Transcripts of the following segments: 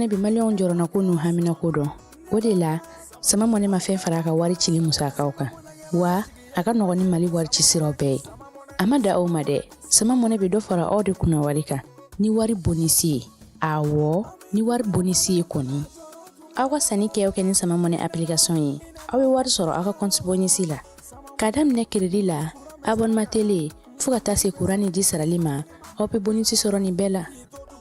Mɔnɛ bɛ maliyɛnw jɔrɔnako n'u haminako dɔn. O de la, Sama Mɔnɛ ma fɛn fara a ka wari cili musakaw kan. Wa a ka nɔgɔn ni Mali wari ci siraw bɛɛ ye. A ma dan o ma dɛ, Sama Mɔnɛ bɛ dɔ fara aw de kunna wari kan ni wari bonisi ye. Awɔ, ni wari bonisi ye kɔni. Aw ka sanni kɛ o kɛ ni Sama Mɔnɛ application ye, aw bɛ wari sɔrɔ aw ka compte bonisi la. K'a daminɛ crédit la, abonnement télé, fo ka taa se kuran ni ji sarali ma, aw bɛ bonisi sɔrɔ nin bɛɛ la.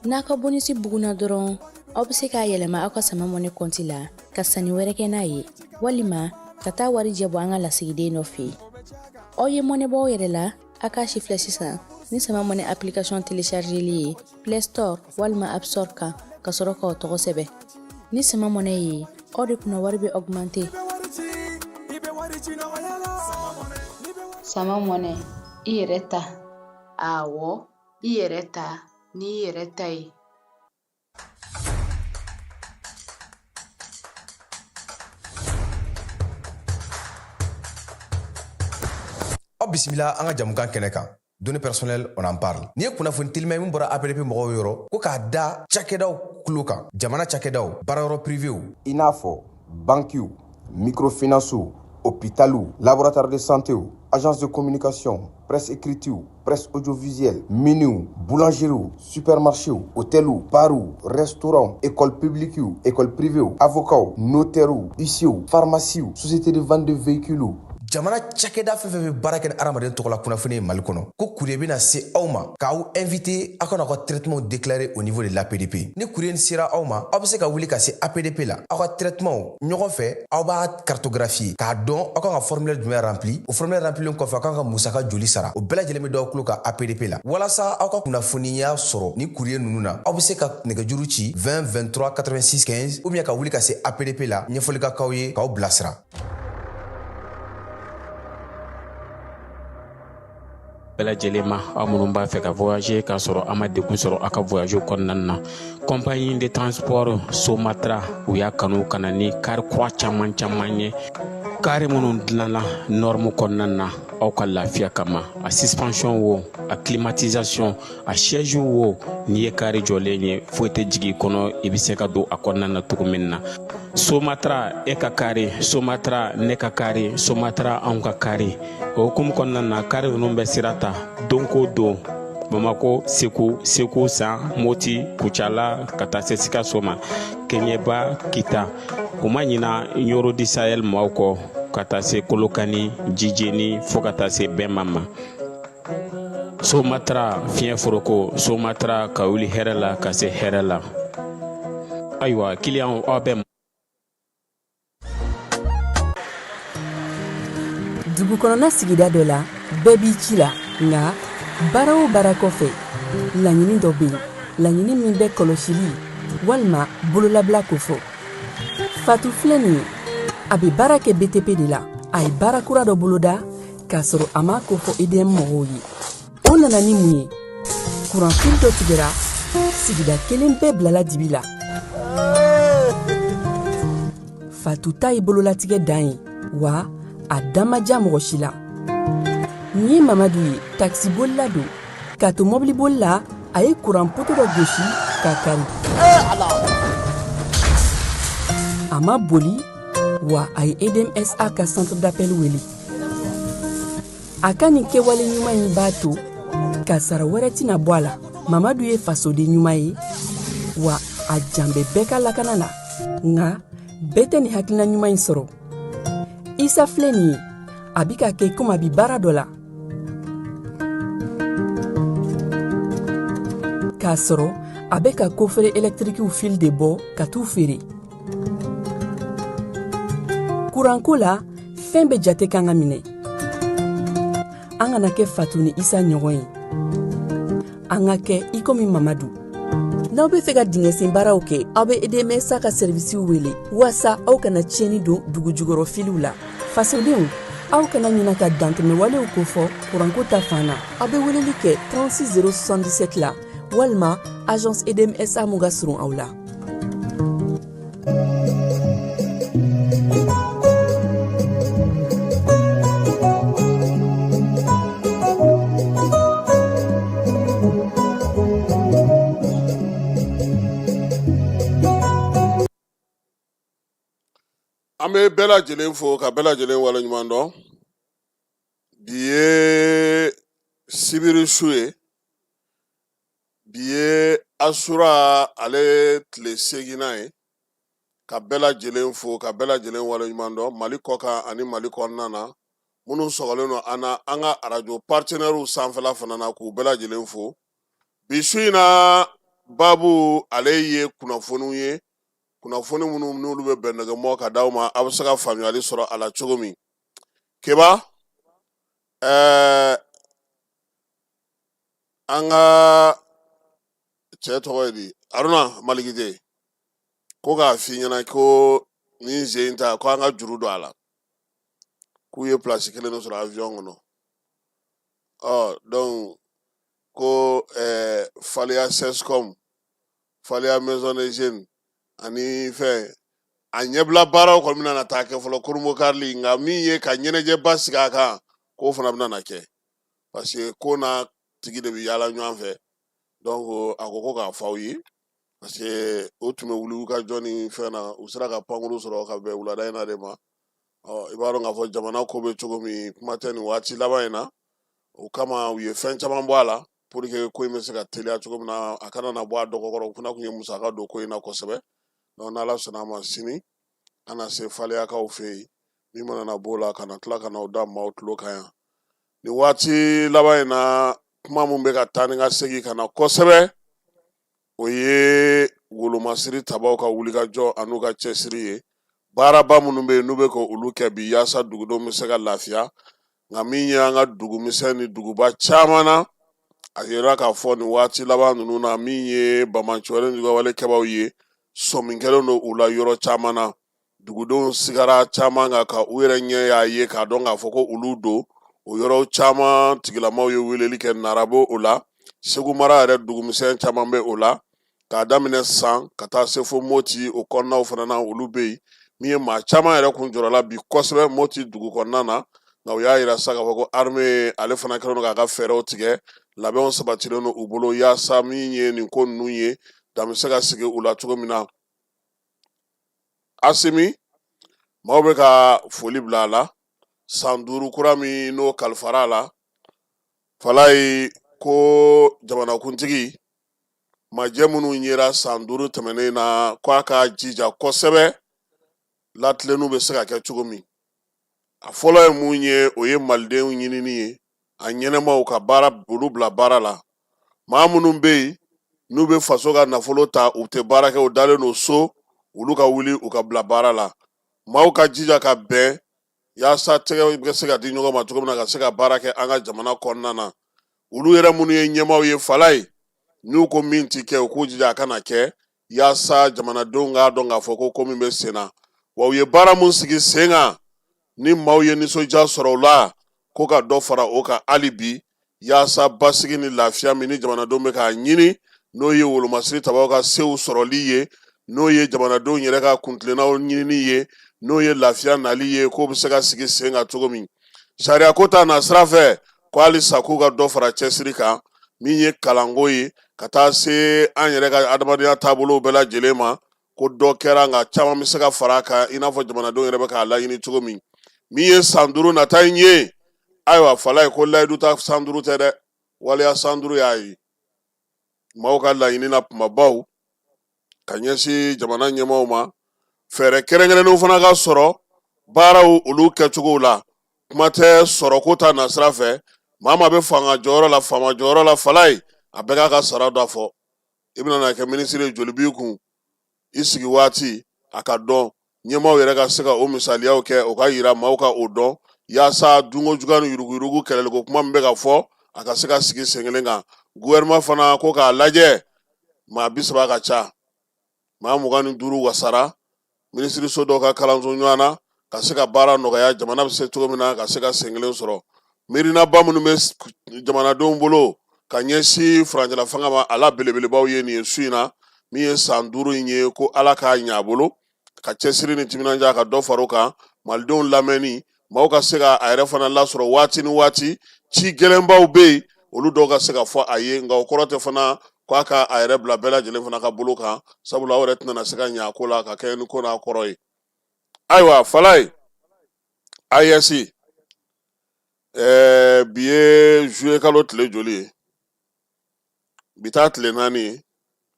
N'a ka bonisi bugunna dɔrɔn, aw bɛ se k'a yɛlɛma aw ka Sama Mɔnɛ kɔnti la ka sanni wɛrɛ kɛ n'a ye, walima ka taa warijɛ bɔ an ka lasigiden dɔ fɛ yen. Aw ye mɔnɛ bɔ aw yɛrɛ la, a k'a sifilɛ sisan ni Sama Mɔnɛ application téléchargeli ye Play Store walima App Store kan, ka sɔrɔ k'aw tɔgɔ sɛbɛn. Ni Sama Mɔnɛ ye, aw de kunna wari bɛ augmenter. Sama Mɔnɛ, i yɛrɛ ta. Awɔ, i yɛrɛ ta n'i yɛrɛ ta ye. Aw bisimila an ka jamukan kɛnɛ kan, Données personnelles, on en parle. Nin ye kunnafoni telima ye min bɔra APDP mɔgɔw yɔrɔ ko k'a da cakɛdaw tulo kan, jamana cakɛdaw, baarayɔrɔ privéw, i n'a fɔ bankiw, microfinancew, hôpitaliw, laboratoire de santéw, agence de communication, presse écritew, presse audiovisuelle, miniw, boulangeriew, supermarchéw, hôteliw, barw, restaurants, école publiquew, école privéw, avocats, notairew, huissierw, pharmaciew, société de vente de véhicules. Jamana cakɛda fɛn fɛn bɛ baara kɛ ni hadamaden tɔgɔ la kunnafoni ye Mali kɔnɔ, ko courrier bɛna se aw ma k'aw invité aw ka n'aw ka traitement déclarer au niveau de l'APDP. Ni courrier sera aw ma, aw bɛ se ka wuli ka se APDP la, aw ka traitement ɲɔgɔn fɛ, aw b'a cartographier k'a dɔn aw kan ka formulaire jumɛn rempli. O formulaire remplilen kɔfɛ, aw kan ka musaka joli sara, o bɛɛ lajɛlen bɛ d'aw tulo kan APDP la. Walasa aw ka kunnafoniya sɔrɔ ni courrier ninnu na, aw bɛ se ka nɛgɛjuru ci 20 23 86 15 ou bien ka wuli ka se APDP la, ɲɛfɔli ka k'aw ye k'aw bilasira. Bɛɛ lajɛlen ma, aw minnu b'a fɛ ka voyager k'a sɔrɔ a ma degun sɔrɔ aw ka voyage kɔnɔna na, compagnie de transport Somatra, u y'a kanu ka na ni kari kura caman caman ye, kari minnu dilanna norme kɔnɔna na aw ka lafiya kama. A suspension wo, a climatisation, a siège wo, n'i ye kari jɔlen ye, foyi tɛ jigin i kɔnɔ, i bɛ se ka don a kɔnɔna na cogo min na. Somatra, e ka kari, Somatra, ne ka kari, Somatra, anw ka kari. O hukumu kɔnɔna na, kari ninnu bɛ sira ta don ko don Bamako, Segu, Segu San, Moti, Kucala, ka taa se Sikaso ma, Kɛɲɛba, Kita. U ma ɲina Ɲoro du Sahel maaw kɔ, ka taa se Kolokani, Jijeni, fo ka taa se Bɛnma ma. Somatra, fiɲɛ foroko, Somatra, ka wuli hɛrɛ la ka se hɛrɛ la. Ayiwa, kiliyanw, aw bɛ Dugu kɔnɔna sigida dɔ la, bɛɛ b'i ci la, nka baara o baara kɔfɛ, laɲini dɔ bɛ yen, laɲini min bɛ kɔlɔsili walima bololabila kofɔ. Fatu filɛ nin ye, a bɛ baara kɛ BTP de la. A ye baara kura dɔ boloda k'a sɔrɔ a m'a kofɔ EDM mɔgɔw ye. O nana ni mun ye? Kuranfili dɔ tigɛra, sigida kelen bɛɛ bilala dibi la. Fatu ta ye bololatigɛ dan ye, wa a da ma diya mɔgɔ si la. Nin ye Mamadu ye, takisibolila don. K'a to mɔbiliboli la, a ye kuran poto dɔ gosi k'a kari. A ma boli wa, a ye EDMSA ka centre d'appel wele. A ka nin kɛwale ɲuman in b'a to kasara wɛrɛ tɛna bɔ a la. Mamadu ye fasoden ɲuman ye, wa a jan bɛ bɛɛ ka lakana la. Nka bɛɛ tɛ nin hakilina ɲuman in sɔrɔ. Isa filɛ nin ye, a bi ka kɛ komi a bi baara dɔ la k'a sɔrɔ a bɛ ka coffret ɛlɛtirikiw fil de bɔ ka t'u feere. Kuranko la, fɛn bɛɛ jate kan ka minɛ. An kana kɛ Fatu ni Isa ɲɔgɔn ye, an ka kɛ i komi Mamadu. N'aw bɛ fɛ ka dingɛsen baaraw kɛ, aw bɛ EDMSA ka sɛrivisiw wele waasa aw kana tiɲɛni don dugu jukɔrɔ filiw la. Fasodenw, aw kana ɲina ka dantɛmɛwalew kofɔ kuranko ta fan na. Aw bɛ weleli kɛ 36 077 la walima agence EDMSA mun ka surun aw la. An bɛ bɛɛ lajɛlen fo ka bɛɛ lajɛlen waleɲuman dɔn. Bi ye sibiri su ye, bi ye asura ale tile seginnan ye. Ka bɛɛ lajɛlen fo ka bɛɛ lajɛlen waleɲuman dɔn Mali kɔkan ani Mali kɔnɔna na, minnu sɔgɔlen don an na an ka arajo partenaires sanfɛla fana na, k'u bɛɛ lajɛlen fo. Bi su in na, baabu ale ye kunnafoniw ye, kunnafoni minnu n'olu bɛ bɛn nɛgɛmɔ ka d'aw ma, aw bɛ se ka faamuyali sɔrɔ a la cogo min. Keba, an ka cɛ tɔgɔ ye di, Aruna Malikite, ko k'a f'i ɲɛna ko nin sen in ta, ko an ka juru don a la, k'u ye pilasi kelen de sɔrɔ avion kɔnɔ. Ɔ donc ko Faleya CSCOM, Faleya Maison des Jeunes ani fɛn a ɲɛbila baaraw kɔni bɛna na taa kɛ fɔlɔ Kurunbonkarili, nka min ye ka ɲɛnajɛba sigi a kan, k'o fana bɛna na kɛ, parce que ko n'a tigi de bɛ yaala ɲɔgɔn fɛ. Donc a ko ko k'a fɔ aw ye, parce que o tun bɛ wuli u ka jɔ ni fɛn na, u sera ka pankuru sɔrɔ ka bɛn wulada in na de ma. Ɔ i b'a dɔn k'a fɔ jamana ko bɛ cogo min, kuma tɛ nin waati laban in na. O kama u ye fɛn caman bɔ a la pour que ko in bɛ se ka teliya cogo min na, a kana na bɔ a dɔgɔkɔrɔ. U fana tun ye musaka don ko in na kosɛbɛ. Donc n'Ala sɔnna a ma, sini an na se Faleyakaw fɛ yen. Min mana na b'o la, ka na tila ka na o da maaw tulo kan yan. Nin waati laban in na, kuma min bɛ ka taa ni ka segin ka na kosɛbɛ, o ye wolomasiri tabaw ka wulikajɔ an'u ka cɛsiri ye. Baaraba minnu bɛ yen n'u bɛ ka olu kɛ bi yaasa dugudenw bɛ se ka lafiya, nka min ye an ka dugumisɛn ni duguba caman na, a yira k'a fɔ nin waati laban ninnu na, min ye banbaanciwale ni juguyawale kɛbaaw ye, sɔmi kɛlen don u la yɔrɔ caman na. Dugudenw sigara caman kan ka u yɛrɛ ɲɛ y'a ye k'a dɔn k'a fɔ ko olu don. O yɔrɔ caman tigilamaw ye weleli kɛ. Nara b'o o la, Segu mara yɛrɛ dugumisɛn caman bɛ o la, k'a daminɛ San ka taa se fo Moti, o kɔnɔnaw fana na olu bɛ yen. Min ye maa caman yɛrɛ kun jɔrɔla bi kosɛbɛ Moti dugu kɔnɔna na, nka u y'a yira sa k'a fɔ ko armée ale fana kɛlen don k'a ka fɛɛrɛw tigɛ, labɛnw sabatilen don u bolo yaasa min ye nin ko ninnu ye, dan bɛ se ka sigi u la cogo min na. Asimi, maaw bɛ ka foli bila a la san 5 kura min n'o kalifara a la. Falayi ko jamanakuntigi, majɛ minnu yera san 5 tɛmɛnen na, ko a ka jija kosɛbɛ latilenniw bɛ se ka kɛ cogo min. A fɔlɔ ye mun ye? O ye malidenw ɲinini ye, a ɲɛnɛmaw ka baara, olu bila baara la. Maa minnu bɛ yen n'u bɛ faso ka nafolo ta, u tɛ baara kɛ, u dalen don so, olu ka wuli u ka bila baara la. Maaw ka jija ka bɛn yaasa tɛgɛ bɛ se ka di ɲɔgɔn ma cogo min na ka se ka baara kɛ an ka jamana kɔnɔna na. Olu yɛrɛ minnu ye ɲɛmaaw ye, Falayi, n'u ko min ti kɛ, u k'u jija a kana kɛ, yaasa jamanadenw k'a dɔn k'a fɔ ko ko min bɛ sen na, wa u ye baara mun sigi sen kan ni maaw ye nisɔndiya sɔrɔ o la, ko ka dɔ fara o kan hali bi, yaasa basigi ni lafiya min ni jamanadenw bɛ k'a ɲini, n'o ye wolomasiri tabaw ka sew sɔrɔli ye, n'o ye jamanadenw yɛrɛ ka kuntilennaw ɲinini ye, n'o ye lafiya nali ye, k'o bɛ se ka sigi sen kan cogo min. Sariya ko ta na sira fɛ, ko halisa k'u ka dɔ fara cɛsiri kan, min ye kalanko ye ka taa se an yɛrɛ ka adamadenya taabolow bɛɛ lajɛlen ma, ko dɔ kɛra nka caman bɛ se ka fara a kan, i n'a fɔ jamanadenw yɛrɛ bɛ k'a laɲini cogo min. Min ye san 5 nata in ye, ayiwa Falayi ko layidu ta san 5 tɛ dɛ, waleya san 5 y'a ye. Maaw ka laɲini na kumabaw ka ɲɛsin jamana ɲɛmaaw ma, fɛɛrɛ kɛrɛnkɛrɛnnenw fana ka sɔrɔ baaraw olu kɛcogow la. Kuma tɛ sɔrɔko ta nasira fɛ, maa maa bɛ fanga jɔyɔrɔ la, faama jɔyɔrɔ la, Falayi, a bɛɛ k'a ka sara da fɔ. I bɛna na kɛ minisiri ye, joli b'i kun, i sigi waati a ka dɔn, ɲɛmaaw yɛrɛ ka se ka o misaliyaw kɛ, o ka yira maaw ka o dɔn, yaasa dunko juguya ni yuruguyurugu kɛlɛliko kuma min bɛ ka fɔ, a ka se ka sigi sen kelen kan. Gouvernement fana ko k'a lajɛ, maa 30 ka ca, maa 25 wasara minisiriso dɔw ka kalanso ɲɔgɔn na, ka se ka baara nɔgɔya, jamana bɛ se cogo min na ka se ka sen kelen sɔrɔ. Miirinaba minnu bɛ jamanadenw bolo ka ɲɛsin furancɛla fanga ma, a la belebelebaw ye nin ye su in na. Min ye san 5 in ye, ko Ala k'a ɲɛ a bolo, ka cɛsiri ni timinandiya ka dɔ fara o kan, malidenw lamɛnni, maaw ka se ka a yɛrɛ fana lasɔrɔ waati ni waati. Ci gɛlɛnbaw bɛ yen, olu dɔw ka se ka fɔ a ye, nka o kɔrɔ tɛ fana ko a ka a yɛrɛ bila bɛɛ lajɛlen fana ka bolo kan, sabula aw yɛrɛ tɛna se ka ɲɛ a ko la ka kɛɲɛ ni ko n'a kɔrɔ ye. Ayiwa Falaye, AES, bi ye juillet kalo tile joli ye? Bi t'a tile 4 ye.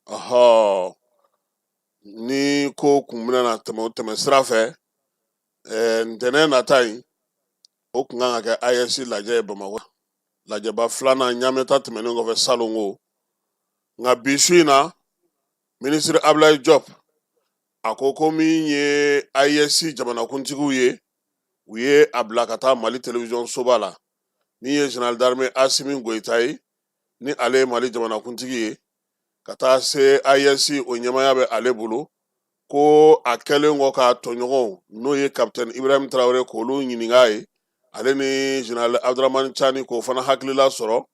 Ɔhɔ, ni ko kun bɛna na tɛmɛ o tɛmɛ sira fɛ, ntɛnɛn nata in, o kun kan ka kɛ AES lajɛ ye Bamakɔ, lajɛba filanan Ɲamɛ ta tɛmɛnen kɔfɛ salon ko. Nka bi su in na, minisiri Abulayi Jɔp a ko ko min ye AES jamanakuntigiw ye, u ye a bila ka taa Mali télévision soba la. Min ye général d'armée Asimi Goyita ye, ni ale ye Mali jamanakuntigi ye, ka taa se AES o ɲɛmaaya bɛ ale bolo, ko a kɛlen kɔ k'a tɔɲɔgɔnw, n'o ye capitaine Ibrahim Traoré, k'olu ɲininka ye, ale ni général Abdramani Tiani, k'o fana hakilila sɔrɔ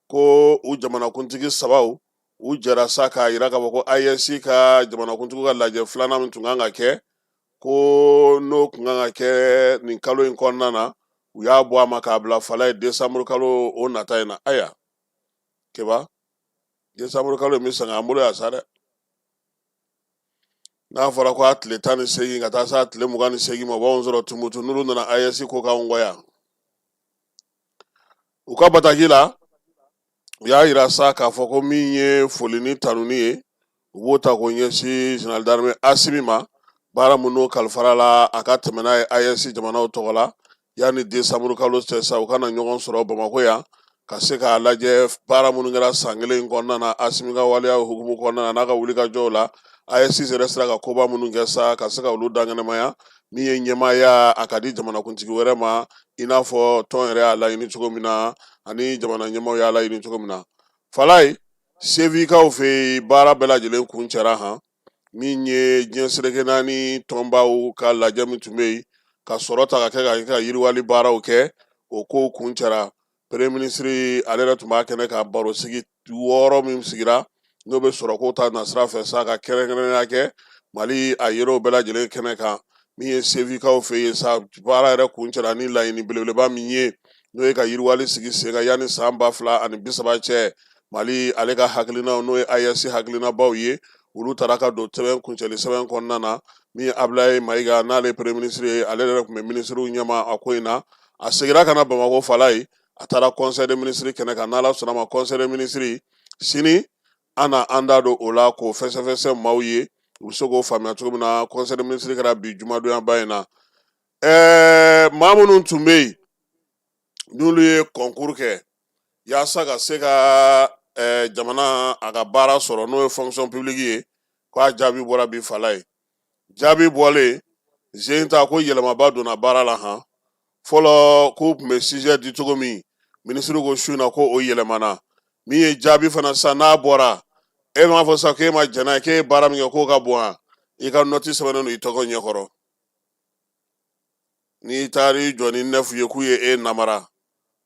ko u jamanakuntigi sabaw u jɛra sa k'a yira k'a fɔ ko AES ka jamanakuntigiw ka lajɛ filanan min tun kan ka kɛ, ko n'o tun kan ka kɛ nin kalo in kɔnɔna na, u y'a bɔ a ma k'a bila Falaye décembre kalo o nata in na. Ayiwa Keba, décembre kalo in bɛ sɛgɛn an bolo yan sa dɛ. N'a fɔra ko a tile 18 ka taa se a tile 28 ma, o b'anw sɔrɔ Tumutu. N'olu nana AES ko k'anw kɔ yan, u ka bataki la, u y'a yira sa k'a fɔ ko min ye foli ni tanuni ye, u b'o ta k'o ɲɛsin général d'armée Asimi ma, baara min n'o kalifara la a ka tɛmɛ n'a ye AES jamanaw tɔgɔ la. Yanni décembre kalo cɛ sa, u ka na ɲɔgɔn sɔrɔ Bamakɔ yan ka se k'a lajɛ baara minnu kɛra san kelen in kɔnɔna na, Asimi ka waleya hukumu kɔnɔna na, n'a ka wulikajɔw la, AES yɛrɛ sera ka koba minnu kɛ sa, ka se ka olu dankɛnɛmaya. Min ye ɲɛmaaya, a ka di jamanakuntigi wɛrɛ ma, i n'a fɔ tɔn yɛrɛ y'a laɲini cogo min na, ani jamana ɲɛmaaw y'a laɲini cogo min na. Falaye, Sevikaw fɛ yen, baara bɛɛ lajɛlen kuncɛra han. Min ye diɲɛ seleke naani tɔnbaw ka lajɛ min tun bɛ yen ka sɔrɔ ta ka kɛ ka kɛ ka yiriwali baaraw kɛ, o kow kuncɛra. Premier ministre ale yɛrɛ tun b'a kɛnɛ ka barosigi 6 min sigira, n'o bɛ sɔrɔko ta nasira fɛ sa, ka kɛrɛnkɛrɛnnenya kɛ Mali, a yer'o bɛɛ lajɛlen kɛnɛ kan. Min ye Sevikaw fɛ yen sa, baara yɛrɛ kuncɛra ni laɲini belebeleba min ye, n'o ye ka yiriwali sigi sen kan yanni san 2030 cɛ. Mali ale ka hakilinaw, n'o ye AES hakilinabaw ye, olu taara ka don sɛbɛn kuncɛli sɛbɛn kɔnɔna na. Min ye Abulaye Mayiga, n'ale ye premier ministre ye, ale yɛrɛ tun bɛ minisiriw ɲɛma a ko in na. A seginna ka na Bamakɔ Falaye, a taara conseil des ministres kɛnɛ kan. N'Ala sɔnna ma, conseil des ministres sini, an na an da don o la k'o fɛsɛfɛsɛ maaw ye, u bɛ se k'o faamuya cogo min na. Conseil des ministres kɛra bi jumadonyaba in na. Maa minnu tun bɛ yen n'olu ye concours kɛ yaasa ka se ka jamana a ka baara sɔrɔ, n'o ye fonction publique ye, k'a jaabi bɔra bi Falaye. Jaabi bɔlen zen ta ko yɛlɛmaba donna baara la han. Fɔlɔ k'u tun bɛ sujet di cogo min, minisiri ko su in na ko o yɛlɛmana. Min ye jaabi fana sa, n'a bɔra, e m'a fɔ sa k'e ma jɛn n'a ye, k'e ye baara min kɛ k'o ka bon wa, i ka nɔti sɛbɛnnen don i tɔgɔ ɲɛkɔrɔ. N'i taar'i jɔ ni neuf ye k'u ye e namara,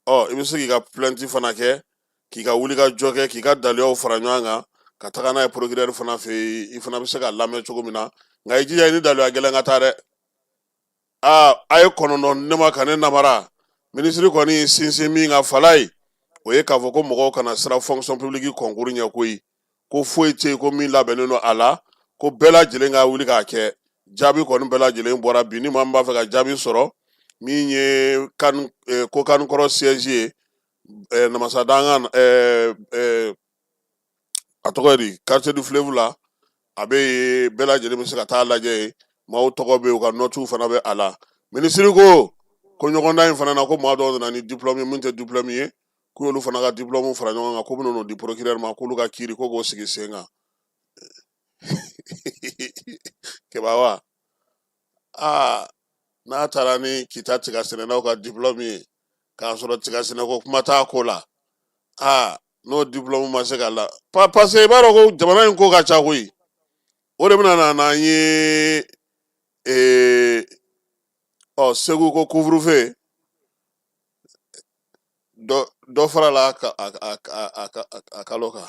ɔ i bɛ se k'i ka plainte fana kɛ, k'i ka wulikajɔ kɛ, k'i ka daliyaw fara ɲɔgɔn kan ka taga n'a ye procureur fana fɛ yen, i fana bɛ se ka lamɛn cogo min na. Nka i jija i ni daluya gɛlɛn ka taa dɛ. Aa, a ye 9 ne ma ka ne namara. Minisiri kɔni y'i sinsin min kan Falaye, o ye k'a fɔ ko mɔgɔw kana siran fonction publique concours ɲɛ koyi, ko foyi tɛ yen ko min labɛnnen don a la, ko bɛɛ lajɛlen ka wuli k'a kɛ. Jaabi kɔni bɛɛ lajɛlen bɔra bi. Ni maa min b'a fɛ ka jaabi sɔrɔ, min ye kan ko kɔrɔ siège ye, namasadangan, a tɔgɔ ye di, quartier du fleuve la, a bɛ yen, bɛɛ lajɛlen bɛ se ka taa lajɛ yen. Maaw tɔgɔ bɛ yen, u ka nɔtiw fana bɛ a la. Minisiri ko ko ɲɔgɔndan in fana na, ko maa dɔw nana ni diplôme ye min tɛ diplôme ye, k'u y'olu fana ka diplôme fara ɲɔgɔn kan, k'u bɛna n'o di procureur ma, k'olu ka kiiri ko k'o sigi sen kan. Keba wa, aa, n'a taara ni Kita tiga sɛnɛnaw ka diplôme ye k'a sɔrɔ tiga sɛnɛko kuma t'a ko la, aa, n'o diplôme ma se ka la, parce que i b'a dɔn ko jamana in ko ka ca koyi. O de bɛna na n'an ye ɔ Segu ko couvre-feu dɔ farala a kalo kan.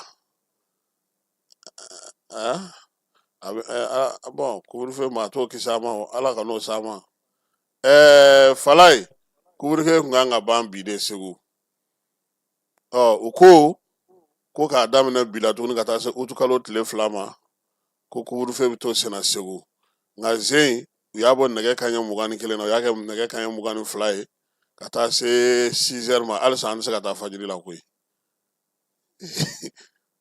A bɛ bon, couvre-feu maa t'o kisi a ma, o Ala ka n'o s'a ma. Falaye, couvre-feu tun kan ka ban bi de Segu. Ɔ u ko ko k'a daminɛ bi la tuguni ka taa se utukalo tile 2 ma, ko couvre-feu bɛ to senna Segu. Nka zen U y'a bɔ nɛgɛ kanɲɛ 21 na, u y'a kɛ nɛgɛ kanɲɛ 22 ye ka taa se 6 heures ma. Halisa an tɛ se ka taa fajiri la koyi.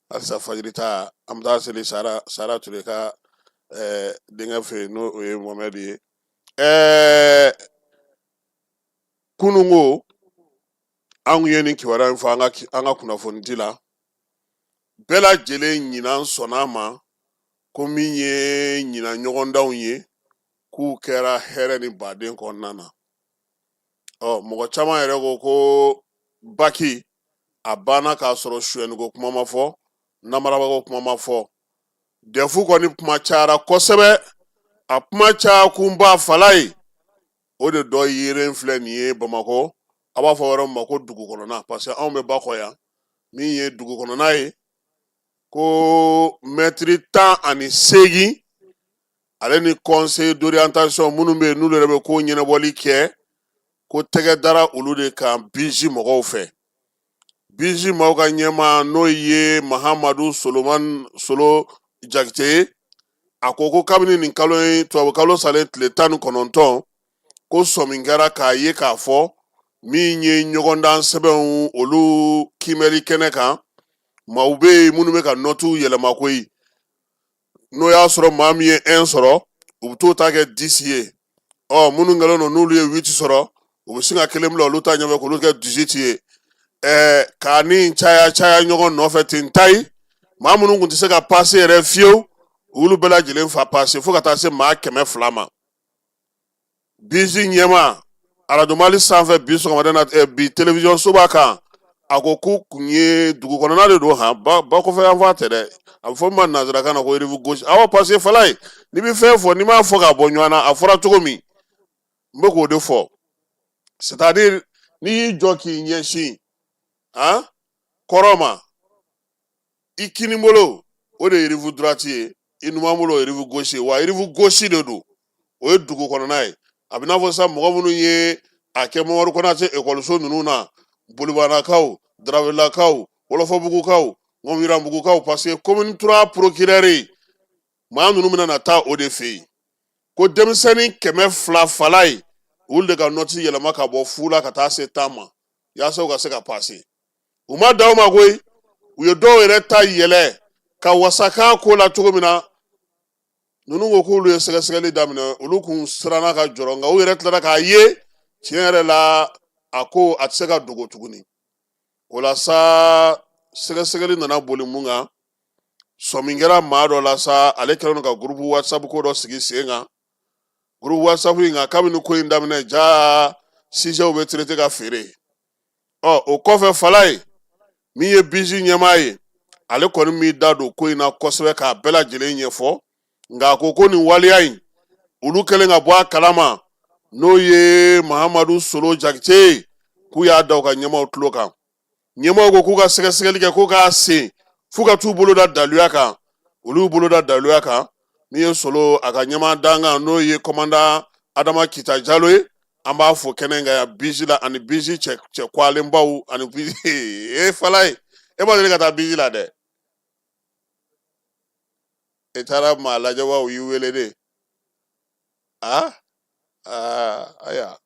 Halisa fajiri ta, an bɛ taa seli Sara Sara Ture ka denkɛ fɛ yen, n'o o ye Mohamɛdi ye. Kununko an kun ye nin kibaruya in fɔ an ka kunnafoni di la bɛɛ lajɛlen. Ɲinan sɔnna a ma ko min ye ɲinan ɲɔgɔndanw ye, k'u kɛra hɛrɛ ni baden kɔnɔna na. Ɔ, mɔgɔ caman yɛrɛ ko ko baki a banna k'a sɔrɔ suyɛniko kuma ma fɔ, namarabako kuma ma fɔ. Dɛfu kɔni kuma cayara kosɛbɛ. A kuma caya kunba fala ye, o de dɔ yeren filɛ nin ye Bamakɔ. A b'a fɔ yɔrɔ min ma ko dugu kɔnɔna, parce que anw bɛ Bakɔ yan. Min ye dugu kɔnɔna ye, ko mɛtiri 18 ale ni conseil d'orientation minnu bɛ yen, n'olu yɛrɛ bɛ ko ɲɛnabɔli kɛ, ko tɛgɛ dara olu de kan BIJ mɔgɔw fɛ. BIJ maaw ka ɲɛmaa, n'o ye Mahamadu Soloman Solo Jakite ye, a ko ko kabini nin kalo ye, tubabu kalo salen tile 19, ko sɔmi kɛra k'a ye k'a fɔ min ye ɲɔgɔndan sɛbɛnw olu kiimɛli kɛnɛ kan, maaw bɛ yen minnu bɛ ka nɔtiw yɛlɛma koyi. N'o y'a sɔrɔ maa min ye 1 sɔrɔ, u bɛ t'o ta kɛ 10 ye. Ɔ, minnu kɛlen don n'olu ye 8 sɔrɔ, u bɛ sin ka kelen bila olu ta ɲɛfɛ k'olu kɛ 18 ye. K'a ni caya caya ɲɔgɔn nɔfɛ ten tayi, maa minnu tun tɛ se ka pase yɛrɛ fiyewu, olu bɛɛ lajɛlen fa pase fo ka taa se maa 200 ma. BIJ ɲɛmaa, Arajo Mali sanfɛ bi sɔgɔmada na, bi télévision soba kan, a ko k'u kun ye dugu kɔnɔna de don, han, ba kɔfɛ yan fan tɛ dɛ. A bɛ fɔ min ma nanzarakan na ko rive gauche. Awɔ, parce que fala ye, n'i bɛ fɛn fɔ, n'i m'a fɔ k'a bɔ ɲɔgɔn na, a fɔra cogo min, n bɛ k'o de fɔ. C'est à dire, n'i y'i jɔ k'i ɲɛsin han kɔrɔ ma, i kini bolo, o de ye rive droite ye, i numan bolo, o ye rive gauche ye. Wa rive gauche de don, o ye dugu kɔnɔna ye. A bɛ n'a fɔ sisan, mɔgɔ minnu ye a kɛ Mamadu Konate ekɔliso ninnu na, Bolibanakaw, Darawelakaw, Wɔlɔfɔbugukaw, Ŋɔmiranbugukaw, parce que commune 3 procureur, maa ninnu bɛna na taa o de fɛ yen, ko denmisɛnnin 200 fala ye, olu de ka nɔti yɛlɛma ka bɔ fu la ka taa se 10 ma, yaasa u ka se ka pase. U ma dan o ma koyi, u ye dɔw yɛrɛ ta yɛlɛ ka wasa k'a ko la cogo min na. Ninnu ko k'olu ye sɛgɛsɛgɛli daminɛ. Olu kun siranna ka jɔrɔ, nka u yɛrɛ tilara k'a ye tiɲɛ yɛrɛ la, a ko a tɛ se ka dogo tuguni. O la sa, sɛgɛsɛgɛli nana boli mun kan? Sɔmi kɛra maa dɔ la sa, ale kɛlen don ka groupe WhatsApp ko dɔ sigi sen kan. Groupe WhatsApp in kan, kabini ko in daminɛ, ja sujetw bɛ traité ka feere. Ɔ, o kɔfɛ fala ye, min ye BIJ ɲɛmaa ye, ale kɔni m'i da don ko in na kosɛbɛ k'a bɛɛ lajɛlen ɲɛfɔ, nka a ko ko nin waleya in, olu kɛlen ka bɔ a kalama, n'o ye Mahamadu Solo Jakite ye, k'u y'a da u ka ɲɛmaaw tulo kan. Ɲɛmaaw ko k'u ka sɛgɛsɛgɛli kɛ, ko k'a sen f'u ka t'u bolo da daluya kan. Olu y'u bolo da daluya kan. Min ye Solo a ka ɲɛmaa dankan, n'o ye commandant Adama Kita Jalo ye, an b'a fo kɛnɛ kan yan BIJ la, ani BIJ cɛ kwalenbaw ani BIJ e fala ye. E ma deli ka taa BIJ la dɛ? E taara maa lajɛ wa, u y'i wele de? Aa aa, ayiwa,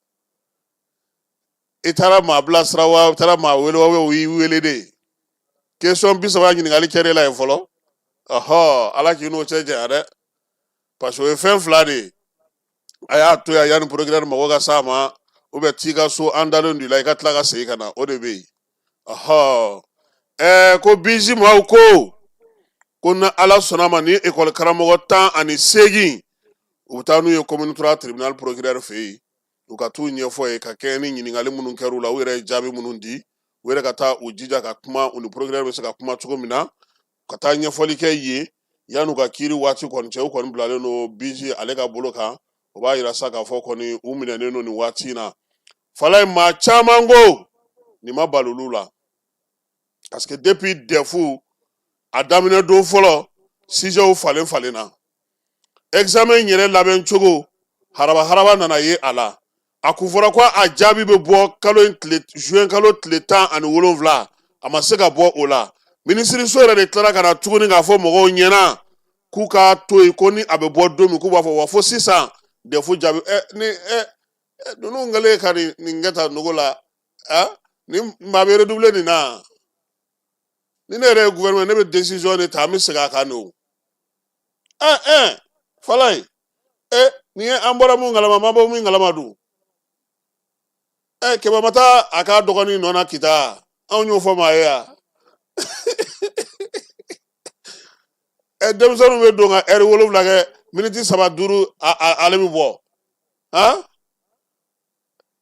i taara maa bilasira wa, i taara maa wele wa, u y'i wele de? Question 30 ɲininkali kɛra e la yen fɔlɔ. Ɔhɔ, Ala k'i n'o cɛ janya dɛ, parce que o ye fɛn fila de ye. A y'a to yan yanni procureur mago ka s'a ma, ou bien t'i ka so, an dalen don i la, i ka tila ka segin ka na, o de bɛ yen. Ɔhɔ, ko BIJ maaw ko ni Ala sɔnna ma, ni ekɔli karamɔgɔ 18, u bɛ taa n'u ye commune 3 tribunal procureur fɛ yen, u ka t'u ɲɛfɔ ye ka kɛɲɛ ni ɲininkali minnu kɛr'u la, u yɛrɛ ye jaabi minnu di. U yɛrɛ ka taa u jija ka kuma, u ni procureur bɛ se ka kuma cogo min na, ka taa ɲɛfɔli kɛ yen yan'u ka kiiri waati kɔni cɛ. U kɔni bilalen don BIJ ale ka bolo kan. O b'a yira sa k'a fɔ kɔni u minɛnen don nin waati in na. Falaye, maa caman ko nin ma bali olu la, parce que depuis DEF a daminɛ don fɔlɔ, sujetw falen falenna. Examen yɛrɛ labɛn cogo haraba haraba nana ye a la. A kun fɔra ko a jaabi bɛ bɔ kalo in tile, juin kalo tile 17, a ma se ka bɔ o la. Minisiriso yɛrɛ de tilara ka na tuguni k'a fɔ mɔgɔw ɲɛna k'u k'a to yen, ko ni a bɛ bɔ don min, k'u b'a fɔ. Wa fo sisan DEF jaabi. Ɛ ni ɛ ninnu kɛlen ka nin kɛ tan nogo la, a ni maa bɛ redoubler nin na. Ni ne yɛrɛ ye gouvernement, ne bɛ décision de ta, an bɛ segin a kan de. O ɛ ɛ Falaye, ɛ nin ye an bɔra mun kalama, ma bɔ min kalama dun. Ɛ Keba ma taa a k'a dɔgɔnin nɔ na Kita, anw y'o fɔ maa ye yan. Ɛ denmisɛnninw bɛ don ka ɛri 7 kɛ, miniti 3 5, ale bɛ bɔ. Han,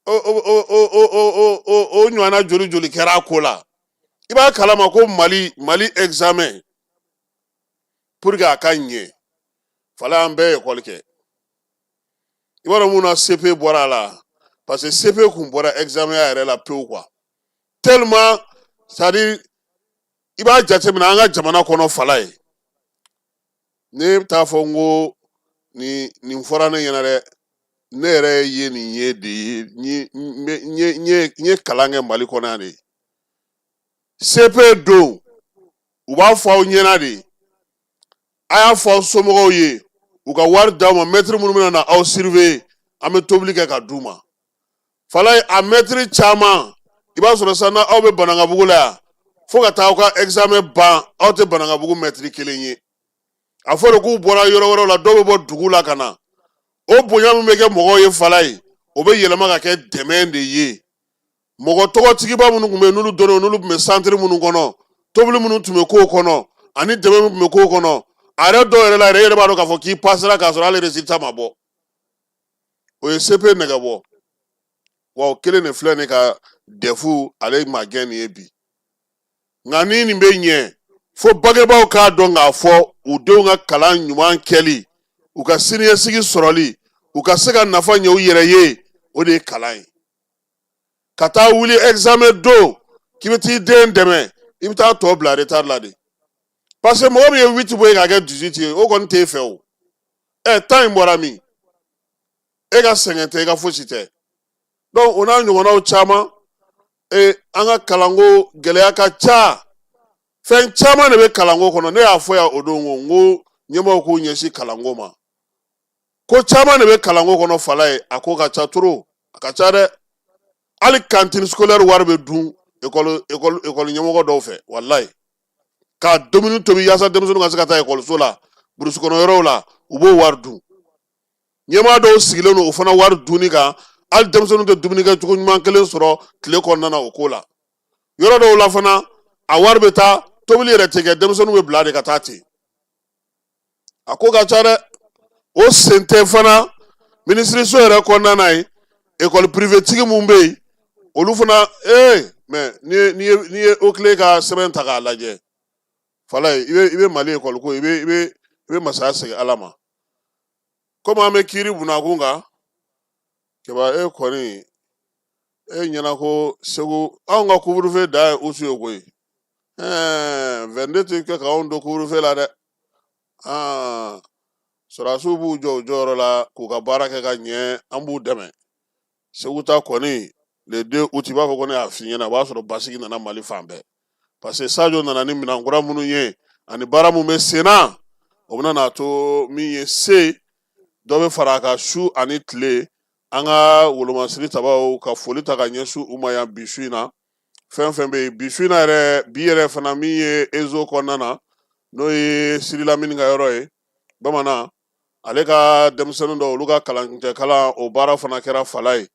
o o o o o o o o ɲɔgɔnna joli joli kɛra a ko la? I b'a kalama ko Mali examen, pour que a ka ɲɛ, Falaye, an bɛɛ ye ekɔli kɛ. I b'a dɔn mun na CP bɔra a la? Parce que CP kun bɔra examen yɛrɛ la pewu quoi, tellement, c'est à dire, i b'a jateminɛ an ka jamana kɔnɔ, Falaye, ne t'a fɔ n ko nin fɔra ne ɲɛna dɛ. Ne yɛrɛ ye nin ye de ye, n ye kalan kɛ Mali kɔnɔ yan de. CP don, u b'a fɔ aw ɲɛna de, a y'a fɔ aw somɔgɔw ye, u ka wari d'aw ma, mɛtiri minnu bɛna na aw surveiller, an bɛ tobili kɛ ka d'u ma. Falaye, a mɛtiri caman, i b'a sɔrɔ sisan n'aw bɛ Banankabugu la yan, fo ka taa aw ka examen ban, aw tɛ Banankabugu mɛtiri kelen ye. A fɔ de k'u bɔra yɔrɔ wɛrɛw la, dɔw bɛ bɔ dugu la ka na. O bonya min bɛ kɛ mɔgɔw ye, Falaye, o bɛ yɛlɛma ka kɛ dɛmɛ de ye. Mɔgɔ tɔgɔtigiba minnu tun bɛ yen, n'olu dɔnnen, n'olu tun bɛ santiri minnu kɔnɔ, tobili minnu tun bɛ k'o kɔnɔ, ani dɛmɛ min tun bɛ k'o kɔnɔ, a yɛrɛ dɔw yɛrɛ la yɛrɛ, e yɛrɛ b'a dɔn k'a fɔ k'i pasera k'a sɔrɔ hali résultat ma bɔ. O ye CP nɛgɛ bɔ wa. O kelen de filɛ nin ka DEF ale ma gɛn nin ye bi. Nka ni nin bɛ ɲɛ, fo bangebaaw k'a dɔn k'a fɔ u denw ka kalan ɲuman kɛli, u ka siniɲɛsigi sɔrɔli, u ka se ka nafa ɲɛ u yɛrɛ ye, o de ye kalan ye. Ka taa wuli examen don k'i bɛ t'i den dɛmɛ, i bɛ taa tɔ bila retard la de, parce que mɔgɔ min ye 8 bɔ yen k'a kɛ 18 ye, o kɔni t'e fɛ. O ɛ 10 in bɔra min? E ka sɛgɛn tɛ, e ka fosi tɛ. Donc o n'a ɲɔgɔnnaw caman. E an ka kalanko gɛlɛya ka ca, fɛn caman de bɛ kalanko kɔnɔ. Ne y'a fɔ yan o don ko n ko ɲɛmaaw k'u ɲɛsin kalanko ma. Ko caman de bɛ kalanko kɔnɔ, Falaye, a ko ka ca trop, a ka ca dɛ. Hali cantine scolaire wari bɛ dun ekɔli ɲɛmɔgɔ dɔw fɛ, walayi, ka dumuni tobi yaasa denmisɛnninw ka se ka taa ekɔliso la, burusi kɔnɔ yɔrɔw la, u b'o wari dun. Ɲɛmaa dɔw sigilen don o fana wari dunni kan. Hali denmisɛnninw tɛ dumuni kɛ cogo ɲuman kelen sɔrɔ tile kɔnɔna na o ko la. Yɔrɔ dɔw la fana, a wari bɛ taa, tobili yɛrɛ tɛ kɛ, denmisɛnninw bɛ bila de ka taa ten. A ko ka ca dɛ. O sen tɛ fana minisiriso yɛrɛ kɔnɔna na yen, ekɔli pirive tigi mun bɛ yen, olu fana ee. Mais n'i ye OCLEI ka sɛbɛn ta k'a lajɛ, Falaye, i bɛ Mali ekɔli ko, i bɛ masaya segin Ala ma. Komi an bɛ kiiri bunakun kan, Keba, e kɔni e ɲɛna ko Segu anw ka couvre-feu dan ye usu ye koyi. Ɛɛ 22 tɛ kɛ k'anw to couvre-feu la dɛ. Aa sɔrɔdasiw b'u jɔ u jɔyɔrɔ la k'u ka baara kɛ ka ɲɛ, an b'u dɛmɛ. Segu ta kɔni, le 2 août, i b'a fɔ ko ne y'a f'i ɲɛna, o b'a sɔrɔ basigi nana Mali fan bɛɛ, parce que Sadio nana ni minɛn kura minnu ye ani baara mun bɛ sen na, o bɛna n'a to min ye se dɔ bɛ fara a kan su ani tile. An ka wolomasiri tabaw ka foli ta ka ɲɛsin u ma yan bi su in na. Fɛn fɛn bɛ yen bi su in na yɛrɛ, bi yɛrɛ fana min ye ezo kɔnɔna na, n'o ye Sidi Lamini ka yɔrɔ ye, bamanan ale ka denmisɛnnin dɔw, olu ka kalancɛ kalan, o baara fana kɛra Falaye.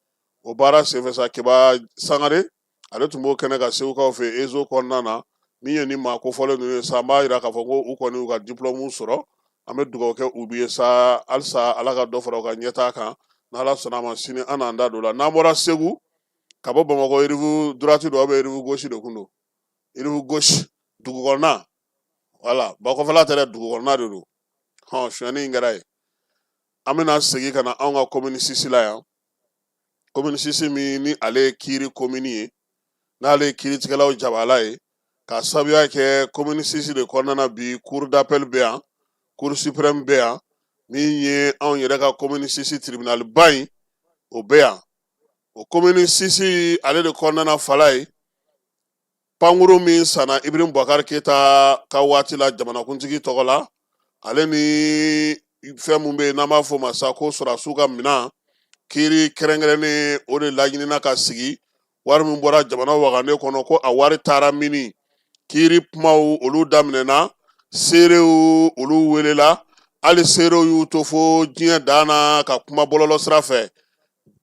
O baara senfɛ sa, Keba Sangare ale tun b'o kɛnɛ kan Segukaw fɛ ezo kɔnɔna na. Min ye ni maa kofɔlen ninnu ye sa, an b'a yira k'a fɔ ko u kɔni y'u ka diplɔmu sɔrɔ. An bɛ dugawu kɛ u ye sa halisa, Ala ka dɔ fara u ka ɲɛtaa kan. N'Ala sɔnna a ma, sini an n'an da don o la. N'an bɔra Segu ka bɔ Bamakɔ, rive droite don, aw bɛ rive gauche de kun don, rive gauche dugu kɔnɔna, wala bakɔfɛla tɛ dɛ, dugu kɔnɔna de don. Hɔn, sonyɛni in kɛra yen. An bɛna segin ka na anw ka commune 6 la yan. Commune 6 min ni ale ye kiiri commune ye, n'ale ye kiiritigɛlaw jabala ye, k'a sababuya kɛ commune 6 de kɔnɔna na bi, cour d'appel bɛ yan, cour suprême bɛ yan. Min ye anw yɛrɛ ka commune 6 tribunal ba in, o bɛ yan. O commune 6 ale de kɔnɔna na, Falaye, pankuru min sanna Ibrahim Boubacar Keita ka waati la jamanakuntigi tɔgɔ la, ale ni Fɛn min bɛ yen n'an b'a fɔ o ma sa ko sɔrɔdasiw ka minɛn kiiri kɛrɛnkɛrɛnnen, o de laɲinina ka sigi. Wari min bɔra jamana wagande kɔnɔ, ko a wari taara mini? Kiiri kumaw olu daminɛna, seerew olu welela, hali seerew y'u to fo diɲɛ dan na ka kuma bɔlɔlɔ sira fɛ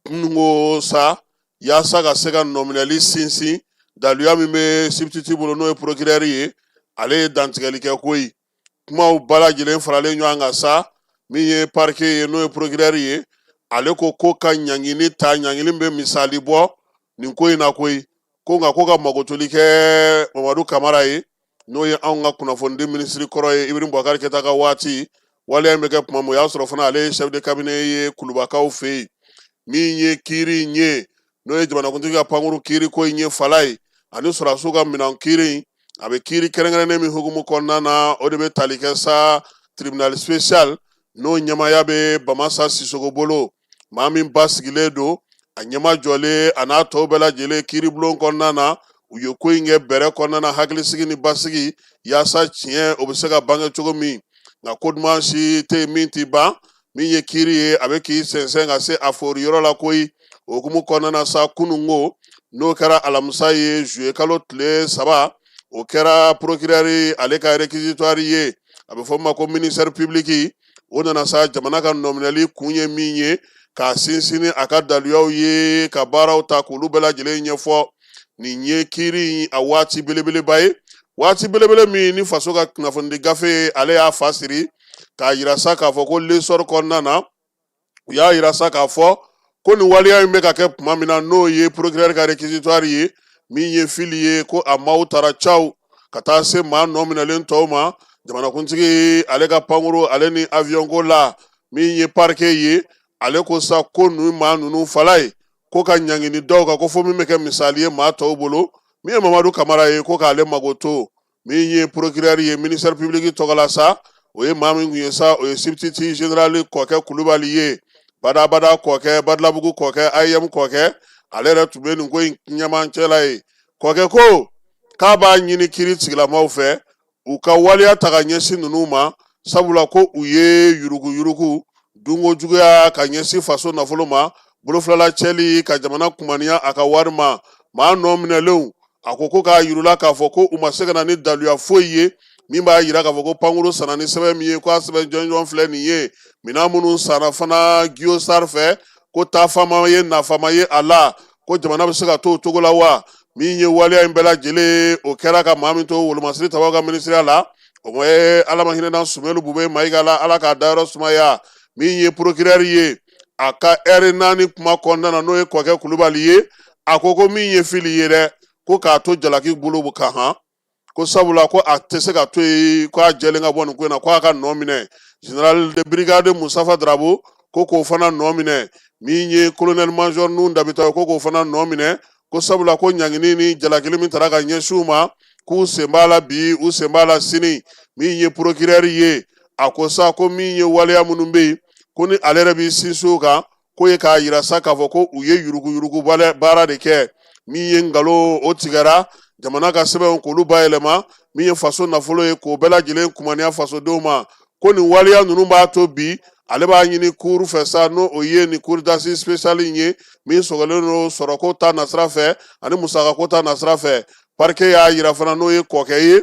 kununko sa, yaasa ka se ka nɔminɛli sinsin. Daluya min bɛ substitut bolo, n'o ye procureur ye, ale ye dantigɛli kɛ koyi. Kumaw bɛɛ lajɛlen faralen ɲɔgɔn kan sa, min ye parquet ye, n'o ye procureur ye, ale ko ko ka ɲangini ta, ɲangini bɛ misali bɔ nin ko in na koyi. Ko nka ko ka magotoli kɛ Mamadu Kamara ye, n'o ye anw ka kunnafonidi minisiri kɔrɔ ye, Ibrahim Boubacar Keita ka waati waleya in bɛ kɛ tuma min, o y'a sɔrɔ fana ale ye chef de cabinet ye Kulubakaw fɛ yen. Min ye kiiri in ye, n'o ye jamanakuntigi ka pankuru kiiri ko in ye, Falaye ani sɔrɔdasiw ka minɛn kiiri in, a bɛ kiiri kɛrɛnkɛrɛnnen min hukumu kɔnɔna na, o de bɛ tali kɛ sa tribunal spécial, n'o ɲɛmaaya bɛ Bamasa Sisoko bolo, maa min basigilen don, a ɲɛmajɔlen, a n'a tɔw bɛɛ lajɛlen kiiribulon kɔnɔna na. U ye ko in kɛ bɛrɛ kɔnɔna na, hakilisigi ni basigi, yaasa tiɲɛ o bɛ se ka bange cogo min. Nka ko duman si tɛ yen min tɛ ban. Min ye kiiri ye, a bɛ k'i sɛnsɛn ka se a fori yɔrɔ la koyi. O hukumu kɔnɔna na sa, kununko, n'o kɛra alamisa ye, zuye kalo tile 3, o kɛra procureur ale ka réquisitoire ye, a bɛ fɔ min ma ko ministère public. O nana sa jamana ka nɔminɛli kun ye min ye, k'a sinsin a ka daluyaw ye, ka baaraw ta k'olu bɛɛ lajɛlen ɲɛfɔ. Nin ye kiiri in a waati belebeleba ye, waati belebele min ni faso ka kunnafonidi gafe ale y'a fa siri k'a yira sa k'a fɔ ko L'Essor kɔnɔna na, u y'a yira sa k'a fɔ ko nin waleya in bɛ ka kɛ tuma min na, n'o ye procureur ka réquisitoire ye, min ye fili ye, ko a maaw taara caw ka taa se maa nɔ minɛlen tɔw ma jamanakuntigi ale ka pankuru ale ni avion ko la. Min ye parquet ye, ale ko sa ko ninnu maa ninnu, Falaye, ko ka ɲangini dɔw kan, ko fo min bɛ kɛ misali ye maa tɔw bolo. Min ye Mamadu Kamara ye, ko k'ale mago to. Min ye procureur ye ministère public tɔgɔ la sa, o ye maa min kun ye sa, o ye substitut général Kɔkɛ Kulubali ye, badabada Kɔkɛ, Badalabugu Kɔkɛ, AEEM Kɔkɛ, ale yɛrɛ tun bɛ nin ko in ɲɛmancɛ la ye. Kɔkɛ ko k'a b'a ɲini kiiri tigilamaaw fɛ, u ka waleya ta ka ɲɛsin ninnu ma, sabula ko u ye yuruguyurugu, dunko juguya ka ɲɛsin faso nafolo ma, bolofilala cɛli ka jamana kumaniya a ka wari ma. Maa nɔ minɛlenw, a ko ko k'a yirula k'a fɔ ko u ma se ka na ni daluya foyi ye min b'a yira k'a fɔ ko pankuru sanna ni sɛbɛn min ye, ko a sɛbɛn jɔnjɔn filɛ nin ye. Minɛn minnu sanna fana Guiosar fɛ, ko taafama ye nafama ye a la, ko jamana bɛ se ka to o cogo la wa? Min ye waleya in bɛɛ lajɛlen, o kɛra ka maa min to wolomasiri tabaw ka minisiriya la, o ye Ala ma hinɛna Sumelu Bube Mayiga la, Ala k'a dayɔrɔ sumaya. Min ye procureur ye, a ka ɛri 4 kuma kɔnɔna na, n'o ye Kɔkɛ Kulubali ye, a ko ko min ye fili ye dɛ, ko k'a to jalaki bolo kan han, ko sabula ko a tɛ se ka to yen ko a jɛlen ka bɔ nin ko in na, ko a ka nɔ minɛ général de brigade Mustafa Drabo, ko k'o fana nɔ minɛ. Min ye colonel major Nun Dabitɔ ye, ko k'o fana nɔ minɛ, ko sabula ko ɲangini ni jalakili min tara ka ɲɛsin u ma, k'u sen b'a la bi, u sen b'a la sini. Min ye procureur ye, a ko sa ko min ye waleya minnu bɛ yen, ko ni ale yɛrɛ b'i sinsin o kan, ko ye k'a yira sa k'a fɔ ko u ye yuruguyurugu baara de kɛ. Min ye nkalon o tigɛra jamana ka sɛbɛnw k'olu bayɛlɛma, min ye faso nafolo ye k'o bɛɛ lajɛlen kumaniya fasodenw ma, ko nin waleya ninnu b'a to bi ale b'a ɲini cour fɛ sa, n'o o ye nin cour d'assises spéciale in ye, min sɔgɔlen don sɔrɔko ta nasira fɛ ani musakako ta nasira fɛ. Parquet y'a yira fana, n'o ye Kɔkɛ ye,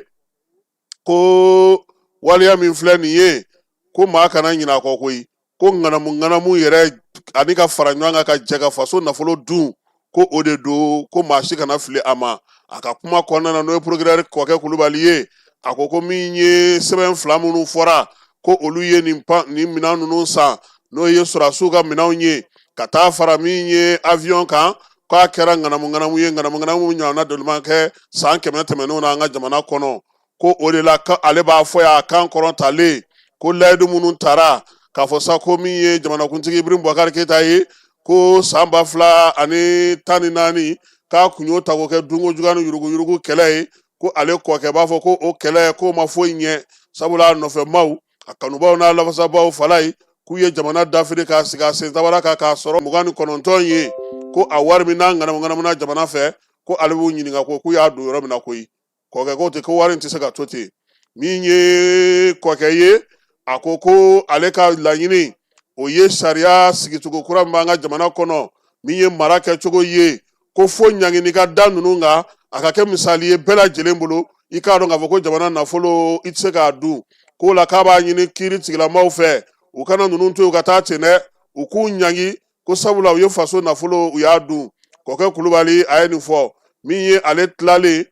ko waleya min filɛ nin ye, ko maa kana ɲinɛ a kɔ koyi, ko ŋanamu ŋanamu yɛrɛ ani ka fara ɲɔgɔn kan ka jɛ ka faso nafolo dun, ko o de don, ko maa si kana fili a ma. A ka kuma kɔnɔna na, n'o ye procureur Kɔkɛ Kulubali ye, a ko ko min ye sɛbɛn fila minnu fɔra ko olu ye nin pan nin minɛn ninnu san, n'o ye sɔrɔdasiw ka minɛnw ye, ka taa fara min ye avion kan, k'a kɛra ŋanamu ŋanamu ye, ŋanamu ŋanamu ɲɔgɔnna deli ma kɛ san 100 tɛmɛnenw na an ka jamana kɔnɔ. Ko o de la ale b'a fɔ y'a kan kɔrɔtalen ko layidu minnu tara k'a fɔ sa ko min ye jamanakuntigi Ibrahim Boubacar Keita ye, ko san 2014 k'a kun y'o ta k'o kɛ dunko juguya ni yuruguyurugu kɛlɛ ye, ko ale Kɔkɛ b'a fɔ ko o kɛlɛ k'o ma foyi ɲɛ, sabula a nɔfɛ maaw, a kanubaw n'a lafasabaaw, Falaye, k'u ye jamana dafiri k'a sigi a sen tabara kan k'a sɔrɔ 29 ye, ko a wari min n'a ŋanamu ŋanamuna jamana fɛ, ko ale b'u ɲininka ko k'u y'a don yɔrɔ min na koyi. Kɔkɛ ko ten ko wari in tɛ se ka to ten. Min ye Kɔkɛ ye, A ko ko ale ka laɲini o ye sariya sigicogo kura min b'an ka jamana kɔnɔ, min ye mara kɛcogo ye, ko fo ɲangini ka da ninnu kan, a ka kɛ misali ye bɛɛ lajɛlen bolo. I k'a dɔn k'a fɔ ko jamana nafolo, i tɛ se k'a dun. K'o la, k'a b'a ɲini kiiri tigilamaw fɛ, u kana ninnu to yen u ka taa ten dɛ, u k'u ɲangi, ko sabula u ye faso nafolo, u y'a dun. Kɔkɛ Kulubali, a ye nin fɔ min ye ale tilalen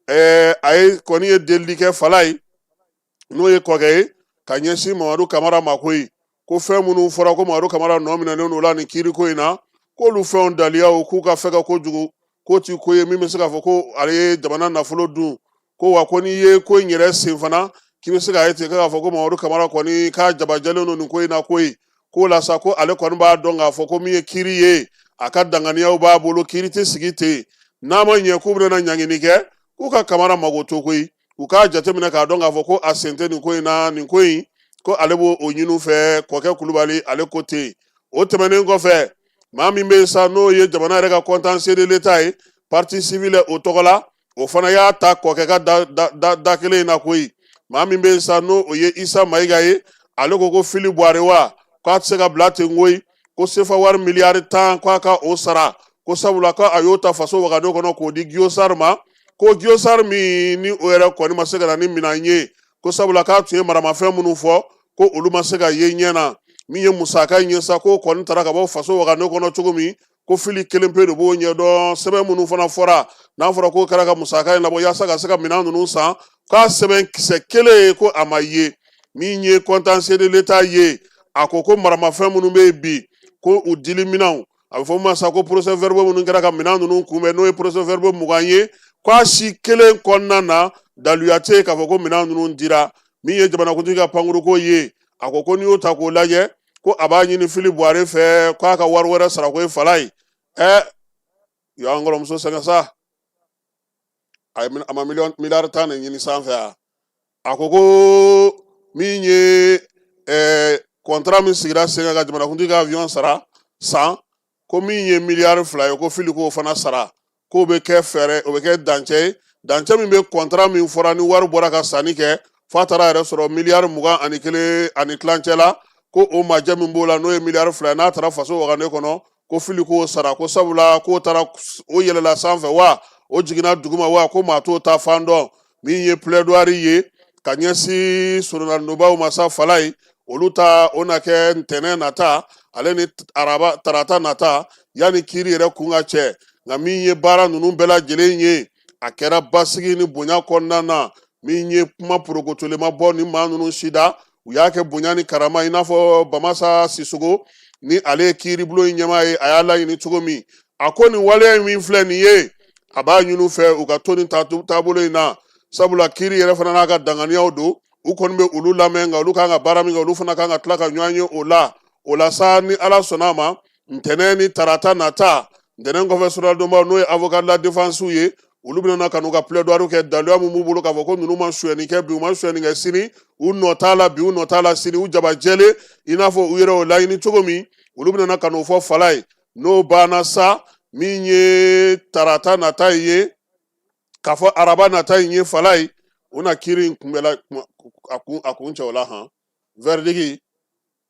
a ye kɔni ye delili kɛ Falayi, n'o ye kɔkɛ ye, ka ɲɛsin Mamadu Kamara ma koyi, ko fɛn minnu fɔra ko Mamadu Kamara nɔ minɛnen don la nin kiiriko in na, k'olu fɛnw daliyaw k'u ka fɛgɛ kojugu, k'o ti ko ye min bɛ se k'a fɔ ko ale ye jamana nafolo dun. Ko wa ko n'i ye ko in yɛrɛ sen fana, k'i bɛ se k'a ye ten k'a fɔ ko Mamadu Kamara kɔni k'a jabajɛlen don nin ko in na koyi. K'o la sa, ko ale kɔni b'a dɔn k'a fɔ ko min ye kiiri ye, a ka danganiyaw b'a bolo, kiiri tɛ sigi ten. N'a ma ɲɛ k'u bɛna ɲangini kɛ, k'u ka Kamara mago to koyi, u k'a jateminɛ k'a dɔn k'a fɔ ko a sen tɛ nin ko in na. Nin ko in, ko ale b'o ɲini u fɛ. Kɔkɛ Kulubali, ale ko ten. O tɛmɛnen kɔfɛ, maa min bɛ yen sa, n'o ye jamana yɛrɛ ka contentieux de l'État ye, partie civile o tɔgɔ la, o fana y'a ta kɔkɛ ka da da da kelen in na koyi. Maa min bɛ yen sa, n'o o ye Isa Mayiga ye, ale ko ko Fili Buware wa, k'a tɛ se ka bila ten koyi, ko sefa wari miliyari 10, k'a ka o sara, ko sabula ko a y'o ta faso wagadu kɔnɔ k'o di Giyosari ma, ko Giyosari min ni o yɛrɛ kɔni ma se ka na ni minɛn ye, ko sabula k'a tun ye maramafɛn minnu fɔ, ko olu ma se ka ye ɲɛ na. Min ye musaka in ye sa, k'o kɔni taara ka bɔ faso wagadu kɔnɔ cogo min, ko Fili kelen pe de b'o ɲɛdɔn. Sɛbɛn minnu fana fɔra, n'a fɔra k'o kɛra ka musaka in labɔ yaasa ka se ka minɛn ninnu san, k'a sɛbɛn kisɛ kelen ye, ko a ma ye. Min ye contentieux de l'État ye, a ko ko maramafɛn minnu bɛ yen bi, ko u dili minɛnw, a bɛ fɔ min ma sa ko procès verbaux minnu kɛra ka minɛn ninnu kunbɛn, n'o ye procès verbaux 20 ye, k'a si kelen kɔnɔna na daluya tɛ yen k'a fɔ ko minɛn ninnu dira. Min ye jamanakuntigi ka pankuruko ye, a ko ko n'i y'o ta k'o lajɛ, ko a b'a ɲini Fili Buware fɛ k'a ka wari wɛrɛ sara. Ko ye fala ye y'an kɔrɔmuso sɛgɛn sa, a ma miliyɔn miliyari 10 de ɲini sanfɛ yan. A ko ko min ye contrat min sigira sen kan ka jamanakuntigi ka avion sara san, ko min ye miliyari 2 ye, ko Fili k'o fana sara, k'o bɛ kɛ fɛɛrɛ, o bɛ kɛ dancɛ ye, dancɛ min bɛ contrat min fɔra ni wari bɔra ka sanni kɛ f'a taara yɛrɛ sɔrɔ miliyari 21 tilancɛ la, ko o majɛ min b'o la, n'o ye miliyari 2 ye, n'a taara faso wagane kɔnɔ, ko Fili k'o sara, ko sabula k'o taara o yɛlɛla sanfɛ wa o jiginna duguma wa, ko maa t'o ta fan dɔn. Min ye plaidoirie ye ka ɲɛsin soronadonbaw ma sa, Falayi, olu ta o na kɛ ntɛnɛn nata ale ni araba tarata nata, yanni kiiri yɛrɛ kun ka cɛ. Nka min ye baara ninnu bɛɛ lajɛlen ye, a kɛra basigi ni bonya kɔnɔna na. Min ye kuma porokotolen ma bɔ ni maa ninnu si da, u y'a kɛ bonya ni karama, i n'a fɔ Bamasa Sisogo ni ale ye kiiribulon in ɲɛmaa ye, a y'a laɲini cogo min. A ko nin waleya in min filɛ nin ye, a b'a ɲini u fɛ u ka to nin taabolo in na, sabula kiiri yɛrɛ fana n'a ka danganiyaw don. U kɔni bɛ olu lamɛn, nka olu kan ka baara min kɛ, olu fana kan ka tila ka ɲɔgɔn ye o la. O la sa, ni Ala sɔnna a ma, ntɛnɛn ni tarata nata, ntɛnɛn kɔfɛ, soronadonbaw, n'o ye avocat de la défense ye, olu bɛna na ka n'u ka plaidoirie kɛ, daluya min b'u bolo k'a fɔ ko ninnu ma sonyɛni kɛ bi, u ma sonyɛni kɛ sini, u nɔ t'a la bi, u nɔ t'a la sini, u jaba jɛlen i n'a fɔ u yɛrɛ y'o laɲini cogo min, olu bɛna na ka n'o fɔ fala ye. N'o banna sa, min ye tarata nata ye, k'a fɔ araba nata in ye, fala ye, u na kiiri in kunbɛla a kun cɛ o la han. Verdict,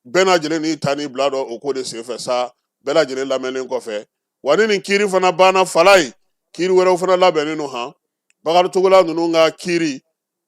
bɛɛ lajɛlen n'i ta n'i bila dɔn o ko de senfɛ sa, bɛɛ lajɛlen lamɛnlen kɔfɛ. Wa ni nin kiiri fana banna, fala ye, kiiri wɛrɛw fana labɛnnen don han. Bakari Togola ninnu ka kiiri,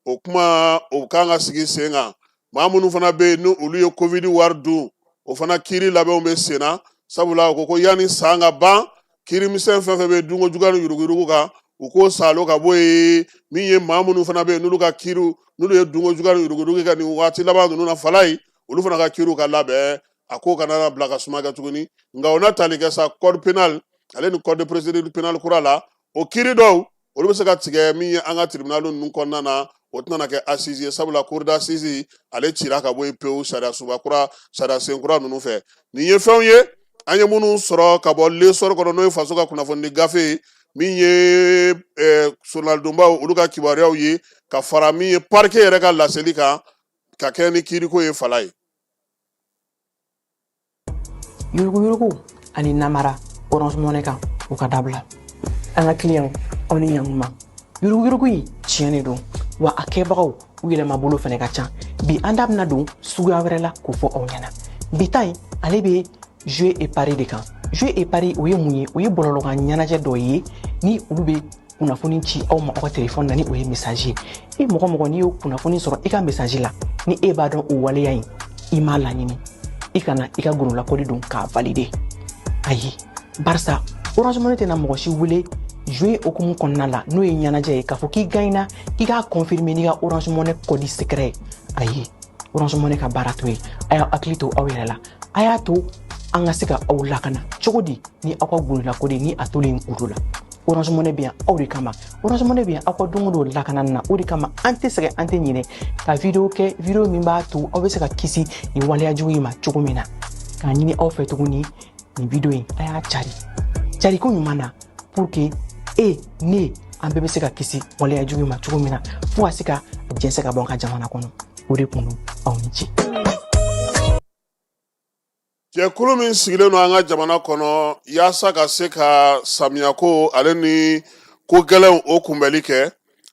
o kuma o kan ka sigi sen kan. Maa minnu fana bɛ yen ni olu ye Covid wari dun, o fana kiiri labɛnw bɛ sen na, sabula o ko ko yanni san ka ban, kiiri misɛn fɛn fɛn bɛ dunko juguya ni yuruguyurugu kan, u k'o salo ka bɔ yen. Min ye maa minnu fana bɛ yen n'olu ka kiiriw, n'olu ye dunko juguya ni yuruguyurugu kɛ nin waati laban ninnu na, fala ye, olu fana ka kiiriw ka labɛn, a ko kana bila ka suma kɛ tuguni. Nka o na tali kɛ sa code pénal ale ni code de procédure pénale kura la, o kiiri dɔw, olu bɛ se ka tigɛ min ye an ka tribunal ninnu kɔnɔna na, o tɛna kɛ assise ye, sabula cour d'assises ale cira ka bɔ yen pewu sariya sunba kura, sariya sen kura ninnu fɛ. Nin ye fɛnw ye an ye minnu sɔrɔ ka bɔ L'Essor kɔnɔ, n'o ye faso ka kunnafoni gafe ye, min ye soronadonbaw olu ka kibaruyaw ye, ka fara min ye parquet yɛrɛ ka laseli kan ka kɛ ni kiiriko ye, fala ye. Yuruguyurugu ani namara Orange Money kan, u ka dabila. An ka kiliyanw, aw ni ɲankuma. Yuruguyurugu in tiɲɛ de don wa, a kɛbagaw u yɛlɛmabolo fana ka ca. Bi an da bɛna don suguya wɛrɛ la k'o fɔ aw ɲɛna. Bi ta in, ale bɛ jeu et pari de kan. Jeu et pari, o ye mun ye? O ye bɔlɔlɔkan ɲɛnajɛ dɔ ye ni olu bɛ kunnafoni ci aw ma aw ka telefɔni na, ni o ye message ye. E mɔgɔ mɔgɔ, n'i y'o kunnafoni sɔrɔ i ka message la, ni e b'a dɔn o waleya in i m'a laɲini, i kana i ka gololakɔli don k'a valider. Ayi, barisa Orange Money tɛna mɔgɔ si wele jeu hukumu kɔnɔna la, n'o ye ɲɛnajɛ ye, k'a fɔ k'i gagnera, k'i k'a confirmer n'i ka Orange Money code secret ye. Ayi, Orange Money ka baara t'o ye. A y'aw hakili to aw yɛrɛ la. A y'a to an ka se ka aw lakana cogo di ni aw ka gololakɔli ni a tolen kudo la? Orange Money bɛ yan aw de kama. Orange Money bɛ yan aw ka don o don lakanani na. O de kama an tɛ sɛgɛn, an tɛ ɲinɛ ka video kɛ, video min b'a to aw bɛ se ka kisi nin waleya jugu in ma cogo min na. K'a ɲini aw fɛ tuguni, nin video in, a y'a cari cariko ɲuman na, pour que e ne, an bɛɛ bɛ se ka kisi waleya jugu in ma cogo min na, fo ka se ka jɛnsɛn ka bɔ an ka jamana kɔnɔ. O de kun don. Aw ni ce. Jɛkulu min sigilen don an ka jamana kɔnɔ yaasa ka se ka samiyako ale ni ko gɛlɛnw o kunbɛli kɛ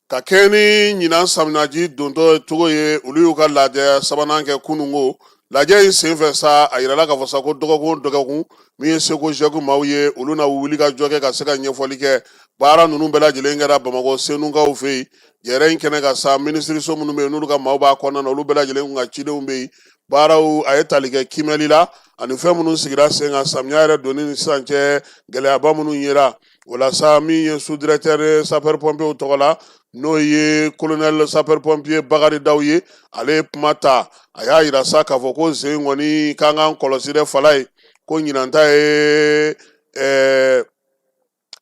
ka kɛɲɛ ni ɲinan samiyaji dontɔ cogo ye, olu y'u ka lajɛ sabanan kɛ kununko. Lajɛ in senfɛ sa, a yirala k'a fɔ sa ko dɔgɔkun o dɔgɔkun, min ye SECOGEC maaw ye, olu na wuli ka jɔ kɛ ka se ka ɲɛfɔli kɛ. Baara ninnu bɛɛ lajɛlen kɛra Bamakɔ Senukaw fɛ yen. Jɛrɛ in kɛnɛ kan sa, minisiriso minnu bɛ yen n'olu ka maaw b'a kɔnɔna na, olu bɛɛ lajɛlen kun ka cidenw bɛ yen. Baaraw a ye tali kɛ kiimɛli la ani fɛn minnu sigira sen kan samiya yɛrɛ donni ni sisan cɛ, gɛlɛyaba minnu yera o la sa. Min ye sous directeur sapeur pompier tɔgɔ la, n'o ye colonel sapeur pompier Bakari Daw ye, ale ye kuma ta. A y'a yira sa k'a fɔ ko sen kɔni k'an k'an kɔlɔsi dɛ, Falaye, ko ɲinan ta ye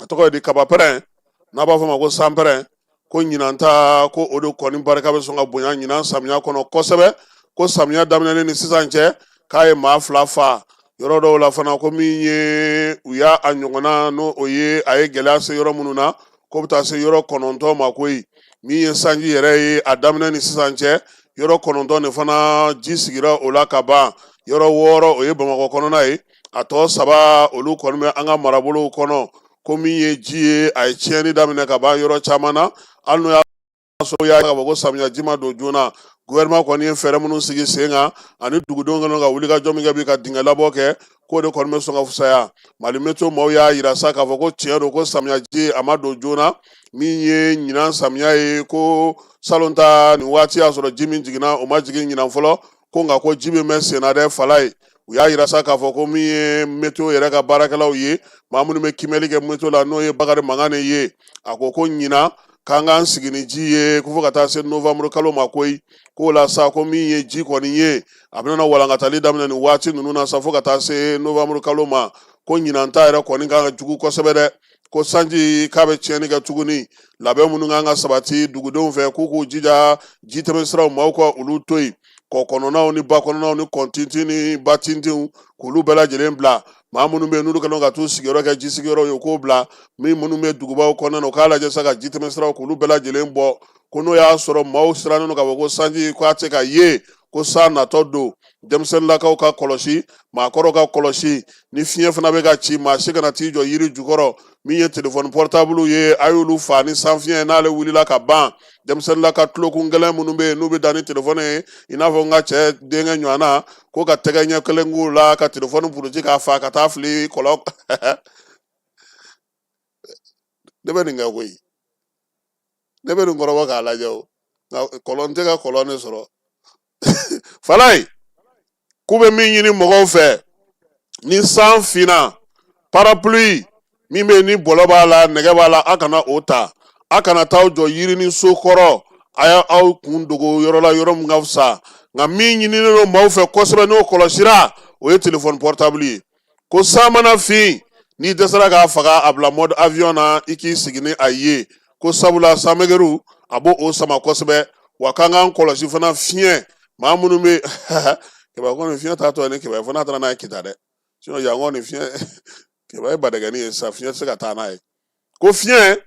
a tɔgɔ ye di, kabapɛrɛn n'a b'a fɔ ma ko sanpɛrɛn, ko ɲinan ta ko o de kɔni barika bɛ sɔn ka bonya ɲinan samiya kɔnɔ kosɛbɛ. Ko samiya daminɛnen ni sisan cɛ, k'a ye maa 2 fa yɔrɔ dɔw la fana. Ko min ye u y'a a ɲɔgɔnna n'o o ye, a ye gɛlɛya se yɔrɔ minnu na, k'o bɛ taa se yɔrɔ 9 ma koyi. Min ye sanji yɛrɛ ye, a daminɛ ni sisan cɛ, yɔrɔ 9 de fana ji sigira o la ka ban. Yɔrɔ 6, o ye Bamakɔ kɔnɔna ye, a tɔ 3, olu kɔni bɛ an ka marabolow kɔnɔ. Ko min ye ji ye, a ye tiɲɛni daminɛ ka ban yɔrɔ caman na, hali n'o y'a sɔrɔ y'a k'a fɔ ko samiya ji ma don joona. Gouvernement kɔni ye fɛɛrɛ minnu sigi sen kan ani dugudenw kɔnɔ ka wulikajɔ min kɛ bi ka dingɛ labɔ kɛ, k'o de kɔni bɛ sɔn ka fisaya. Mali Météo maaw y'a yira sa k'a fɔ ko tiɲɛ don ko samiya ji a ma don joona. Min ye ɲinan samiya ye, ko salon ta nin waati y'a sɔrɔ ji min jiginna, o ma jigin ɲinan fɔlɔ. Ko nka ko ji bɛ mɛn sen na dɛ, Falaye. U y'a yira sa k'a fɔ ko min ye météo yɛrɛ ka baarakɛlaw ye, maa minnu bɛ kiimɛli kɛ météo la, n'o ye Bakari Mangane ye, a ko ko ɲinan k'an k'an sigi ni ji ye ko fo ka taa se novembre kalo ma koyi. K'o la sa, ko min ye ji kɔni ye, a bɛna walankatali daminɛ nin waati ninnu na sa fo ka taa se novembre kalo ma. Ko ɲinan ta yɛrɛ kɔni kan ka jugu kosɛbɛ dɛ. Ko sanji k'a bɛ tiɲɛni kɛ tuguni. Labɛn minnu kan ka sabati dugudenw fɛ, k'u k'u jija jitɛmɛsiraw maaw ka olu to yen, kɔ kɔnɔnaw ni ba kɔnɔnaw ni kɔntintin ni ba tintinw, k'olu bɛɛ lajɛlen bila. Maa minnu bɛ yen n'olu kɛlen ka t'u sigiyɔrɔ kɛ ji sigiyɔrɔ ye, u k'o bila. Min minnu bɛ dugubaw kɔnɔna na, u k'a lajɛ sa ka jitɛmɛsiraw k'olu bɛɛ lajɛlen bɔ. Ko n'o y'a sɔrɔ maaw sirannen don k'a fɔ ko sanji k'a tɛ ka ye, ko san natɔ don, denmisɛnninlakaw ka kɔlɔsi, maakɔrɔw ka kɔlɔsi. Ni fiɲɛ fana bɛ ka ci, maa si kana t'i jɔ yiri jukɔrɔ. Min ye telefɔni pɔritabulu ye, a y'olu fa ni sanfiɲɛ n'ale wulila ka ban. Denmisɛnninla ka tulokun gɛlɛn minnu bɛ yen n'u bɛ da ni telefɔni ye, i n'a fɔ n ka cɛ denkɛ ɲɔgɔn na, ko ka tɛgɛ ɲɛ kelen k'u la ka telefɔni puruti k'a fa ka taa fili kɔlɔn. Ne bɛ nin kɛ koyi, ne bɛ nin kɔrɔbɔ k'a lajɛ o, nka kɔlɔn tɛ ka kɔlɔn de sɔrɔ. Falaye, k'u bɛ min ɲini mɔgɔw fɛ, ni san finna, parapluie min bɛ yen ni bɔlɔ b'a la, nɛgɛ b'a la, a kana o ta. A kana taa aw jɔ yiri ni so kɔrɔ. A y'aw kun dogo yɔrɔ la, yɔrɔ min ka fisa. Nka min ɲininen don maaw fɛ kosɛbɛ, n'o kɔlɔsira, o ye telefɔni portable ye. Ko san mana fin, n'i dɛsɛra k'a faga, a bila mode avion na, i k'i sigi ni a ye. Ko sabula sanmɛgɛru a b'o o sama kosɛbɛ. Wa k'an k'an kɔlɔsi fana fiɲɛ, maa minnu bɛ kɛmɛ kɔni fiɲɛ taatɔ ni kɛmɛ fo n'a taara n'a ye Kita dɛ, sinon yan kɔni fiɲɛ kɛmɛ ye badɛgɛni ye sa, fiɲɛ tɛ se ka taa n'a ye. Ko fiɲɛ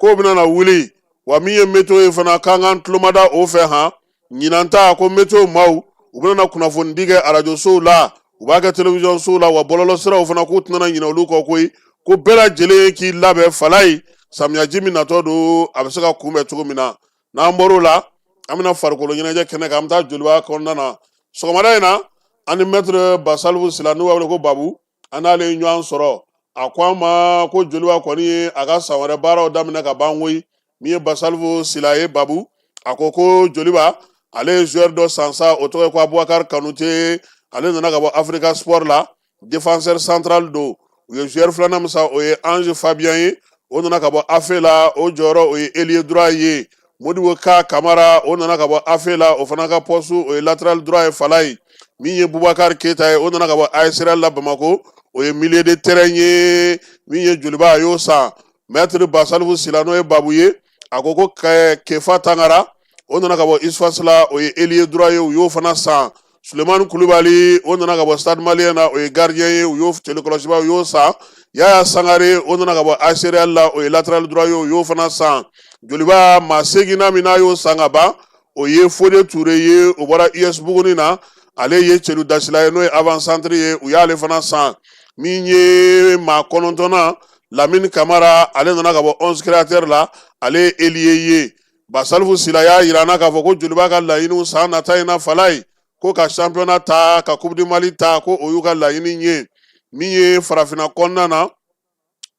k'o bɛna na wuli. Wa min ye météo ye fana, k'an k'an tulomada o fɛ han. Ɲinan ta, ko météo maaw u bɛna na kunnafonidi kɛ arajosow la, u b'a kɛ telewisɔnsow la, wa bɔlɔlɔsiraw fana, k'u tɛna ɲinɛ olu kɔ koyi. Ko bɛɛ lajɛlen k'i labɛn, Falaye, samiyaji min natɔ don, a bɛ se ka kunbɛn cogo min na. N'an bɔr'o la, An bɛna farikolo ɲɛnajɛ kɛnɛ kan, an bɛ taa Joliba kɔnɔna na sɔgɔmada in na. An ni maître Basalifu Sila, n'u b'a wele ko Babu, an n'ale ye ɲɔgɔn sɔrɔ. A ko an ma ko Joliba kɔni ye a ka san wɛrɛ baaraw daminɛ ka ban koyi. Min ye Basalifu Sila ye, Babu, a ko ko Joliba ale ye joueur dɔ san sa, o tɔgɔ ye ko Abubakar Kanute. Ale nana ka bɔ Africa Sport la, défenseur central don. U ye joueur filanan min san, o ye Ange Fabien ye, o nana ka bɔ AFE la, o jɔyɔrɔ o ye ailier droit ye. Modibo Ka Kamara, o nana ka bɔ AFE la, o fana ka poste o ye latéral droit ye. Falaye, min ye Bubakar Keyita ye, o nana ka bɔ AS Real la Bamakɔ, o ye milieu de terrain ye. Min ye Joliba, a y'o san. Maître Basalifu Sila, n'o ye Babu ye, a ko ko Kefa Tangara, o nana ka bɔ USFAS la, o ye ailier droit ye, u y'o fana san. Sulemani Kulubali, o nana ka bɔ Stade Malien na, o ye gardien ye, u y'o cɛlikɔlɔsiba, u y'o san. Yaya Sangare, o nana ka bɔ AS Real la, o ye latéral droit ye, u y'o fana san. Joliba maa seginna min n'a y'o san ka ban, o ye Fode Ture ye, o bɔra US Buguni na, ale ye celu dasila ye, n'o ye avant centre ye, u y'ale fana san. Min ye maa kɔnɔntɔnnan, Lamini Kamara, ale nana ka bɔ 11 créateur la, ale ye ailier ye. Basalifu Sila y'a yira an na k'a fɔ ko Joliba ka laɲiniw san nata in na, Falaye, ko ka championnat ta, ka coupe du Mali ta, ko o y'u ka laɲini ye. Min ye farafinna kɔnɔna na,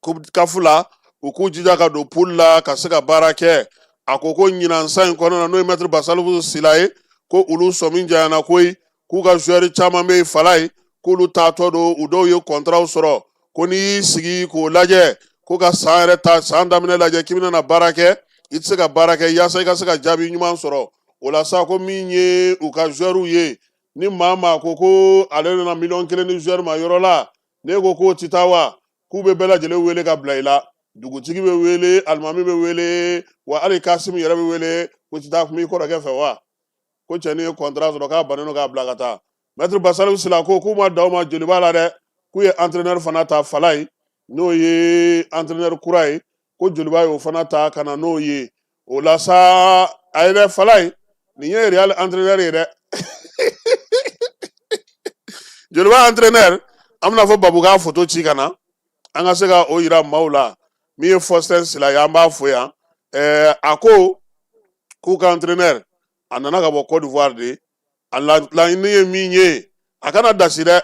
coupe CAF la, u k'u jija ka don poule la ka se ka baara kɛ. A ko ko ɲinan san in kɔnɔna na, n'o ye maître Basalifu Sila ye, ko olu sɔmi janyana koyi, k'u ka joueur caman bɛ yen, Falaye, k'olu taatɔ don, u dɔw ye contrat sɔrɔ, ko n'i y'i sigi k'o lajɛ, ko ka san yɛrɛ ta, san daminɛ lajɛ k'i bɛna na baara kɛ, i tɛ se ka baara kɛ yaasa i ka se ka jaabi ɲuman sɔrɔ o la sa. Ko min ye u ka joueur ye, ni maa maa ko ko ale nana miliyɔn 1 di joueur ma yɔrɔ la, n'e ko k'o tɛ taa wa, k'u bɛ bɛɛ lajɛlen wele ka bila i la. Dugutigi bɛ wele, alimami bɛ wele, wa hali Kasimu yɛrɛ bɛ wele ko tɛ taa kuma i kɔrɔkɛ fɛ wa, ko cɛnin ye contrat sɔrɔ, k'a bannen don k'a bila ka taa. Maître Basalifu Sila ko k'u ma dan o ma Joliba la dɛ, k'u ye entraîneur fana ta, Falaye, n'o ye entraîneur kura ye, ko Joliba y'o fana ta ka na n'o ye. O la sa, a ye dɛ, Falaye, nin ye Real entraîneur ye dɛ, Joliba entraîneur. An bɛna fɔ Babu k'a photo ci ka na, an ka se ka o yira maaw la. Min ye Faustin Sila ye, an b'a fo yan. A ko k'u ka entraîneur, a nana ka bɔ Côte d'Ivoire de. A laɲini ye min ye, a kana dasi dɛ.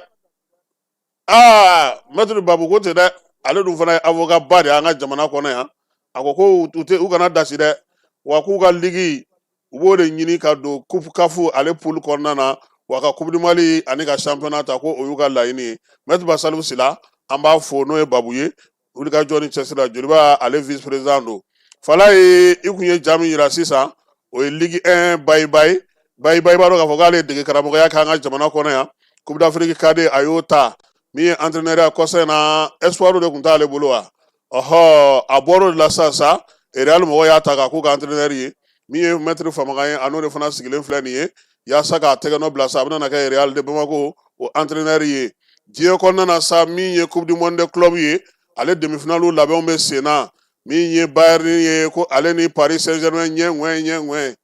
Aa, maître Babu ko ten dɛ, ale dun fana ye avocat ba de ye an ka jamana kɔnɔ yan. A ko ko u tɛ, u kana dasi dɛ, wa k'u ka ligue, u b'o de ɲini ka don coupe CAF ale poule kɔnɔna na, wa ka coupe du Mali ani ka championnat ta, ko o y'u ka laɲini ye. Maître Basalifu Sila, an b'a fo, n'o ye Babu ye, wulikajɔ ni cɛsiri la, Joliba ale vice président don. Falaye, i kun ye ja min yira sisan, o ye Ligue 1 Bayibayi. Bayibayi, b'a dɔn k'a fɔ k'ale ye dege karamɔgɔya k'an ka jamana kɔnɔ yan. Coupe d'Afrique cadet, a y'o ta. Min ye entraîneur ya kɔsa in na, espoir de tun t'ale bolo wa, ɔhɔ, a bɔr'o de la sisan sa, Real mɔgɔw y'a ta k'a k'u ka entraîneur ye. Min ye maître Famakan ye, a n'o de fana sigilen filɛ nin ye yaasa k'a tɛgɛ nɔ bila sa, a bɛna kɛ Real de Bamako o entraîneur ye. Diɲɛ kɔnɔna na sa, min ye coupe du monde des clubs ye, ale demi-finale labɛnw bɛ sen na. Min ye Bayern ye, ko ale ni Paris Saint-Germain ɲɛ ŋwɛ ɲɛ ŋwɛ,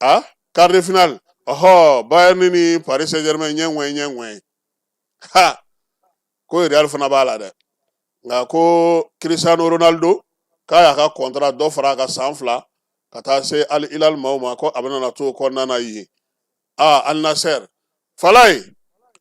a quart de finale, ɔhɔ, Bayern ni Paris Saint-Germain ɲɛ ŋwɛ ɲɛ ŋwɛ, ha, ko Real fana b'a la dɛ. Nka ko Cristiano Ronaldo k'a y'a ka contrat dɔ fara a ka san 2 ka taa se Al Hilal maaw ma, ko a bɛna na to o kɔnɔna na yen. Aa, Al Nassr, Falaye,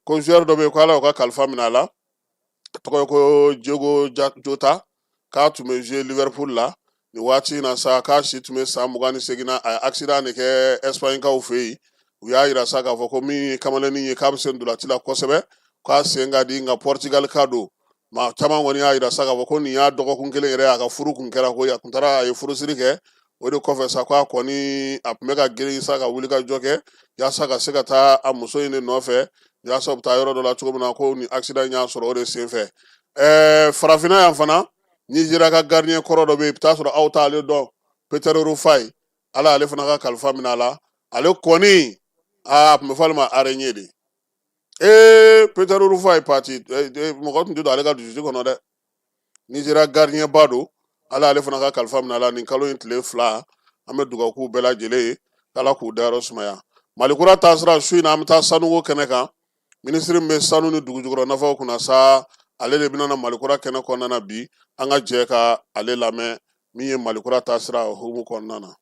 ko joueur dɔ bɛ yen ko Ala y'o ka kalifa minɛ a la, a tɔgɔ ye ko Diogo Jota, k'a tun bɛ jouer Liverpool la nin waati in na sa, k'a si tun bɛ san 28 na. A ye accident de kɛ Espagne kaw fɛ yen. U y'a yira sa k'a fɔ ko min ye kamalennin ye, k'a bɛ se ntolanci la kosɛbɛ, k'a sen ka di, nka Portugal ka don. Maa caman kɔni y'a yira sa k'a fɔ ko nin y'a dɔgɔkun kelen yɛrɛ a ka furu kun kɛra, ko a kun taara a ye furusiri kɛ, o de kɔfɛ sa k'a kɔni a tun bɛ ka girin sa ka wuli ka jɔ kɛ yaasa ka se ka taa a muso in de nɔfɛ, yaasa u bɛ taa yɔrɔ dɔ la cogo min na, ko ni accident y'a sɔrɔ o de senfɛ. Farafinna yan fana, Nizeriya ka gardien kɔrɔ dɔ bɛ yen, i bɛ taa sɔrɔ aw t'ale dɔn, Peter Rufai, Ala ale fana ka kalifa minɛ a la. Ale kɔni, a tun bɛ fɔ ale ma araignée de. Ee, Peter Rufai pati, mɔgɔ tun tɛ don ale ka dusu kɔnɔ dɛ. Nizeriya gardien ba don, Ala ale fana ka kalifa minɛ a la nin kalo in tile 2. An bɛ dugawu k'u bɛɛ lajɛlen ye, k'Ala k'u dayɔrɔ sumaya. Mali kura taasira, su in na an bɛ taa sanuko kɛnɛ kan. Minisiri min bɛ sanu ni dugujukɔrɔ nafaw kunna sa, ale de bɛna na Mali kura kɛnɛ kɔnɔna na bi. An ka jɛ ka ale lamɛn min ye Mali kura taasira o hukumu kɔnɔna na.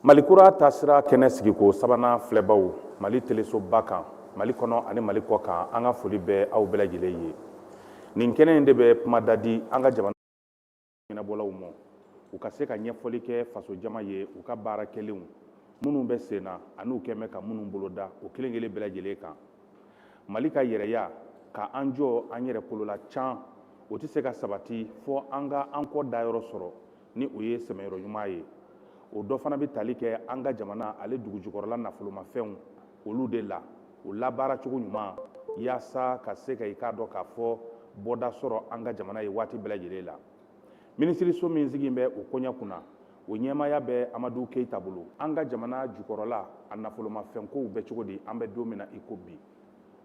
Mali kura taasira kɛnɛ sigiko sabanan filɛbaw Mali telesoba kan, Mali kɔnɔ ani Mali kɔ kan, an ka foli bɛ aw bɛɛ lajɛlen ye. Nin kɛnɛ in de bɛ kuma da di an ka jamana ɲɛnabɔlaw ma, u ka se ka ɲɛfɔli kɛ fasojama ye u ka baara kɛlenw minnu bɛ sen na an'u kɛn bɛ ka minnu boloda, o kelen kelen bɛɛ lajɛlen kan. Mali ka yɛrɛya ka an jɔ an yɛrɛ kolo la can, o tɛ se ka sabati fɔ an ka an kɔ dayɔrɔ sɔrɔ ni o ye sɛmɛyɔrɔ ɲuman ye. O dɔ fana bɛ tali kɛ an ka jamana ale dugujukɔrɔla nafolomafɛnw olu de la, o labaara cogo ɲuman, yaasa ka se ka i k'a dɔn k'a fɔ bɔda sɔrɔ an ka jamana ye waati bɛɛ lajɛlen la. Minisiriso min sigilen bɛ o koɲɛ kunna, o ɲɛmaaya bɛ Amadu Keyita bolo. An ka jamana jukɔrɔla a nafolomafɛnkow bɛ cogo di an bɛ don min na i ko bi?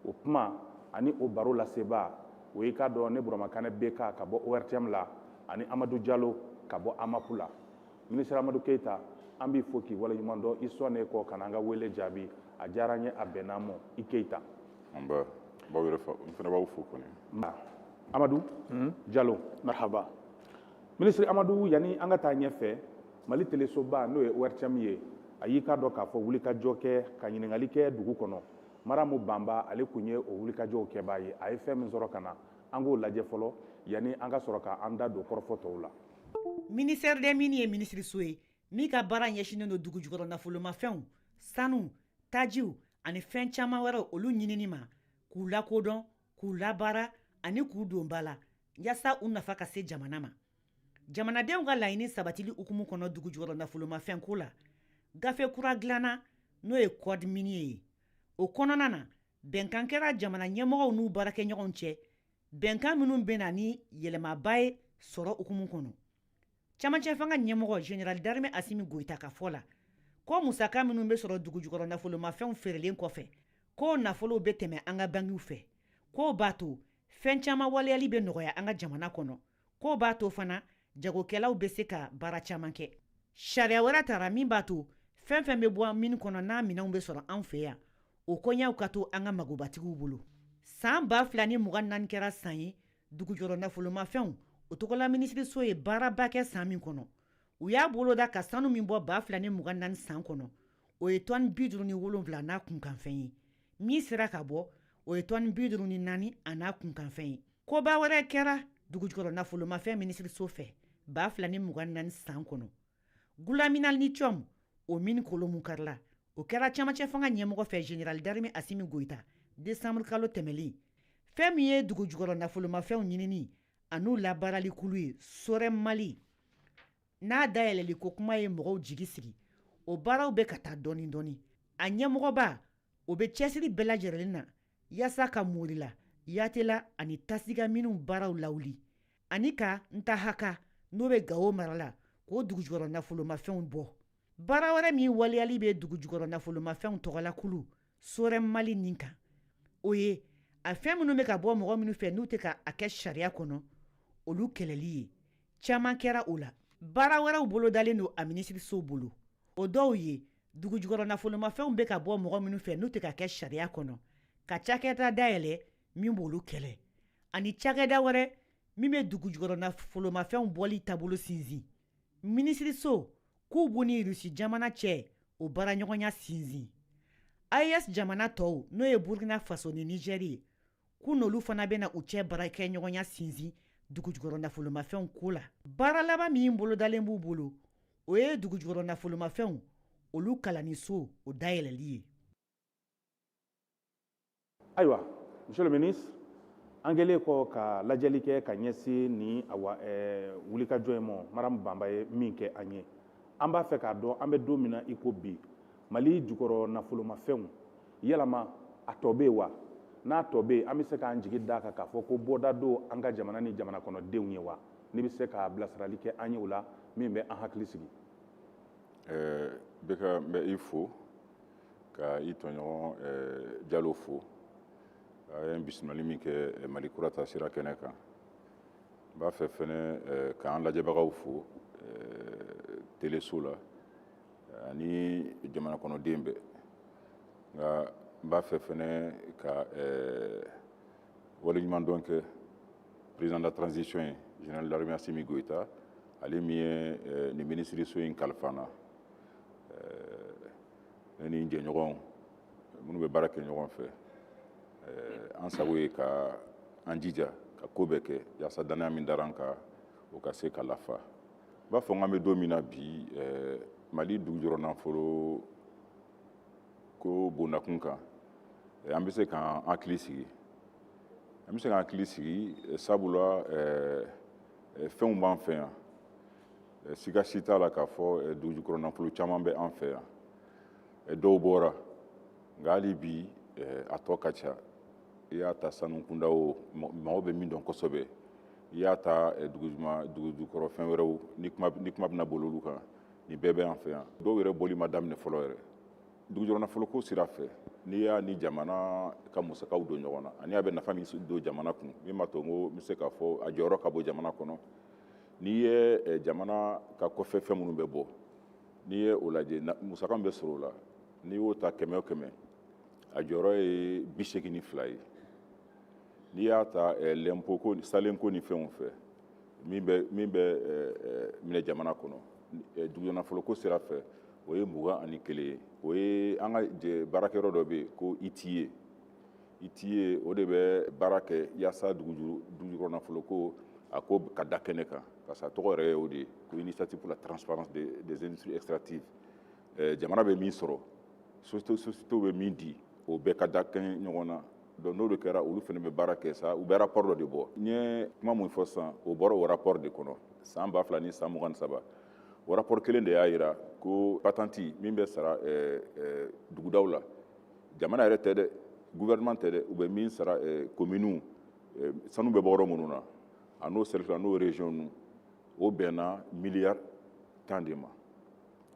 O kuma ani o baro lasebaa, o y'i k'a dɔn ne Burama Kanɛ BK ka bɔ ORTM la, ani Amadu Jalo ka bɔ AMAP la. Minisiri Amadu Keyita, an b'i fo k'i waleɲuman dɔn i sɔnnen kɔ ka na an ka wele jaabi. A diyara an ye, a bɛnna an ma. I Keyita. Nba, b'aw yɛrɛ fa, n fana b'aw fo kɔni. Amadu Jalo. Marhaba. Minisiri Amadu, yanni an ka taa ɲɛfɛ, Mali telesoba n'o ye ORTM ye, a y'i k'a dɔn k'a fɔ wulikajɔ kɛ ka ɲininkali kɛ dugu kɔnɔ. Maramu Banba, ale kun ye o wulikajɔw kɛbaa ye. A ye fɛn min sɔrɔ ka na, an k'o lajɛ fɔlɔ yanni an ka sɔrɔ k'an da don kɔrɔfɔ tɔw la. Ministère des Mines ye minisiriso ye min ka baara ɲɛsinnen don dugu jukɔrɔ nafolomafɛnw, sanu, tajiw ani fɛn caman wɛrɛw, olu ɲinini ma, k'u lakodɔn, k'u labaara ani k'u don ba la, yaasa u nafa ka se jamana ma. Jamanadenw ka laɲini sabatili hukumu kɔnɔ dugu jukɔrɔ nafolomafɛn ko la, gafe kura dilanna n'o ye code minier ye. O kɔnɔna na, bɛnkan kɛra jamana ɲɛmɔgɔw n'u baarakɛɲɔgɔnw cɛ, bɛnkan minnu bɛ na ni yɛlɛmaba ye sɔrɔ hukumu kɔnɔ. Camancɛ fanga ɲɛmɔgɔ général d'armée Asimi Goyita ka fɔ la, ko musaka minnu bɛ sɔrɔ dugu jukɔrɔ nafolomafɛnw feerelen kɔfɛ, k'o nafolow bɛ tɛmɛ an ka bankiw fɛ, k'o b'a to fɛn caman waleyali bɛ nɔgɔya an ka jamana kɔnɔ, k'o b'a to fana jagokɛlaw bɛ se ka baara caman kɛ. Sariya wɛrɛ tara min b'a to fɛn fɛn bɛ bɔ mine kɔnɔ n'a minɛnw bɛ sɔrɔ an fɛ yan, o koɲɛw ka to an ka magobatigiw bolo. San 2024 kɛra san ye dugujukɔrɔ nafolomafɛnw o tɔgɔla minisiriso ye baaraba kɛ san min kɔnɔ. U y'a boloda ka sanu min bɔ 2024 san kɔnɔ, o ye tɔni 57 n'a kunkanfɛn ye. Min sera ka bɔ, o ye tɔni 54 a n'a kunkanfɛn ye. Koba wɛrɛ kɛra dugujukɔrɔ nafolomafɛn minisiriso fɛ 2024 san kɔnɔ. Goulamina Lithium, o mine kolomu karila, o kɛra camancɛ fanga ɲɛmɔgɔ fɛ général d'armée Asimi Goyita décembre kalo tɛmɛlen. Fɛn min ye dugujukɔrɔ nafolomafɛnw ɲinini an'u labaarali kulu ye, Sorem Mali, n'a dayɛlɛli ko kuma ye mɔgɔw jigi sigi, o baaraw bɛ ka taa dɔɔni dɔɔni. A ɲɛmɔgɔba o bɛ cɛsiri bɛɛ lajɛlen na yaasa ka Morila, Yatela ani Tasiga minnu baaraw lawuli, ani ka Ntahaka n'o bɛ Gawo mara la, k'o dugujukɔrɔ nafolomafɛnw bɔ. Baara wɛrɛ min waleyali bɛ dugujukɔrɔ nafolomafɛnw tɔgɔla kulu Sorem Mali nin kan, o ye a fɛn minnu bɛ ka bɔ mɔgɔ minnu fɛ n'u tɛ ka a kɛ sariya kɔnɔ, olu kɛlɛli ye. Caman kɛra o la. Baara wɛrɛw bolodalen don a minisiriso bolo, o dɔw ye dugujukɔrɔ nafolomafɛnw bɛ ka bɔ mɔgɔ minnu fɛ n'u tɛ ka kɛ sariya kɔnɔ, ka cakɛda dayɛlɛ min b'olu kɛlɛ, ani cakɛda wɛrɛ min bɛ dugujukɔrɔ nafolomafɛnw bɔli taabolo sinsin. Minisiriso k'u b'u ni Rusi jamana cɛ o baaraɲɔgɔnya sinsin. AES jamana tɔw, n'o ye Burkina Faso ni Nigɛri ye, k'u n'olu fana bɛna u cɛ baarakɛɲɔgɔnya sinsin dugujukɔrɔ nafolomafɛnw ko la. Baara laban min bolodalen b'u bolo, o ye dugujukɔrɔ nafolomafɛnw olu kalanniso o dayɛlɛli ye. Ayiwa, monsieur le ministre, an kɛlen kɔ ka lajɛli kɛ ka ɲɛsin ni awa wulikajɔ in ma, Maramu Banba ye min kɛ an ye, an b'a fɛ k'a dɔn an bɛ don min na i ko bi, Mali jukɔrɔ nafolomafɛnw yalama a tɔ bɛ yen wa? N'a tɔ bɛ yen, an bɛ se k'an jigi d'a kan k'a fɔ ko bɔda don an ka jamana ni jamana kɔnɔdenw ye wa? N'i bɛ se ka bilasirali kɛ an ye o la min bɛ an hakili sigi. Bɛka, n bɛ i fo ka i tɔɲɔgɔn Jalo fo, a ye bisimilali min kɛ Mali kura ta sira kɛnɛ kan. N b'a fɛ fɛnɛ k'an lajɛbagaw fo teleso la ani jamana kɔnɔden bɛɛ. Nka n b'a fɛ fɛnɛ ka waleɲuman dɔn kɛ président de la transition ye, général d'armée Assimi Goïta, ale min ye nin minisiriso in kalifa n na. Ne ni n jɛɲɔgɔnw minnu bɛ baara kɛ ɲɔgɔn fɛ, an sago ye ka an jija ka ko bɛɛ kɛ yaasa dannaya min dara an kan, o ka se ka lafa. N b'a fɔ n k'an bɛ don min na bi, Mali dugujukɔrɔ nafolo ko bondakun kan, an bɛ se k'an hakili sigi, an bɛ se k'an hakili sigi, sabula fɛnw b'an fɛ yan. Siga si t'a la k'a fɔ dugujukɔrɔ nafolo caman bɛ an fɛ yan. Dɔw bɔra, nka hali bi a tɔ ka ca. I y'a ta sanu kunda o, mɔgɔw bɛ min dɔn kosɛbɛ, i y'a ta dugujukɔrɔ fɛn wɛrɛw, ni kuma bɛna boli olu kan, nin bɛɛ bɛ an fɛ yan. Dɔw yɛrɛ bɔli ma daminɛ fɔlɔ yɛrɛ. Dugujukɔrɔ nafoloko sira fɛ, n'i y'a ni jamana ka musakaw don ɲɔgɔn na ani a bɛ nafa min don jamana kun, min b'a to n ko n bɛ se k'a fɔ a jɔyɔrɔ ka bon jamana kɔnɔ, n'i ye jamana ka kɔfɛ fɛn minnu bɛ bɔ, n'i ye o lajɛ, musaka min bɛ sɔrɔ o la, n'i y'o ta 100 o 100, a jɔyɔrɔ ye 82 ye. N'i y'a ta lɛnpo ko, salenko ni fɛnw fɛ, min bɛ minɛ jamana kɔnɔ dugujukɔrɔ nafoloko sira fɛ, o ye 21 ye. O ye an ka baarakɛyɔrɔ dɔ bɛ yen ko ITIE. ITIE, o de bɛ baara kɛ yaasa dugujukɔrɔ nafoloko a ko ka da kɛnɛ kan, parce que a tɔgɔ yɛrɛ ye o de ye ko Initiative pour la transparence des industries extractives. Jamana bɛ min sɔrɔ, société bɛ min di, o bɛɛ ka da kɛnɛ ɲɔgɔn na. Donc n'o de kɛra, olu fana bɛ baara kɛ sa, u bɛ rapport dɔ de bɔ. N ye kuma min fɔ sisan, o bɔra o rapport de kɔnɔ san 2023. O rapport kelen de y'a jira ko patente min bɛ sara dugudaw la, jamana yɛrɛ tɛ dɛ, gouvernement tɛ dɛ, u bɛ min sara communes, sanu bɛ bɔ yɔrɔ minnu na, a n'o cercle, n'o région ninnu, o bɛnna miliyari 10 de ma.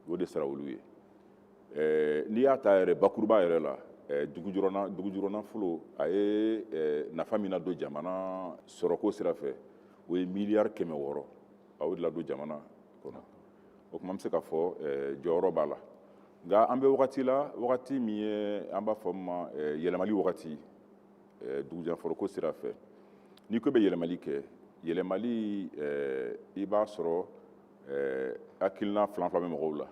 O de sara olu ye. N'i y'a ta yɛrɛ bakuruba yɛrɛ la, dugujukɔrɔ nafolo a ye nafa min ladon jamana sɔrɔko sira fɛ, o ye miliyari 600, a y'o de ladon jamana kɔnɔ. O tuma, an bɛ se k'a fɔ jɔyɔrɔ b'a la. Nka an bɛ wagati la, wagati min ye an b'a fɔ min ma yɛlɛmali wagati dugujukɔrɔ sira fɛ. N'i ko bɛ yɛlɛmali kɛ, yɛlɛmali, i b'a sɔrɔ hakilina filan fila bɛ mɔgɔw la.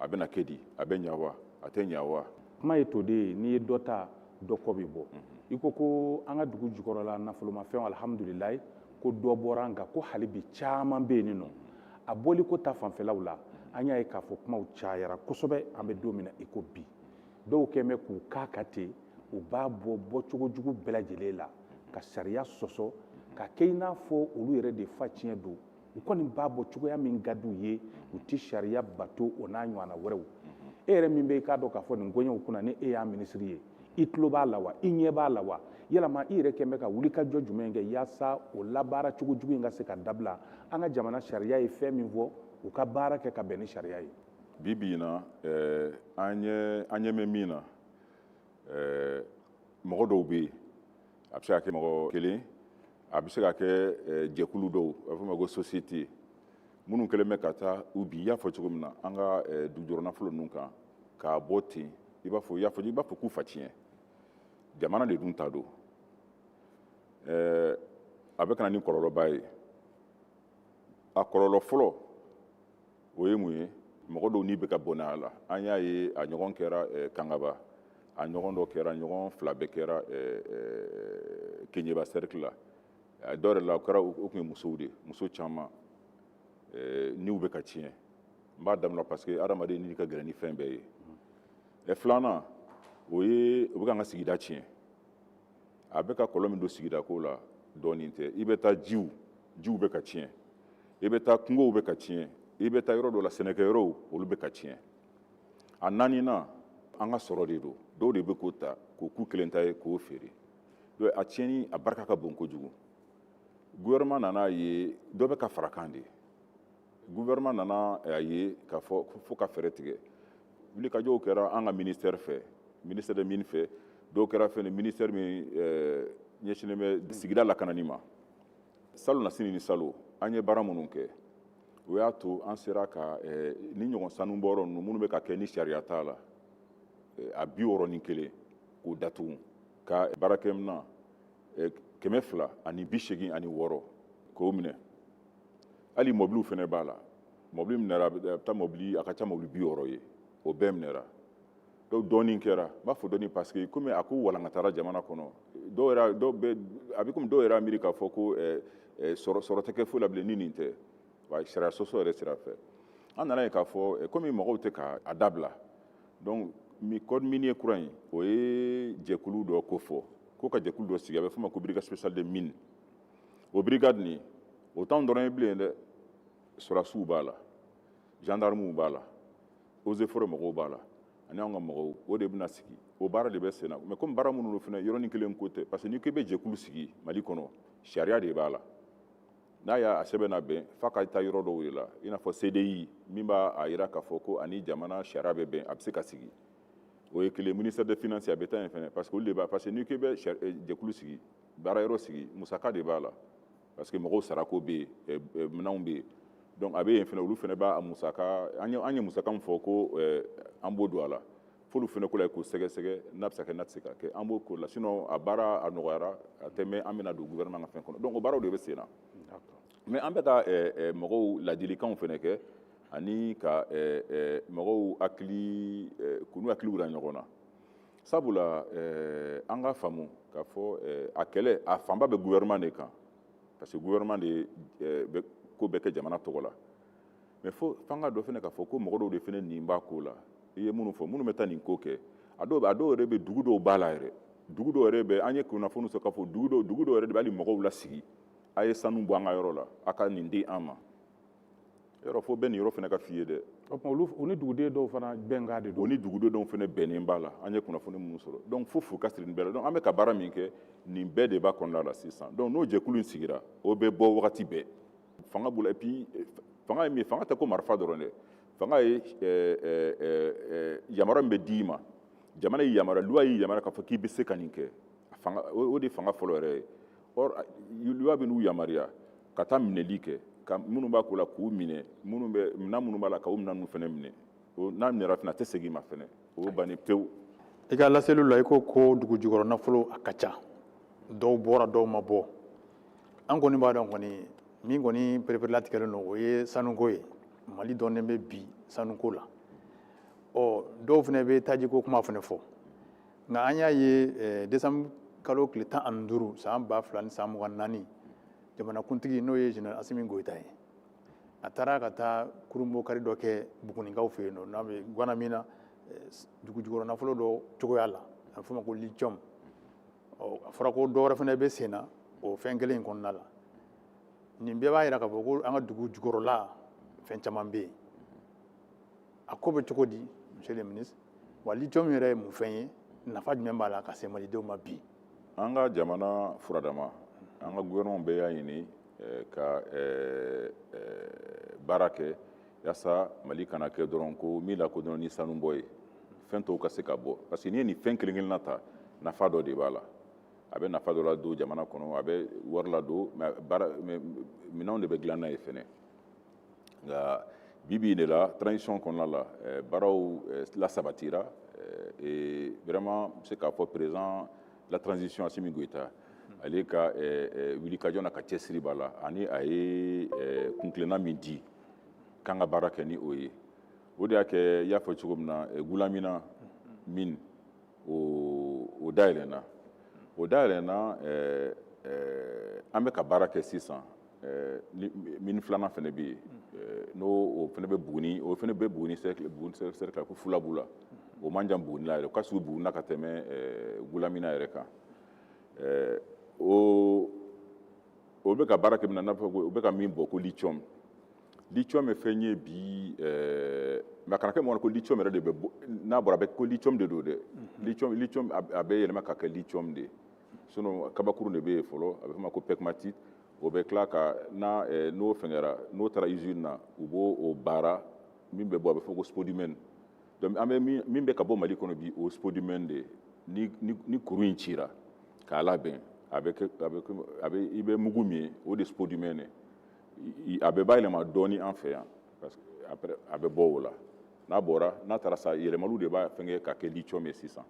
A bɛna kɛ di? A bɛ ɲa wa? A tɛ ɲa wa? Kuma ye to de ye, n'i ye dɔ ta, dɔ kɔ bɛ bɔ. I ko ko an ka dugu jukɔrɔla nafolomafɛnw, alihamudulilayi, ko dɔ bɔra, nka ko hali bi caman bɛ yen nɔ. A bɔli ko ta fanfɛlaw la, an y'a ye k'a fɔ kumaw cayara kosɛbɛ. An bɛ don min na i ko bi, dɔw kɛn bɛ k'u k'a kan ten, u b'a bɔ bɔcogo jugu bɛɛ lajɛlen la ka sariya sɔsɔ, ka kɛ i n'a fɔ olu yɛrɛ de fa tiɲɛ don. U kɔni b'a bɔ cogoya min ka d'u ye, u tɛ sariya bato, o n'a ɲɔgɔnna wɛrɛw. E yɛrɛ min bɛ i k'a dɔn k'a fɔ nin koɲɛw kunna, ni e y'a minisiri ye, i tulo b'a la wa? I ɲɛ b'a la wa? Yalama i yɛrɛ kɛn bɛ ka wuli ka jɔ jumɛn kɛ yaasa o labaara cogo jugu in ka se ka dabila? An ka jamana sariya ye fɛn min fɔ, u ka baara kɛ ka bɛn ni sariya ye. Bi bi in na, an ɲɛ bɛ min na, mɔgɔ dɔw bɛ yen, a bɛ se ka kɛ mɔgɔ kelen, a bɛ se ka kɛ jɛkulu dɔw, a bɛ fɔ o ma ko société, minnu kɛlen bɛ ka taa u bi, i y'a fɔ cogo min na, an ka dugujukɔrɔ nafolo ninnu kan k'a bɔ ten, i b'a fɔ i y'a fɔ i b'a fɔ k'u fa tiɲɛ. Jamana de dun ta don. A bɛ ka na ni kɔlɔlɔba ye. A kɔlɔlɔ fɔlɔ, o ye mun ye? Mɔgɔ dɔw ni bɛ ka bɔnɛ a la. An y'a ye, a ɲɔgɔn kɛra Kangaba, a ɲɔgɔn dɔ kɛra, ɲɔgɔn fila bɛɛ kɛra Keɲeba cercle la. Dɔw yɛrɛ la, o kɛra, o tun ye musow de ye, muso caman niw bɛ ka tiɲɛ. N b'a daminɛ parce que hadamaden ni ka gɛlɛn ni fɛn bɛɛ ye. Filanan, o ye o bɛ k'an ka sigida tiɲɛ. A bɛ ka kɔlɔn min don sigida ko la, dɔɔnin tɛ. I bɛ taa, jiw bɛ ka tiɲɛ, i bɛ taa, kungow bɛ ka tiɲɛ, i bɛ taa yɔrɔ dɔ la, sɛnɛkɛyɔrɔw, olu bɛ ka tiɲɛ. A naaninan, an ka sɔrɔ de don. Dɔw de bɛ k'o ta k'o k'u kelen ta ye k'o feere. Donc a tiɲɛni a barika ka bon kojugu. Gouvernement nana ye dɔ bɛ ka fara kan de. Gouvernement nana a ye k'a fɔ fo ka fɛɛrɛ tigɛ. Wulikajɔw kɛra an ka ministère fɛ, ministère de mine fɛ, dɔw kɛra fɛn ministère min ɲɛsinnen bɛ sigida lakanani ma. Salon na sini ni salon, an ye baara minnu kɛ, o y'a to an sera ka ni ɲɔgɔn sanubɔyɔrɔ ninnu minnu bɛ ka kɛ ni sariya t'a la, a 61, k'o datugu, ka baarakɛminɛn 286 k'o minɛ. Hali mɔbiliw fana b'a la. Mɔbili minɛra, a bɛ taa mɔbili, a ka ca mɔbili 60 ye. O bɛɛ minɛra. Donc dɔɔnin kɛra, n b'a fɔ dɔɔnin parce que komi a ko walankatara jamana kɔnɔ, dɔw yɛrɛ, dɔw bɛ, a bɛ komi dɔw yɛrɛ y'a miiri k'a fɔ ko sɔrɔ tɛ kɛ foyi la bilen ni nin tɛ. Wa sariya sɔsɔ yɛrɛ sira fɛ, an nana ye k'a fɔ komi mɔgɔw tɛ ka a dabila, donc mi code minier kura in, o ye jɛkulu dɔ ko fɔ ko ka jɛkulu dɔ sigi, a bɛ f'o ma ko brigade spéciale de mine. O brigade nin, o t'anw dɔrɔn ye bilen dɛ. Sɔrɔdasiw b'a la, gendarmew b'a la, eaux et forêts mɔgɔw b'a la, ani anw ka mɔgɔw. O de bɛna sigi, o baara de bɛ sen na. Mais comme baara minnu don fana, yɔrɔnin kelen ko tɛ, parce que n'i ko i bɛ jɛkulu sigi Mali kɔnɔ, sariya de b'a la. N'a y'a sɛbɛn na bɛn, f'a ka taa yɔrɔ dɔw de la, i n'a fɔ CDI min b'a a yira k'a fɔ ko ani jamana sariya bɛ bɛn, a bɛ se ka sigi. O ye kelen. Ministère des finances, a bɛ taa yen fɛnɛ, parce que olu de b'a, parce que n'i ko i bɛ jɛkulu sigi, baara yɔrɔ sigi, musaka de b'a la, parce que mɔgɔw sarako bɛ yen, minɛnw bɛ yen. Donc a bɛ yen fɛnɛ, olu fɛnɛ b'a musaka. An ye musaka min fɔ ko an b'o don a la, f'olu fɛnɛ ko la k'o sɛgɛsɛgɛ, n'a bɛ se ka kɛ, n'a tɛ se ka kɛ, an b'o ko la. Sinon a baara a nɔgɔyara, a tɛ mɛn, an bɛna don gouvernement ka fɛn kɔnɔ. Donc o baaraw de bɛ sen na. Mais an bɛ ka mɔgɔw ladilikanw fɛnɛ kɛ, ani ka mɔgɔw hakili, k'u hakiliw yira ɲɔgɔn na, sabula an ka faamu k'a fɔ a kɛlɛ, a fanba bɛ gouvernement de kan, parce que gouvernement de bɛ ko bɛɛ kɛ jamana tɔgɔ la. Mais fo f'an ka dɔn fɛnɛ k'a fɔ ko mɔgɔ dɔw de fɛnɛ nin b'a ko la. I ye minnu fɔ, minnu bɛ taa nin ko kɛ, a dɔw yɛrɛ bɛ dugu dɔw b'a la yɛrɛ, dugu dɔw yɛrɛ bɛ, an ye kunnafoni sɔrɔ k'a fɔ dugu dɔw yɛrɛ de bɛ hali mɔgɔw lasigi: a ye sanu bɔ an ka yɔrɔ la, a ka nin di an ma. Yɔrɔ fo bɛɛ nin yɔrɔ fana ka f'i ye dɛ. O tuma olu, u ni duguden dɔw fana bɛnkan de don? O ni duguden dɔw fana bɛnnen b'a la, an ye kunnafoni minnu sɔrɔ. Donc fo fu ka siri nin bɛɛ la. Donc an bɛ ka baara min kɛ, nin bɛɛ de b'a kɔnɔna la sisan. Donc n'o jɛkulu in sigira, o bɛ bɔ wagati bɛɛ, fanga b'u la. Et puis fanga ye min ye, fanga tɛ ko marifa dɔrɔn dɛ. Fanga ye yamaruya min bɛ d'i ma, jamana y'i yamaruya, loi y'i yamaruya k'a fɔ k'i bɛ se ka nin kɛ, fanga o de ye fanga fɔlɔ yɛrɛ ye. Or loi bɛ n'u yamaruya ka taa minɛli kɛ, ka minnu b'a ko la k'u minɛ, minnu bɛ minɛn minnu b'a la, k'o minɛn ninnu fana minɛ. O n'a minɛra fana, a tɛ segin i ma fana, o ye bannen pewu. I ka laseliw la, i ko ko dugu jukɔrɔ nafolo a ka ca, dɔw bɔra, dɔw ma bɔ. An kɔni b'a dɔn kɔni, min kɔni pereperelatigɛlen don, o ye sanuko ye. Mali dɔnnen bɛ bi sanuko la. Ɔ dɔw fana bɛ tajiko kuma fana fɔ, nka an y'a ye décembre kalo tile 15 san 2024, jamanakuntigi, n'o ye général Asimi Goyita ye, a taara ka taa kurunbokari dɔ kɛ Bugunikaw fɛ yen nɔ, n'a bɛ Guanamina, dugu jukɔrɔ nafolo dɔ cogoya la, a bɛ f'o ma ko lithium. Ɔ a fɔra ko dɔ wɛrɛ fana bɛ sen na o fɛn kelen in kɔnɔna la. Nin bɛɛ b'a jira k'a fɔ ko an ka dugu jukɔrɔla fɛn caman bɛ yen. A ko bɛ cogo di, monsieur le ministre? Wa lithium yɛrɛ ye mun fɛn ye? Nafa jumɛn b'a la ka se malidenw ma bi? An ka jamana furadama, an ka gouvernement bɛɛ y'a ɲini ka baara kɛ yaasa Mali kana kɛ dɔrɔn ko min lakodɔn ni sanubɔ ye, fɛn tɔw ka se ka bɔ, parce que n'i ye nin fɛn kelen kelenna ta, nafa dɔ de b'a la. A bɛ nafa dɔ ladon jamana kɔnɔ, a bɛ wari ladon, mais baara minɛnw de bɛ dilan n'a ye fɛnɛ. Nka bi bi in de la, transition kɔnɔna la, baaraw lasabatira. Et vraiment, n bɛ se k'a fɔ président la transition Assimi Goïta, ale ka wulikajɔ n'a ka cɛsiri b'a la, ani a ye kuntilenna min di k'an ka baara kɛ ni o ye, o de y'a kɛ i y'a fɔ cogo min na, Gulamina mine o dayɛlɛnna, o dayɛlɛnna. An bɛ ka baara kɛ sisan. Mine filanan fana bɛ yen, n'o o fana bɛ Buguni, o fana bɛ Buguni cercle, Buguni cercle ko Fulabu la. O man jan Buguni la yɛrɛ, o ka surun Buguni na ka tɛmɛ Gulamina yɛrɛ kan. O bɛ ka baara kɛ min na, n'a fɔ ko o bɛ ka min bɔ ko lithium. Lithium ye fɛn ye bi, mais a kana kɛ mɔgɔ la ko lithium yɛrɛ de bɛ bɔ. N'a bɔra, a bɛ ko lithium de don dɛ. Lithium a bɛ yɛlɛma ka kɛ lithium de ye. Sinon kabakurun de bɛ yen fɔlɔ, a bɛ f'o ma ko pegmatite. O bɛ tila ka n'a n'o fɛngɛra, n'o taara usine na, u b'o o baara, min bɛ bɔ, a bɛ fɔ ko spodumène. Donc an bɛ min bɛ ka bɔ Mali kɔnɔ bi, o ye spodumène de ye. Ni kuru in cira k'a labɛn, a bɛ kɛ, a bɛ kɛ, a bɛ, i bɛ mugu min ye, o de ye spodumène ye. A bɛ bayɛlɛma dɔɔni an fɛ yan, parce que après a bɛ bɔ o la. N'a bɔra, n'a taara sa, yɛlɛmaliw de b'a fɛngɛ ka kɛ lithium ye sisan.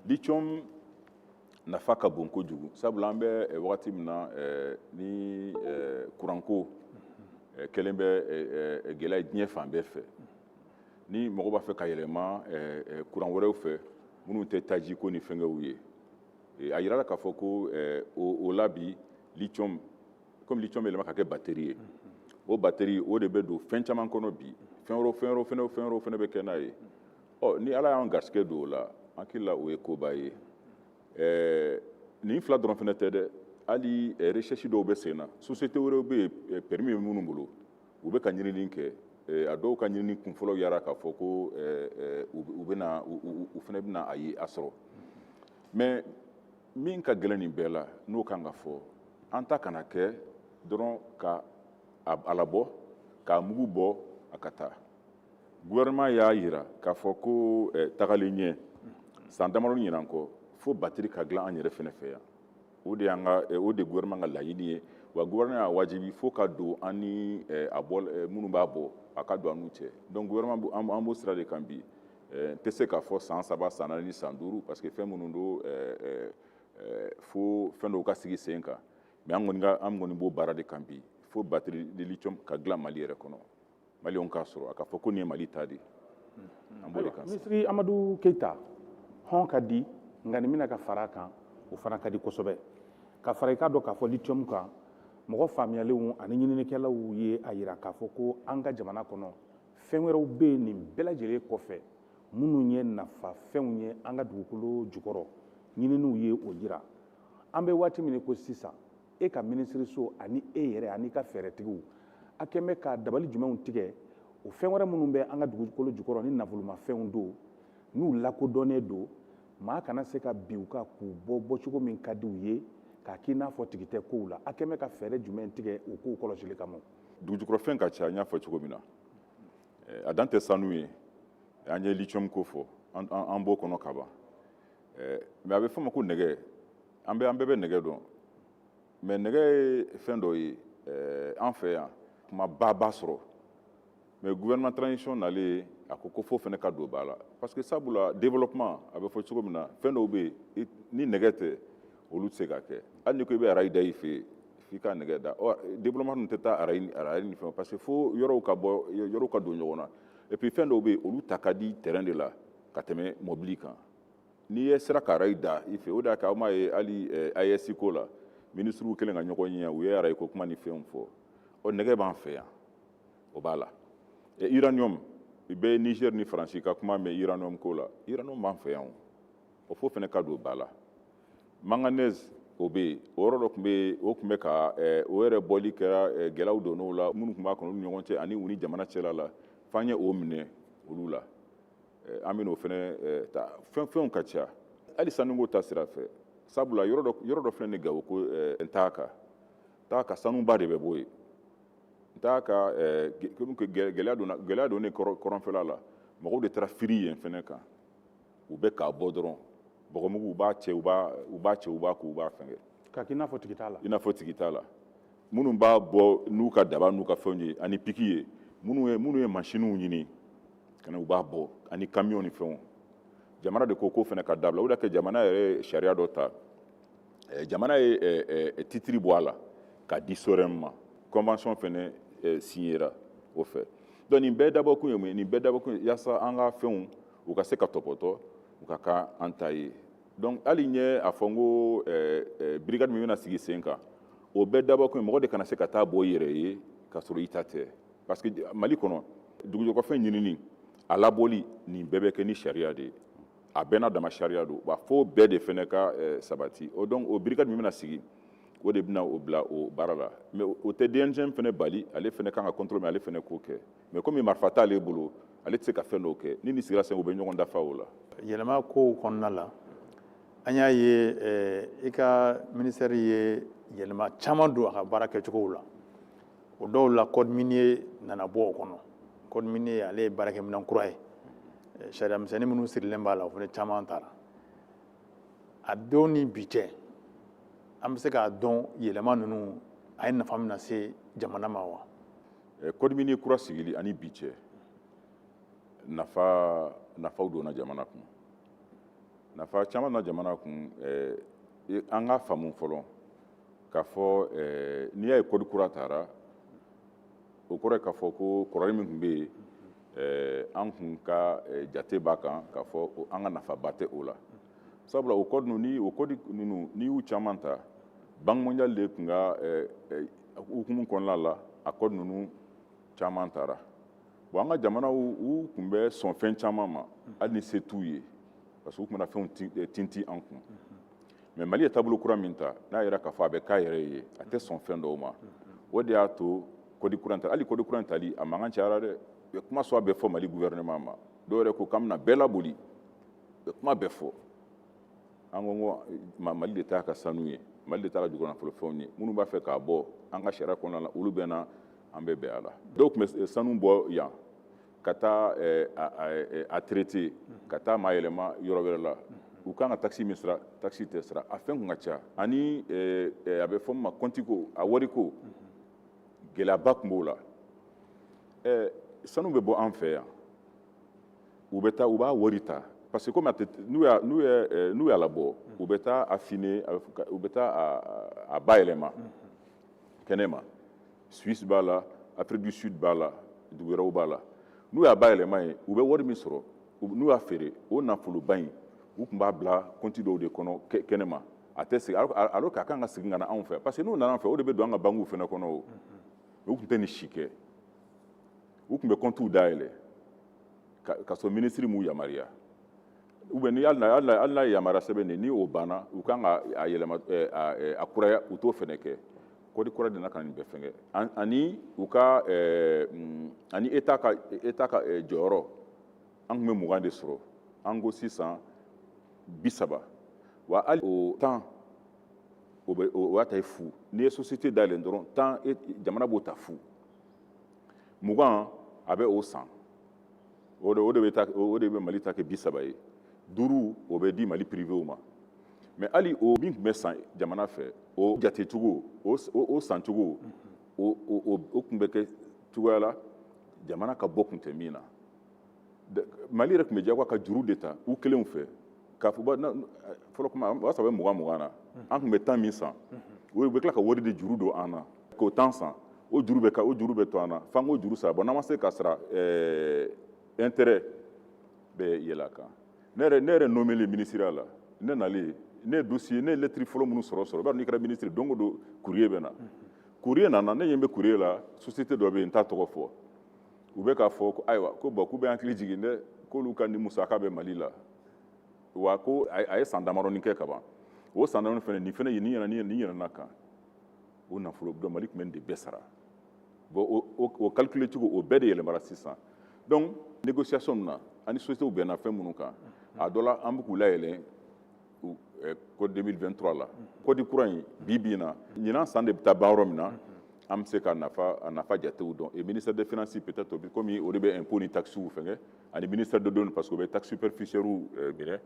Lithium nafa ka bon kojugu, sabula an bɛ wagati min na ni kuranko kɛlen bɛ gɛlɛya ye diɲɛ fan bɛɛ fɛ. Ni mɔgɔ b'a fɛ ka yɛlɛma kuran wɛrɛw fɛ minnu tɛ taji ko ni fɛnkɛw ye, a yirala k'a fɔ ko o la bi lithium, comme lithium bɛ yɛlɛma ka kɛ batterie ye, o batterie o de bɛ don fɛn caman kɔnɔ bi, fɛn wɛrɛw fɛn wɛrɛw fɛnɛ fɛn wɛrɛw fɛnɛ bɛ kɛ n'a ye. Ɔ ni Ala y'an garisɛgɛ don o la, an hakili la o ye koba ye. Nin fila dɔrɔn fɛnɛ tɛ dɛ, hali recherche dɔw bɛ sen na, société wɛrɛw bɛ yen, permis bɛ minnu bolo, u bɛ ka ɲinini kɛ. A dɔw ka ɲinini kunfɔlɔw yara k'a fɔ ko u bɛna u fɛnɛ bɛna a ye a sɔrɔ. Mais min ka gɛlɛn nin bɛɛ la, n'o kan ka fɔ, an ta kana kɛ dɔrɔn ka a labɔ, k'a mugu bɔ, a ka taa. Gouvernement y'a yira k'a fɔ ko tagalen ɲɛ san damadɔ ɲinan kɔ, fo batiri ka dilan an yɛrɛ fɛnɛ fɛ yan. O de y'an ka o de gouvernement ka laɲini ye. Wa gouvernement y'a wajibi fo ka don an ni a bɔ minnu b'a bɔ, a ka don an n'u cɛ. Donc gouvernement, an b'o sira de kan bi. N tɛ se k'a fɔ san 3, san 4, san 5, parce que fɛn minnu don, fo fɛn dɔw ka sigi sen kan. Mais an kɔni ka an kɔni b'o baara de kan bi, fo batterie de lithium ka dilan Mali yɛrɛ kɔnɔ, maliyɛnw k'a sɔrɔ a ka fɔ ko nin ye Mali ta de ye. An b'o de kan. Minisiri Amadu Keyita, hɔn ka di, nka nin bɛna ka fara a kan, o fana ka di kosɛbɛ. Ka fara i k'a dɔn k'a fɔ lithium kan, mɔgɔ faamuyalenw ani ɲininikɛlaw ye a yira k'a fɔ ko an ka jamana kɔnɔ, fɛn wɛrɛw bɛ yen nin bɛɛ lajɛlen kɔfɛ minnu ye nafafɛnw ye an ka dugukolo jukɔrɔ. Ɲininiw ye o jira. An bɛ waati min ko sisan, e ka minisiriso ani e yɛrɛ ani ka fɛɛrɛtigiw, a kɛn bɛ ka dabali jumɛnw tigɛ o fɛn wɛrɛ minnu bɛ an ka dugukolo jukɔrɔ ni nafolomafɛnw don, n'u lakodɔnnen don, maa kana se ka bin u kan k'u bɔ bɔcogo min ka di u ye, k'a k'i n'a fɔ tigi tɛ kow la? A kɛn bɛ ka fɛɛrɛ jumɛn tigɛ o kow kɔlɔsili kama? Dugujukɔrɔfɛn ka ca, n y'a fɔ cogo min na, a dan tɛ sanu ye. An ye lithium ko fɔ, an b'o kɔnɔ ka ban. Mais a bɛ fɔ ma ko nɛgɛ. An bɛɛ bɛ nɛgɛ dɔn, mais nɛgɛ ye fɛn dɔ ye an fɛ yan, kumaba b'a sɔrɔ. Mais gouvernement transition nalen, a ko ko fo fɛnɛ ka don ba la, parce que sabula développement, a bɛ fɔ cogo min na, fɛn dɔw bɛ yen, ni nɛgɛ tɛ, olu tɛ se ka kɛ. Hali ni ko i bɛ arayi da i fɛ yen, f'i ka nɛgɛ da. Ɔ développement dun tɛ taa arayi ni fɛnw, parce que fo yɔrɔw ka bɔ, yɔrɔw ka don ɲɔgɔn na. Et puis fɛn dɔw bɛ yen, olu ta ka di terrain de la ka tɛmɛ mobili kan. N'i ye sera ka arayi da i fɛ, o de y'a kɛ aw m'a ye hali AES ko la, minisiriw kɛlen ka ɲɔgɔn ye, u ye arayi ko kuma ni fɛnw fɔ. Ɔ nɛgɛ b'an fɛ yan, o b'a la. Uranium, i bɛ Niger ni Faransi ka kuma mɛn uranium ko la, uranium b'an fɛ yan, o fo fɛnɛ ka don ba la. Manganèse, o bɛ yen. O yɔrɔ dɔ tun bɛ yen, o tun bɛ ka o yɛrɛ bɔli kɛra, gɛlɛyaw donn'o la, minnu tun b'a kɔnɔ, olu ni ɲɔgɔn cɛ ani u ni jamana cɛla la, f'an ye o minɛ olu la. An bɛ n'o fɛnɛ ta. Fɛnw ka ca hali sanuko ta sira fɛ, sabula yɔrɔ dɔ filɛ nin Gawo, ko Ntaaka. Ntaaka, sanuba de bɛ bɔ yen. Ntaaka, gɛlɛya donnen kɔrɔnfɛla la, mɔgɔw de taara firi yen fɛnɛ kan. U bɛ k'a bɔ dɔrɔn, bɔgɔmugu, u b'a cɛ, u b'a cɛ, u b'a ko, u b'a fɛngɛ. K'a k'i n'a fɔ tigi t'a la. I n'a fɔ tigi t'a la. Minnu b'a bɔ n'u ka daba n'u ka fɛnw ye ani piki ye, minnu ye masiniw ɲini ka na, u b'a bɔ ani kamiyɔn ni fɛnw. Jamana de ko k'o fana ka dabila. O de y'a kɛ jamana yɛrɛ ye sariya dɔ ta. Jamana ye titiri bɔ a la k'a di SOREM ma. Convention fana signera o fɛ. Donc nin bɛɛ dabɔkun ye mun ye? Nin bɛɛ dabɔkun ye yaasa an ka fɛnw, u ka se ka tɔpɔtɔ, u ka kan an ta ye. Donc hali n ye a fɔ n ko brigade min bɛna sigi sen kan, o bɛɛ dabɔkun ye mɔgɔ de kana se ka taa bɔ i yɛrɛ ye k'a sɔrɔ i ta tɛ, parce que Mali kɔnɔ, dugujukɔrɔfɛn ɲinini, a labɔli, nin bɛɛ bɛ kɛ ni sariya de ye. A bɛɛ n'a dama sariya don wa, fo bɛɛ de fɛnɛ ka sabati. O donc o brigade min bɛna sigi, o de bɛna o bila o baara la. Mais o tɛ DNGM fɛnɛ bali, ale fɛnɛ kan ka contrôle min, ale fɛnɛ k'o kɛ. Mais komi marifa t'ale bolo, ale tɛ se ka fɛn dɔw kɛ. Ni nin sigira sen, u bɛ ɲɔgɔn dafa o la. Yɛlɛma kow kɔnɔna la, an y'a ye i ka ministère ye yɛlɛma caman don a ka baara kɛcogow la. O dɔw la, code minier nana bɔ o kɔnɔ. Code minier, ale ye baarakɛminɛn kura ye. Sariya misɛnnin minnu sirilen b'a la, o fana caman taara. A don ni bi cɛ, an bɛ se k'a dɔn yɛlɛma ninnu a ye nafa min lase jamana ma wa? Code minier kura sigili ani bi cɛ, nafaw donna jamana kun, nafa caman na jamana kun. An k'a faamu fɔlɔ k'a fɔ n'i y'a ye code kura taara, o kɔrɔ ye k'a fɔ ko kɔrɔlen min tun bɛ yen An kun ka jate b'a kan k'a fɔ an ka nafaba tɛ o la, sabula o code ninnu, ni o code ninnu, n'i y'u caman ta, Banque mondiale de tun ka hukumu kɔnɔna la, a code ninnu caman tara. Bon, an ka jamanaw, u tun bɛ sɔn fɛn caman ma hali ni se t'u ye, parce que u tun bɛna fɛnw tinti an kun. Mais Mali ye taabolo kura min ta, n'a yɛrɛ k'a fɔ a bɛ k'a yɛrɛ ye, a tɛ sɔn fɛn dɔw ma, o de y'a to code kura in ta. Hali code kura in tali, a mankan cayara dɛ. U ye kuma sɔn bɛɛ fɔ Mali gouvernement ma. Dɔw yɛrɛ ko k'an bɛna bɛɛ laboli. U ye kuma bɛɛ fɔ. An ko Mali de t'a ka sanu ye, Mali de t'a ka jukɔrɔnafolofɛnw ye. Minnu b'a fɛ k'a bɔ an ka sariya kɔnɔna la, olu bɛ na, an bɛ bɛn a la. Dɔw tun bɛ sanu bɔ yan ka taa a traiter, ka taa maa yɛlɛma yɔrɔ wɛrɛ la. U kan ka taxe min sara, taxe tɛ sara. A fɛn kun ka ca. Ani a bɛ fɔ min ma compte ko, a wariko gɛlɛyaba tun b'o la. Sanu bɛ bɔ an fɛ yan, u bɛ taa, u b'a wari ta, parce que komi a tɛ, n'u y'a labɔ, u bɛ taa affiner, u bɛ taa a bayɛlɛma kɛnɛ ma. Suisse b'a la, Afrique du Sud b'a la, dugu wɛrɛw b'a la. N'u y'a bayɛlɛma yen, u bɛ wari min sɔrɔ n'u y'a feere, o nafoloba in, u tun b'a bila compte dɔw de kɔnɔ kɛnɛma. A tɛ segin, alors k'a kan ka segin ka na anw fɛ, parce que n'u nana an fɛ, o de bɛ don an ka banques fana kɔnɔ. O u tun tɛ nin si kɛ. U tun bɛ comptes dayɛlɛ ka sɔrɔ ministre m'u yamaruya, ou bien ni hali n'a ye yamaruya sɛbɛn de, ni o banna, u kan ka a yɛlɛma, a kuraya, u t'o fɛnɛ kɛ. Code kura de nana ka nin bɛɛ fɛngɛ. Ani u ka ani État ka jɔyɔrɔ, an tun bɛ 20 de sɔrɔ, an ko sisan 30. Wa hali o 10, o bɛ o y'a ta ye fu. N'i ye société dayɛlɛ dɔrɔn, 10, jamana b'o ta fu. 20, a bɛ o san, o de bɛ taa, o de bɛ Mali ta kɛ 30 ye. 5, o bɛ di Mali privéw ma. Mais hali o min tun bɛ san jamana fɛ, o jatecogo, o sancogo, o tun bɛ kɛ cogoya la jamana ka bɔ kun tɛ min na. Mali yɛrɛ tun bɛ diyagoya ka juru de ta u kelenw fɛ, k'a fɔ fɔlɔ kuma, o y'a sɔrɔ a bɛ 20 20 na. An tun bɛ 10 min san, o bɛ tila ka wari de juru don an na k'o 10 san. O juru bɛ to an na f'an k'o juru sara. Bon, n'an ma se ka sara, intérêt bɛ yɛlɛ a kan. Ne yɛrɛ nommé ministériya la, ne nalen, ne ye dossier, ne ye lettre fɔlɔ minnu sɔrɔ, i b'a dɔn, n'i kɛra ministre, don o don courrier bɛ na. Courrier nana, ne ɲɛ bɛ courrier la, société dɔ bɛ yen, n t'a tɔgɔ fɔ, u bɛ k'a fɔ ko ayiwa, ko bon, k'u bɛ hakili jigin dɛ, k'olu ka nin musaka bɛ Mali la wa, ko a ye san damadɔni kɛ ka ban. O san damadɔni fɛnɛ, nin fɛnɛ, nin yɛlɛ, nin yɛlɛnna kan o nafolo. Donc Mali tun bɛ nin de bɛɛ sara. Bon, o calculer cogo, o bɛɛ de yɛlɛmara sisan. Donc négociation na, ani société bɛnna fɛn minnu kan, a dɔ la, an bɛ k'u layɛlɛn code 2023 la, code kura in. Bi bi in na, ɲinan san de bɛ taa ban yɔrɔ min na, an bɛ se ka a nafa jatew dɔn. Et ministère des Finances peut-être, komi o de bɛ impôt ni taxes fɛngɛ, ani ministère de douane, parce que o bɛ taxe superficielle minɛ,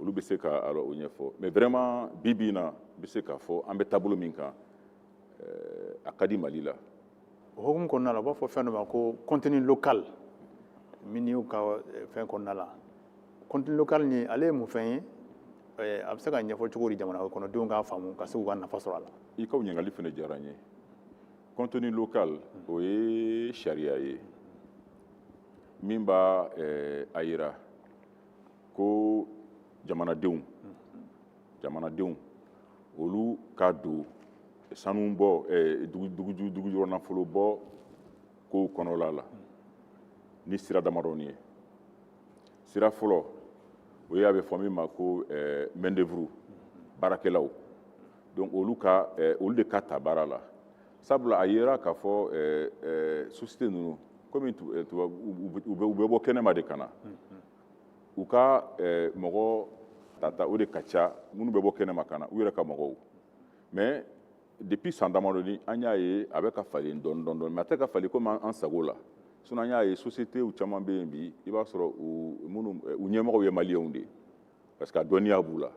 olu bɛ se ka alors o ɲɛfɔ. Mais vraiment, bi bi in na, n bɛ se k'a fɔ an bɛ taabolo min kan, a ka di Mali la. O hukumu kɔnɔna la, u b'a fɔ fɛn dɔ ma ko contenu local. Miniw ka fɛn kɔnɔna la, contenu local nin, ale ye mun fɛn ye? A bɛ se ka ɲɛfɔ cogo di jamana kɔnɔdenw k'a faamu ka se k'u ka nafa sɔrɔ a la? I ka ɲininkali fana diyara n ye. Contenu local, o ye sariya ye min b'a a yira ko jamanadenw olu ka don sanu bɔ, dugu nafolo bɔ kow kɔnɔla la ni sira damadɔni ye. Sira fɔlɔ, o ye a bɛ fɔ min ma ko main d'œuvre, baarakɛlaw. Donc olu de ka ta baara la, sabula a yera k'a fɔ société ninnu, komi u bɛ bɔ kɛnɛma de ka na, u ka mɔgɔ tata, o de ka ca minnu bɛ bɔ kɛnɛma ka na, u yɛrɛ ka mɔgɔw. Mais depuis san damadɔni, an y'a ye a bɛ ka falen dɔɔni dɔɔni, mais a tɛ ka falen komi an sago la. Sinon an y'a ye société caman bɛ yen bi, i b'a sɔrɔ u minnu u ɲɛmɔgɔw ye Maliyɛnw de ye, parce que a dɔnniya b'u la,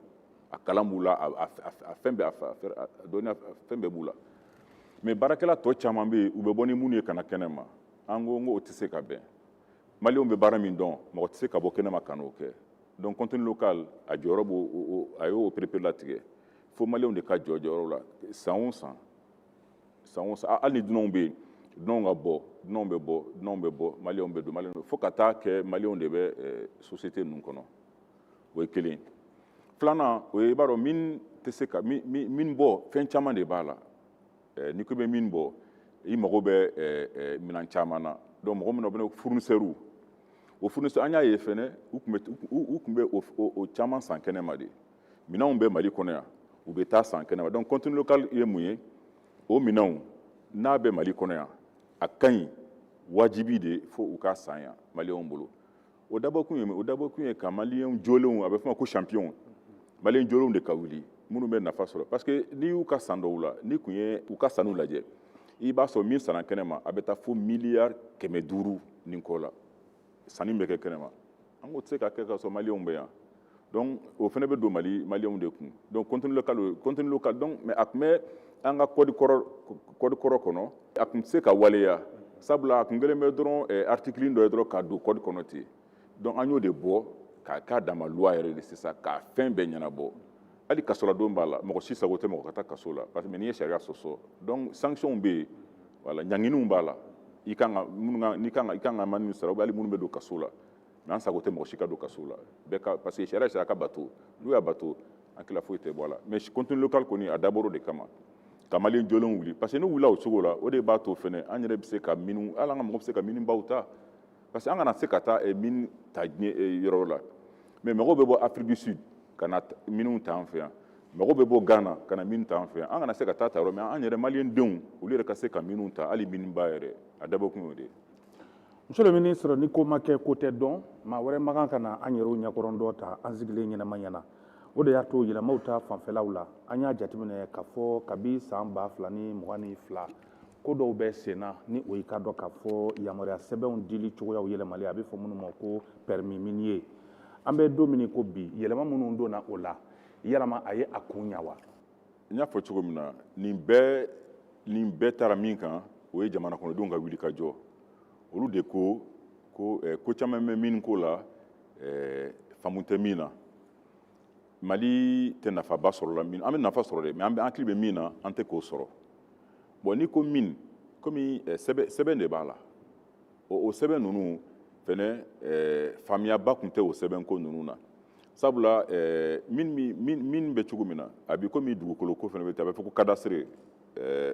a kalan b'u la, a fɛn bɛɛ, a dɔnniya fɛn bɛɛ b'u la. Mais baarakɛla tɔ caman bɛ yen, u bɛ bɔ ni minnu ye ka na kɛnɛ ma, an ko n ko o tɛ se ka bɛn. Maliyɛnw bɛ baara min dɔn, mɔgɔ tɛ se ka bɔ kɛnɛma ka n'o kɛ. Donc contenu local, a jɔyɔrɔ b'o, a y'o pereperelatigɛ fo Maliyɛnw de ka jɔ jɔyɔrɔ la san o san, san o san. Hali ni dunanw bɛ yen, Dunanw ka bɔ, dunanw bɛ bɔ, dunanw bɛ bɔ, maliyɛnw bɛ don, maliyɛnw fo ka taa kɛ maliyɛnw de bɛ société ninnu kɔnɔ. O ye kelen. Filanan, o ye, i b'a dɔn, mine tɛ se ka mine bɔ, fɛn caman de b'a la. N'i ko i bɛ mine bɔ, i mago bɛ minɛn caman na. Donc mɔgɔ minnu bɛ fournisseur, o fournisseur, an y'a ye fɛnɛ, u tun bɛ o caman san kɛnɛma de. Minɛnw bɛ Mali kɔnɔ yan, u bɛ taa san kɛnɛma. Donc contenu local ye mun ye? O minɛnw n'a bɛ Mali kɔnɔ yan, a ka ɲi, wajibi de fo u ka san yan maliyɛnw bolo. O dabɔkun ye ka maliyɛnw jolenw, a bɛ fɔ ma ko champion, maliyɛn jolenw de ka wuli, minnu bɛ nafa sɔrɔ. Parce que n'i y'u ka san dɔw la, n'i kun ye u ka sanu lajɛ, i b'a sɔrɔ min sanna kɛnɛma, a bɛ taa fo miliyari 500 ni kɔ la. Sanni bɛ kɛ kɛnɛma, an ko tɛ se ka kɛ ka sɔrɔ maliyɛnw bɛ yan. Donc o fana bɛ don Mali maliyɛnw de kun. Donc contenu local, contenu local. Donc mais a tun bɛ an ka code kɔrɔ kɔnɔ, a tun tɛ se ka waleya, sabula a tun kɛlen bɛ dɔrɔn article dɔ ye dɔrɔn ka don code kɔnɔ ten. Donc an y'o de bɔ k'a k'a dama loi yɛrɛ de sisan, k'a fɛn bɛɛ ɲɛnabɔ. Hali kasoladon b'a la. Mɔgɔ si sago tɛ mɔgɔ ka taa kaso la, parce que n'i ye sariya sɔsɔ, donc sanction bɛ yen, voilà, ɲanginiw b'a la. I kan ka minnu ka, n'i kan ka, i kan ka minnu sara, ou hali minnu bɛ don kaso la. Mais an sago tɛ mɔgɔ si ka don kaso la, bɛɛ ka, parce que sariya ka bato. N'u y'a bato, an tila foyi tɛ bɔ a la. Mais contenu local kɔni, a dabɔra o de kama, ka maliyɛn jolenw wuli, parce que n'u wulila o cogo la, o de b'a to fɛnɛ an yɛrɛ bɛ se ka mine, hali an ka mɔgɔ bɛ se ka mine baw ta, parce que an kana se ka taa mine ta diɲɛ yɔrɔ la. Mais mɔgɔw bɛ bɔ Afrique du Sud ka na minew ta an fɛ yan, mɔgɔw bɛ bɔ Ghana ka na mine ta an fɛ yan. An kana se ka taa ta yɔrɔ min, an yɛrɛ maliyɛn denw, olu yɛrɛ ka se ka minew ta, hali mine ba yɛrɛ. A dabɔkun y'o de ye. Monsieur le ministre, ni ko ma kɛ, ko tɛ dɔn. Maa wɛrɛ ma kan ka na an yɛrɛw ɲɛkɔrɔ dɔ ta an sigilen ɲɛnama ɲɛna. O de y'a to yɛlɛmaw ta fanfɛlaw la, an y'a jateminɛ k'a fɔ kabi san 2022, ko dɔw bɛ sen na, ni o y'i ka dɔn k'a fɔ yamaruya sɛbɛnw dili cogoyaw yɛlɛmali, a bɛ fɔ minnu ma ko permis minier. An bɛ don min ko bi, yɛlɛma minnu donna o la, yalama a ye a kun ɲa wa? N y'a fɔ cogo min na, nin bɛɛ taara min kan, o ye jamana kɔnɔdenw ka wuli ka jɔ. Olu de ko ko caman bɛ min ko la, faamu tɛ min na. Mali tɛ nafaba sɔrɔ la min, an bɛ nafa sɔrɔ dɛ, mais an hakili bɛ min na, an tɛ k'o sɔrɔ. Bon, n'i ko mine, komi sɛbɛn de b'a la, o sɛbɛn ninnu fɛnɛ, faamuyaba tun tɛ o sɛbɛnko ninnu na, sabula mine bɛ cogo min na, a bɛ komi dugukolo ko fɛnɛ bɛ ten. A bɛ fɔ ko cadastre,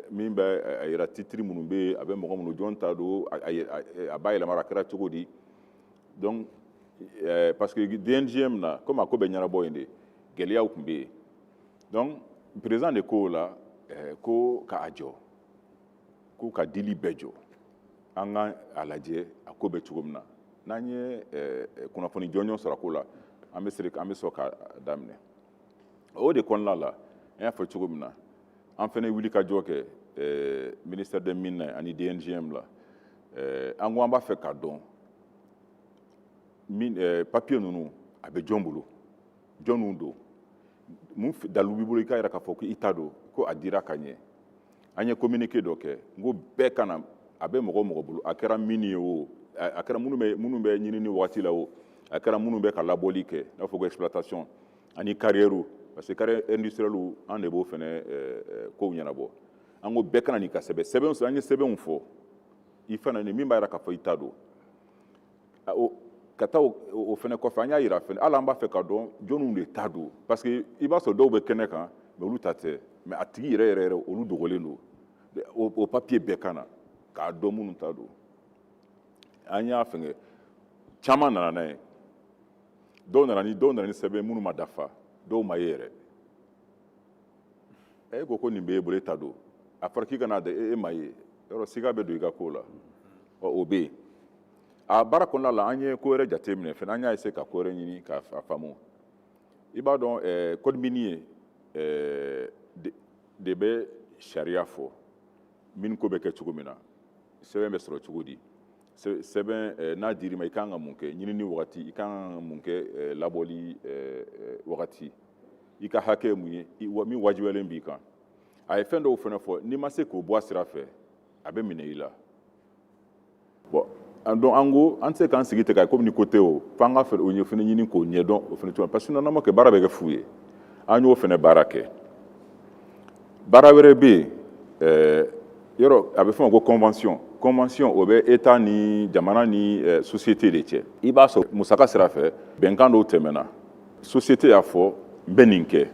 min bɛ a yira titre minnu bɛ yen, a bɛ mɔgɔ minnu, jɔn ta don, a bayɛlɛmara, a kɛra cogo di. Donc parce que DNGM na, komi a ko bɛ ɲɛnabɔ yen de, gɛlɛyaw tun bɛ yen. Donc président de ko o la ko k'a jɔ, ko ka dili bɛɛ jɔ, an ka a lajɛ a ko bɛ cogo min na. N'an ye kunnafoni jɔnjɔn sɔrɔ a ko la, an bɛ sɔrɔ ka daminɛ. O de kɔnɔna la, an y'a fɔ cogo min na, an fana wuli ka jɔ kɛ ministère des Mines ani DNGM la. An ko an b'a fɛ k'a dɔn min papier ninnu, a bɛ jɔn bolo, jɔnniw don, mun dalu b'i bolo i k'a yira k'a fɔ ko i ta don, ko a dira ka ɲɛ. An ye communiqué dɔ kɛ, n ko bɛɛ ka na. A bɛ mɔgɔ o mɔgɔ bolo, a kɛra mine ye o, a kɛra minnu bɛ ɲinini wagati la o, a kɛra minnu bɛ ka labɔli kɛ, n'a fɔ ko exploitation ani carrière, parce que carrière industrielle, an de b'o fɛnɛ kow ɲɛnabɔ. An ko bɛɛ ka na n'i ka sɛbɛn sɛbɛn. An ye sɛbɛnw fɔ, i fana ni min b'a yira k'a fɔ i ta don. Ka taa o fɛnɛ kɔfɛ, an y'a yira fɛnɛ, hali an b'a fɛ k'a dɔn jɔnniw de ta don, parce que i b'a sɔrɔ dɔw bɛ kɛnɛ kan, mais olu ta tɛ, mais a tigi yɛrɛ yɛrɛ yɛrɛ, olu dogolen don. O papier bɛɛ ka na k'a dɔn minnu ta don. An y'a fɛngɛ, caman nana n'a ye, dɔw nana ni sɛbɛn minnu ma dafa, dɔw ma ye yɛrɛ. E ko nin b'e bolo, e ta don, a fɔra k'i kana da, e ma ye yɔrɔ, siga bɛ don i ka ko la. Ɔ, o bɛ yen. A baara kɔnɔna la, an ye ko wɛrɛ jateminɛ fɛnɛ, an y'a essayer ka ko wɛrɛ ɲini k'a faamu. I b'a dɔn, code minier de bɛ sariya fɔ mine ko bɛ kɛ cogo min na, sɛbɛn bɛ sɔrɔ cogo di, sɛbɛn n'a dir'i ma, i kan ka mun kɛ ɲinini wagati, i kan ka mun kɛ labɔli wagati, i ka hakɛ ye mun ye, min wajibiyalen b'i kan. A ye fɛn dɔw fɛnɛ fɔ, n'i ma se k'o bɔ a sira fɛ, a bɛ minɛ i la. Bon, donc an ko an tɛ se k'an sigi ten ka komi ni ko tɛ o, f'an ka fɛ o ɲɛ fɛnɛ ɲini k'o ɲɛdɔn o fɛnɛ cogo, parce que n'an ma kɛ, baara bɛ kɛ fu ye. An y'o fɛnɛ baara kɛ. Baara wɛrɛ bɛ yen, i b'a dɔn, Yɔrɔ a bɛ fɔ o ma ko convention. Convention, o bɛ État ni jamana ni société de cɛ. I b'a sɔrɔ musaka sira fɛ, bɛnkan dɔw tɛmɛna, société y'a fɔ n bɛ nin kɛ,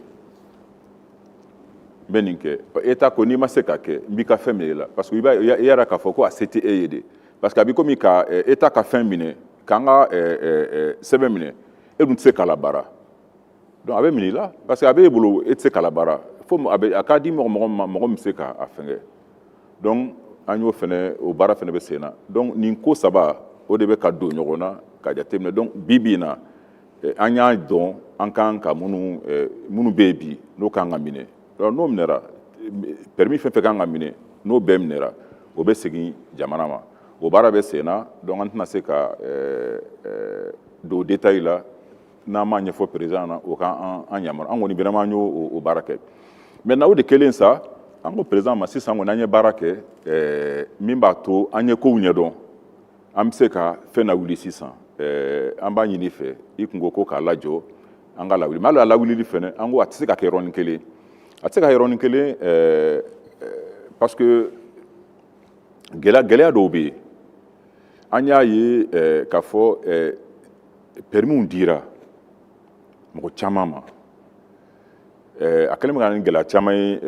n bɛ nin kɛ. État ko n'i ma se ka kɛ, n b'i ka fɛn minɛ i la, parce que i b'a i yɛrɛ k'a fɔ ko a se tɛ e ye de, parce que a bɛ komi ka État ka fɛn minɛ, k'an ka sɛbɛn minɛ, e dun tɛ se k'a labaara. Donc a bɛ minɛ i la, parce que a bɛ e bolo, e tɛ se k'a labaara, fo a bɛ a k'a di mɔgɔ mɔgɔ ma, mɔgɔ min bɛ se k'a fɛngɛ. Donc an y'o fɛnɛ, o baara fɛnɛ bɛ sen na. Donc nin ko saba, o de bɛ ka don ɲɔgɔn na ka jateminɛ. Donc bi bi in na, an y'a dɔn an kan ka minnu bɛ yen bi, n'o kan ka minɛ. Donc n'o minɛra, permis fɛn fɛn kan ka minɛ, n'o bɛɛ minɛra, o bɛ segin jamana ma. O baara bɛ sen na. Donc an tɛna se ka don détail la n'an m'a ɲɛfɔ président na, o ka an yamaru. An kɔni vraiment an y'o o baara kɛ. Maintenant, o de kɛlen sa, an ko président ma, sisan kɔni an ye baara kɛ min b'a to an ye kow ɲɛdɔn, an bɛ se ka fɛn lawuli sisan. An b'a ɲini fɛ, i kun ko k'a lajɔ, an ka lawuli. Mais hali a lawulili fɛnɛ, an ko a tɛ se ka kɛ yɔrɔnin kelen, a tɛ se ka yɔrɔnin kelen, parce que gɛlɛya dɔw bɛ yen. An y'a ye k'a fɔ permisw dira mɔgɔ caman ma, a kɛlen bɛ ka na ni gɛlɛya caman ye.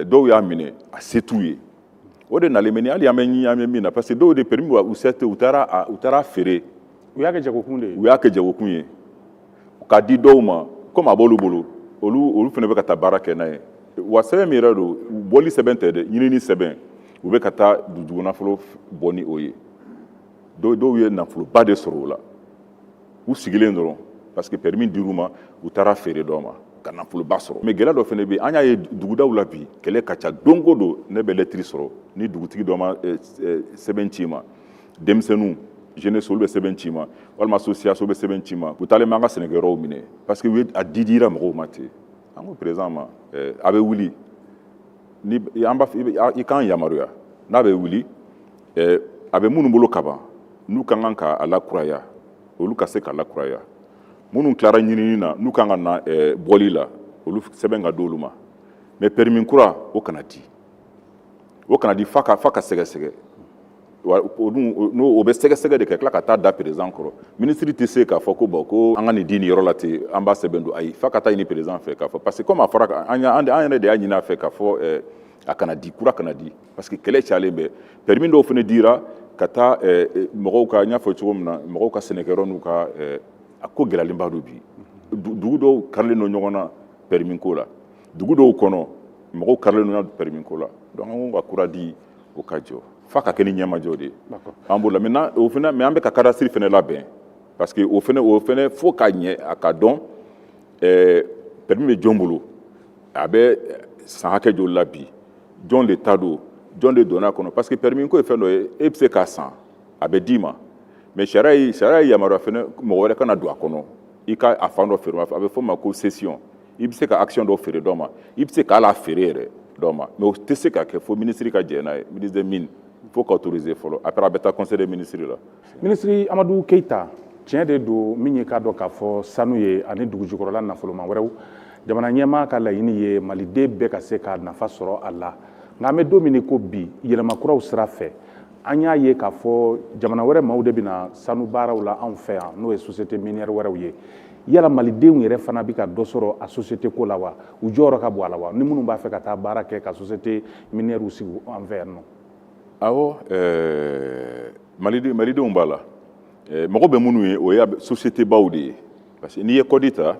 Dɔw y'a minɛ, a se t'u ye, o de nalen bɛ ni hali an bɛ ɲi, an bɛ min na, parce que dɔw de permis u se tɛ, u taara feere. U y'a kɛ jagokun de ye. U y'a kɛ jagokun ye k'a di dɔw ma, komi a b'olu bolo, olu fana bɛ ka taa baara kɛ n'a ye. Wa sɛbɛn min yɛrɛ don, bɔli sɛbɛn tɛ dɛ, ɲinini sɛbɛn, u bɛ ka taa dugu nafolo bɔ ni o ye. Dɔw ye nafoloba de sɔrɔ o la, u sigilen dɔrɔn, parce que permis dir'u ma, u taara feere dɔ ma ka nafoloba sɔrɔ. Mais gɛlɛya dɔ fana bɛ yen, an y'a ye dugudaw la bi, kɛlɛ ka ca. Don o don ne bɛ lɛtiri sɔrɔ ni dugutigi dɔ ma sɛbɛn ci ma, denmisɛnninw, jeunesse, olu bɛ sɛbɛn ci ma, walima association bɛ sɛbɛn ci ma, u taalen b'an ka sɛnɛkɛyɔrɔw minɛ, parce que u ye a didira mɔgɔw ma ten. An ko président ma, a bɛ wuli ni an b'a i k'an yamaruya, n'a bɛ wuli, a bɛ minnu bolo kaban, n'u ka kan k'a lakuraya, olu ka se k'a lakuraya. Minnu tilara ɲinini na, n'u kan ka na bɔli la, olu sɛbɛn ka d'olu ma. Mais permis kura, o kana di, o kana di f'a ka sɛgɛsɛgɛ. O dun, n'o o bɛ sɛgɛsɛgɛ de kɛ, tila ka taa da président kɔrɔ. Ministre tɛ se k'a fɔ ko bon, ko an ka nin di nin yɔrɔ la ten, an b'a sɛbɛn don. Ayi, f'a ka taa ɲini président fɛ k'a fɔ, parce que comme a fɔra, an yɛrɛ de y'a ɲini a fɛ k'a fɔ a kana di, kura kana di, parce que kɛlɛ cayalen bɛ. Permis dɔw fana dira ka taa mɔgɔw ka, n y'a fɔ cogo min na, mɔgɔw ka sɛnɛkɛyɔrɔ n'u ka a ko gɛlɛyalenba don bi. Dugu dɔw karilen don ɲɔgɔn na permis ko la, dugu dɔw kɔnɔ, mɔgɔw karilen don permis ko la. Donc an ko ka kura di, o ka jɔ, f'a ka kɛ ni ɲɛmajɔ de ye an b'o la. Maintenant, o fana, mais an bɛ ka cadastre fana labɛn, parce que o fana fo ka ɲɛ, a ka dɔn permis bɛ jɔn bolo, a bɛ san hakɛ joli la bi, jɔn de ta don, jɔn de donna a kɔnɔ. Parce que permis ko ye fɛn dɔ ye, e bɛ se k'a san, a bɛ d'i ma, mais sariya ye yamaruya fana mɔgɔ wɛrɛ kana don a kɔnɔ, i ka a fan dɔ feere. A bɛ fɔ o ma ko cession. I bɛ se ka action dɔ feere dɔ ma, i bɛ se k'ale feere yɛrɛ dɔ ma, mais o tɛ se ka kɛ fo ministre ka jɛn n'a ye, ministre des Mines, fo ka autoriser fɔlɔ. Après, a bɛ taa conseil des ministres la. Minisiri Amadu Keyita, tiɲɛ de don min ye k'a dɔn k'a fɔ sanu ye ani dugujukɔrɔla nafoloma wɛrɛw, jamana ɲɛmaa ka laɲini ye maliden bɛɛ ka se ka nafa sɔrɔ a la. Nka an bɛ don min ko bi, yɛlɛma kuraw sira fɛ, an y'a ye k'a fɔ jamana wɛrɛ maaw de bɛna sanu baaraw la anw fɛ yan, n'o ye société minière wɛrɛw ye. Yala malidenw yɛrɛ fana bɛ ka dɔ sɔrɔ a société ko la wa? U jɔyɔrɔ ka bon a la wa, ni minnu b'a fɛ ka taa baara kɛ ka société minière sigi an fɛ yan nɔ? Awɔ, malidenw b'a la. Mɔgɔ bɛ minnu ye, o ye société baw de ye, parce que n'i ye code ta,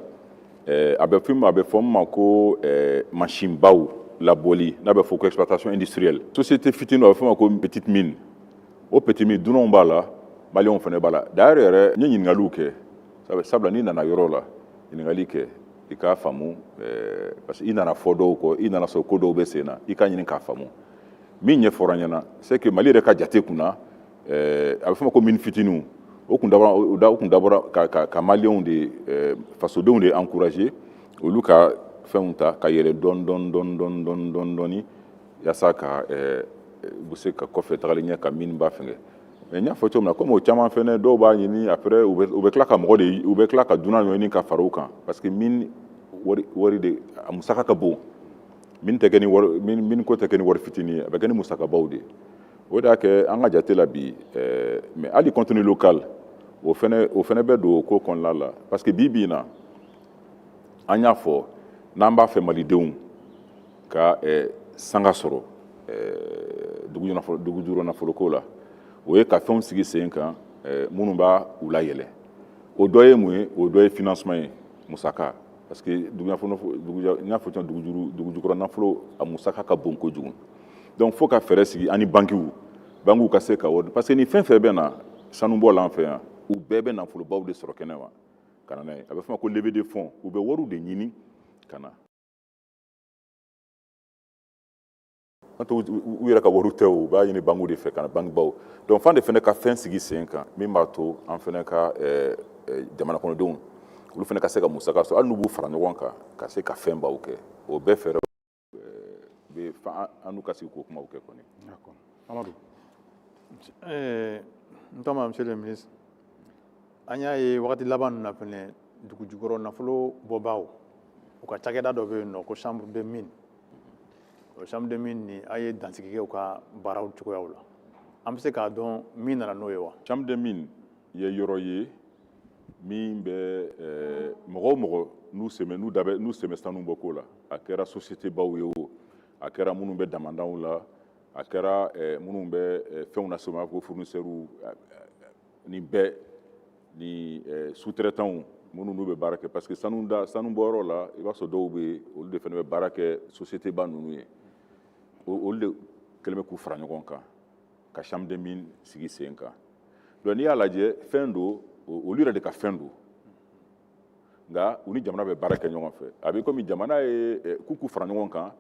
a bɛ fɔ min ma ko machine baw labɔli, n'a bɛ fɔ ko exploitation industrielle. Société fitinin, a bɛ fɔ ma ko petite mine. O petite mine, dunanw b'a la, maliyɛnw fana b'a la. D'ailleurs yɛrɛ, n ye ɲininkaliw kɛ, sabula n'i nana yɔrɔ la, ɲininkali kɛ i k'a faamu, parce que i nana fɔ dɔw kɔ, i nana sɔrɔ ko dɔw bɛ sen na, i k'a ɲini k'a faamu. Min ɲɛfɔra n ɲɛna, c'est que Mali yɛrɛ ka jate kunna, a bɛ fɔ ma ko mine fitininw, o kun dabɔra ka maliyɛnw de, fasodenw de encourager, olu ka fɛnw ta ka yɛlɛ dɔɔni dɔɔni dɔɔni dɔɔni dɔɔni dɔɔni dɔɔni, yaasa ka u bɛ se ka kɔfɛ tagalen ɲɛ ka mine ba fɛngɛ. Mais n y'a fɔ cogo min na, komi o caman fɛnɛ, dɔw b'a ɲini, après u bɛ tila ka mɔgɔ de, u bɛ tila ka dunan ɲini ka fara u kan, parce que mine wari de, a musaka ka bon. Mine tɛ kɛ ni wari, mine ko tɛ kɛ ni wari fitinin ye, a bɛ kɛ ni musakabaw de ye. O de y'a kɛ an ka jate la bi, mais hali contenu local, o fɛnɛ bɛ don o ko kɔnɔna la, parce que bi bi in na, an y'a fɔ n'an b'a fɛ malidenw ka sanga sɔrɔ dugu jukɔrɔ nafoloko la, o ye ka fɛnw sigi sen kan minnu b'a u layɛlɛ. O dɔ ye mun ye? O dɔ ye financement ye, musaka, parce que dugu n y'a fɔ cogo dugu jukɔrɔ nafolo, a musaka ka bon kojugu. Donc fo ka fɛɛrɛ sigi ani bankiw ka se ka wari, parce que ni fɛn fɛn bɛ na sanubɔ la an fɛ yan, u bɛɛ bɛ nafolobaw de sɔrɔ kɛnɛ ma ka na n'a ye. A bɛ fɔ ma ko levée de fonds. U bɛ wariw de ɲini ka na. N'o tɛ, u yɛrɛ ka wariw tɛ, u b'a ɲini bankiw de fɛ ka na, bankibaw. Donc f'an de fana ka fɛn sigi sen kan min b'a to an fana ka jamana kɔnɔdenw, olu fana ka se ka musaka sɔrɔ, hali n'u b'u fara ɲɔgɔn kan ka se ka fɛn baw kɛ. O bɛɛ fɛɛrɛ bɛ an n'u ka sigi k'o kumaw kɛ kɔni. D'accord. Amadou. N tɔgɔma, monsieur le ministre, an y'a ye wagati laban ninnu na fɛnɛ, dugu jukɔrɔ nafolo bɔbaaw, u ka cakɛda dɔ bɛ yen nɔ ko chambre de mine. O chambre de mine nin, a ye dansigi kɛ u ka baaraw cogoyaw la. An bɛ se k'a dɔn min nana n'o ye wa? Chambre de mine ye yɔrɔ ye min bɛ mɔgɔ o mɔgɔ n'u sɛmɛ, n'u da bɛ, n'u sɛmɛ sanu bɔ ko la, a kɛra société baw ye o, a kɛra minnu bɛ damandaw la, a kɛra minnu bɛ fɛnw lase u ma, ko fournisseurs, nin bɛɛ ni sous-traitants minnu n'u bɛ baara kɛ, parce que sanu da sanu bɔyɔrɔ la, i b'a sɔrɔ dɔw bɛ yen, olu de fana bɛ baara kɛ société ba ninnu ye. Olu de kɛlen bɛ k'u fara ɲɔgɔn kan ka chambre de mine sigi sen kan. Donc n'i y'a lajɛ, fɛn don, olu yɛrɛ de ka fɛn don, nka u ni jamana bɛ baara kɛ ɲɔgɔn fɛ. A bɛ komi jamana ye k'u fara ɲɔgɔn kan,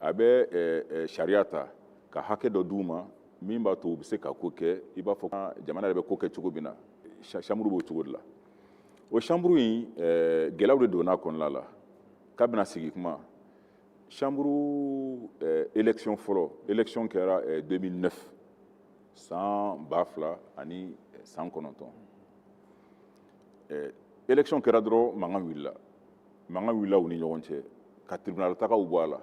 a bɛ sariya ta ka hakɛ dɔ d'u ma min b'a to u bɛ se ka ko kɛ i b'a fɔ jamana yɛrɛ bɛ ko kɛ cogo min na. Chambre b'o cogo de la. O chambre in, gɛlɛyaw de donna a kɔnɔna la k'a bɛna sigi kuma. Chambre élection fɔlɔ, élection kɛra 2009, san 2009. Élection kɛra dɔrɔn, mankan wulila u ni ɲɔgɔn cɛ ka tribunal tagaw bɔ a la.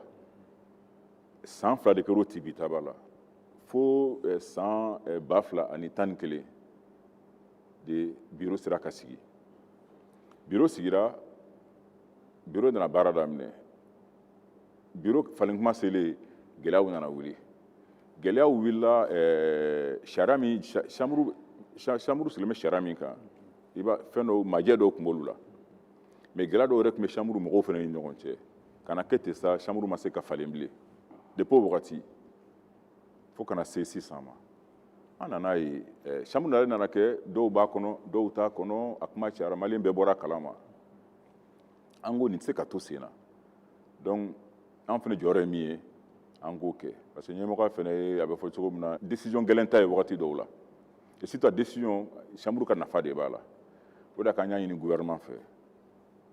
San 2 de kɛra o tibitaba la, fo san 2011 de bureau sera ka sigi. Bureau sigira, bureau nana baara daminɛ. Bureau falen kuma selen, gɛlɛyaw nana wuli. Gɛlɛyaw wulila sariya min, chambre sigilen bɛ sariya min kan, i b'a fɛn dɔw majɛ dɔw tun b'olu la, mais gɛlɛya dɔw yɛrɛ tun bɛ chambre mɔgɔw fana ni ɲɔgɔn cɛ. Ka na kɛ ten sa, chambre ma se ka falen bilen depuis o wagati fo ka na se sisan ma. An nana ye chambre yɛrɛ nana kɛ, dɔw b'a kɔnɔ, dɔw t'a kɔnɔ. A kuma cayara, maliyɛn bɛɛ bɔra kalama. An ko nin tɛ se ka to sen na. Donc an fana jɔyɔrɔ ye min ye, an k'o kɛ, parce que ɲɛmɔgɔ fana ye, a bɛ fɔ cogo min na, décision gɛlɛn ta ye wagati dɔw la, et surtout a décision, chambre ka nafa de b'a la. O de k'an y'a ɲini gouvernement fɛ,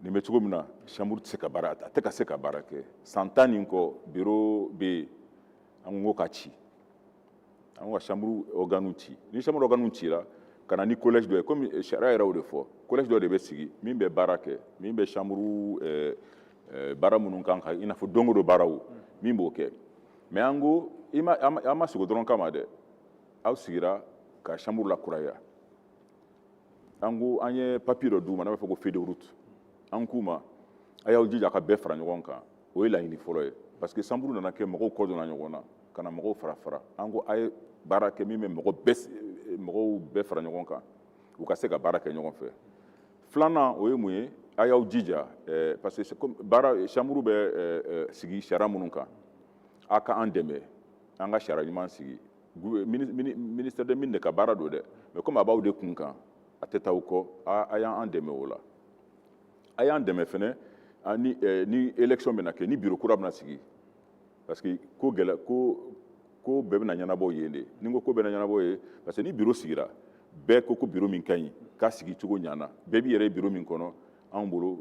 nin bɛ cogo min na, chambre tɛ se ka baara, a tɛ ka se ka baara kɛ san 10 nin kɔ. Bureau bɛ yen, an ko ka ci, an ko ka chambre organe ci. Ni chambre organe cira ka na ni collège dɔ ye, komi sariya yɛrɛ y'o de fɔ, collège dɔ de bɛ sigi min bɛ baara kɛ, min bɛ chambre baara minnu kan ka, i n'a fɔ don o don baaraw, min b'o kɛ. Mais an ko an ma sigi o dɔrɔn kama dɛ. Aw sigira ka chambre lakuraya. An ko an ye papier dɔ d'u ma n'a b'a fɔ ko feuille de route. An k'u ma a y'aw jija ka bɛɛ fara ɲɔgɔn kan. O ye laɲini fɔlɔ ye, parce que chambre nana kɛ mɔgɔw kɔ donna ɲɔgɔn na ka na mɔgɔw fara fara. An ko a ye baara kɛ min bɛ mɔgɔw bɛɛ fara ɲɔgɔn kan, u ka se ka baara kɛ ɲɔgɔn fɛ. Filanan, o ye mun ye? A y'aw jija, parce que baara chambre bɛ sigi sariya minnu kan, a ka an dɛmɛ an ka sariya ɲuman sigi. Ministère de mine de ka baara don dɛ, mais komi a b'aw de kun kan, a tɛ taa aw kɔ, a y'an dɛmɛ o la. A y'an dɛmɛ fɛnɛ ni élection bɛna kɛ, ni bureau kura bɛna sigi, parce que ko gɛlɛ ko bɛɛ bɛna ɲɛnabɔ yen de. Ni n ko ko bɛɛ bɛna ɲɛnabɔ yen, parce que ni bureau sigira, bɛɛ ko ko bureau min ka ɲi, k'a sigi cogo ɲana, bɛɛ b'i yɛrɛ ye bureau min kɔnɔ. Anw bolo,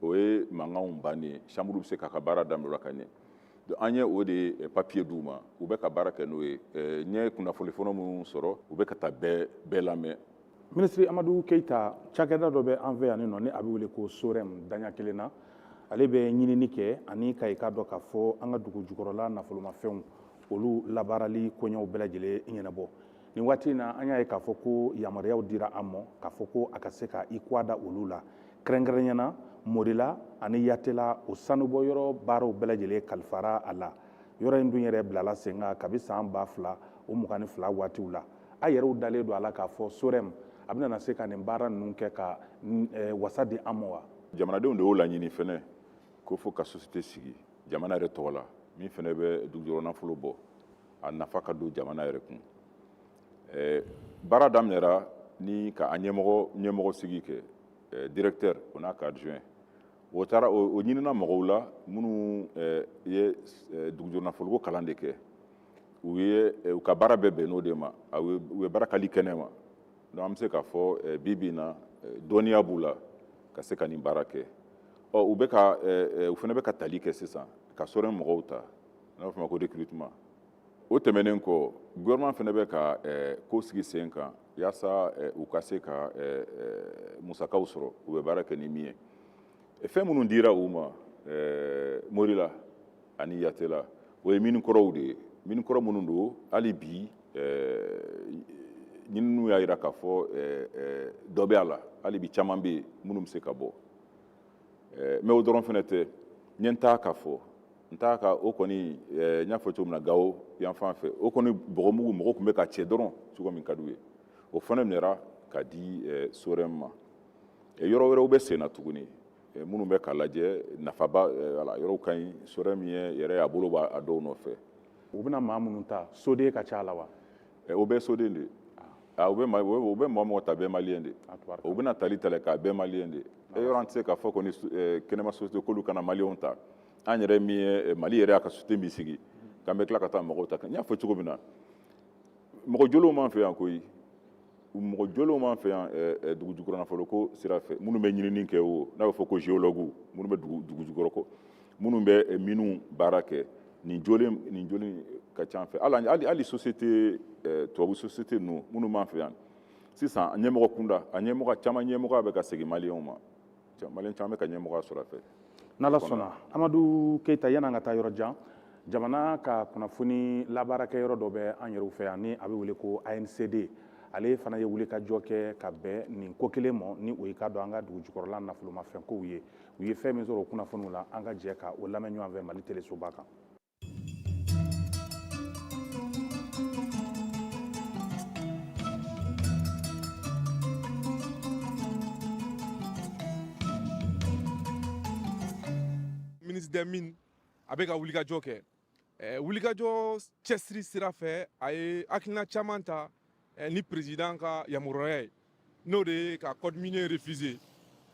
o ye mankanw bannen ye, chambre bɛ se k'a ka baara daminɛ o la ka ɲɛ. An ye o de papier d'u ma, u bɛ ka baara kɛ n'o ye. N ye kunnafoni fɔlɔ minnu sɔrɔ, u bɛ ka taa bɛɛ bɛɛ lamɛn. Minisiri Amadu Keyita, cakɛda dɔ bɛ an fɛ yan nɔ ni a bɛ wele ko SOREM, daɲa kelen na. Ale bɛ ɲinini kɛ ani ka i k'a dɔn k'a fɔ an ka dugu jukɔrɔla nafolomafɛnw olu labaarali koɲɛw bɛɛ lajɛlen ɲɛnabɔ. Nin waati in na, an y'a ye k'a fɔ ko yamaruyaw dira a ma k'a fɔ ko a ka se ka i kɔ da olu la, kɛrɛnkɛrɛnnenya na Morila ani Yatela, o sanubɔyɔrɔ baaraw bɛɛ lajɛlen kalifara a la. Yɔrɔ in dun yɛrɛ bilala sen kan kabi san 2022 waatiw la. A yɛrɛw dalen don a la k'a fɔ SOREM a bɛna se ka nin baara ninnu kɛ ka wasa di an ma wa? Jamanadenw de y'o laɲini fɛnɛ ko fo ka société sigi jamana yɛrɛ tɔgɔ la, min fɛnɛ bɛ dugujukɔrɔ nafolo bɔ, a nafa ka don jamana yɛrɛ kun. Baara daminɛra ni ka a ɲɛmɔgɔ sigi kɛ, directeur, o n'a ka adjoint. O taara o ɲinina mɔgɔw la minnu ye dugujukɔrɔ nafoloko kalan de kɛ. U ye u ka baara bɛɛ bɛn n'o de ma, u ye baara kali kɛnɛ ma. Donc an bɛ se k'a fɔ bi bi in na, dɔnniya b'u la ka se ka nin baara kɛ. Ɔ, u bɛ ka u fana bɛ ka tali kɛ sisan ka SOREM mɔgɔw ta, n'a b'a fɔ o ma ko recrutement. O tɛmɛnen kɔ, gouvernement fana bɛ ka ko sigi sen kan yaasa u ka se ka musakaw sɔrɔ, u bɛ baara kɛ ni min ye. Fɛn minnu dira u ma Morila ani Yatela, o ye mine kɔrɔw de ye, mine kɔrɔ minnu don, hali bi ɲininiw y'a jira k'a fɔ dɔ bɛ a la, hali bi caman bɛ yen minnu bɛ se ka bɔ. Mais o dɔrɔn fana tɛ, n ye n ta ka fɔ n t'a ka o kɔni, n y'a fɔ cogo min na, Gawo yan fan fɛ, o kɔni bɔgɔmugu mɔgɔw tun bɛ ka cɛ dɔrɔn cogo min ka d'u ye, o fana minɛra ka di SOREM ma. Yɔrɔ wɛrɛw bɛ sen na tuguni minnu bɛ ka lajɛ nafaba, wala yɔrɔw ka ɲi, SOREM yɛrɛ y'a bolo b'a dɔw nɔfɛ. U bɛna maa minnu ta, soden ka ca a la wa? O bɛɛ soden de ye. U bɛ mɔgɔ mɔgɔ ta, bɛɛ maliyɛn de. U bɛna tali ta k'a bɛɛ maliyɛn de. E yɔrɔ an tɛ se k'a fɔ kɔni kɛnɛma société k'olu kana maliyɛnw ta. An yɛrɛ min ye Mali yɛrɛ y'a ka société min sigi, k'an bɛ tila ka taa mɔgɔw ta. N y'a fɔ cogo min na, mɔgɔ jolenw b'an fɛ yan koyi, mɔgɔ jolenw b'an fɛ yan dugu jukɔrɔ nafolo ko sira fɛ, minnu bɛ ɲinini kɛ, o n'a bɛ fɔ ko géologue, minnu bɛ dugu jukɔrɔ ko, minnu bɛ miniw baara kɛ, nin jolen ka ca an fɛ. Hali société tubabu société ninnu minnu b'an fɛ yan sisan, ɲɛmɔgɔ kunda, a ɲɛmɔgɔ caman, ɲɛmɔgɔ bɛ ka segin maliyɛnw ma, maliyɛn caman bɛ ka ɲɛmɔgɔya sɔrɔ a fɛ. N'Ala sɔnna, Amadu Keyita, yan'an ka taa yɔrɔ jan, jamana ka kunnafoni labaarakɛyɔrɔ dɔ bɛ an yɛrɛw fɛ yan ni a bɛ wele ko ANCD. Ale fana ye wulikajɔ kɛ ka bɛn nin ko kelen ma, ni o ye k'a dɔn an ka dugu jukɔrɔla nafolomafɛnkow ye. U ye fɛn min sɔrɔ o kunnafoniw la, an ka jɛ ka o lamɛn ɲɔgɔn fɛ Mali telesoba kan. Ministre des Mines a bɛ ka wulikajɔ kɛ, wulikajɔ cɛsiri sira fɛ, a ye hakilina caman ta ni président ka yamaruya ye, n'o de ye ka code minier réviser,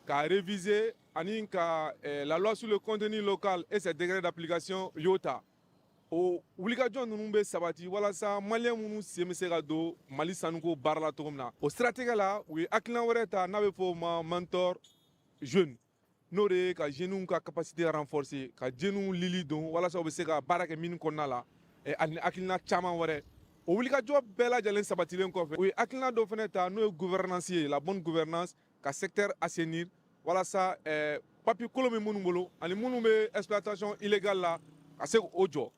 k'a réviser, ani ka la loi sur le contenu local et ses décrets d'application y'o ta. O wulikajɔ ninnu bɛ sabati walasa maliyɛn minnu sen bɛ se ka don Mali sanuko baara la cogo min na. O siratigɛ la, u ye hakilina wɛrɛ ta n'a bɛ fɔ o ma mentor jeune, n'o de ye ka jeunes ka capacité renforcer, ka jeunes lili don walasa u bɛ se ka baara kɛ mine kɔnɔna la, ani hakilina caman wɛrɛ. O wulikajɔ bɛɛ lajɛlen sabatilen kɔfɛ, u ye hakilina dɔ fana ta, n'o ye gouvernance ye, la bonne gouvernance, ka secteur assainir walasa papier kolon bɛ minnu bolo ani minnu bɛ exploitation illégale la, ka se k'o jɔ.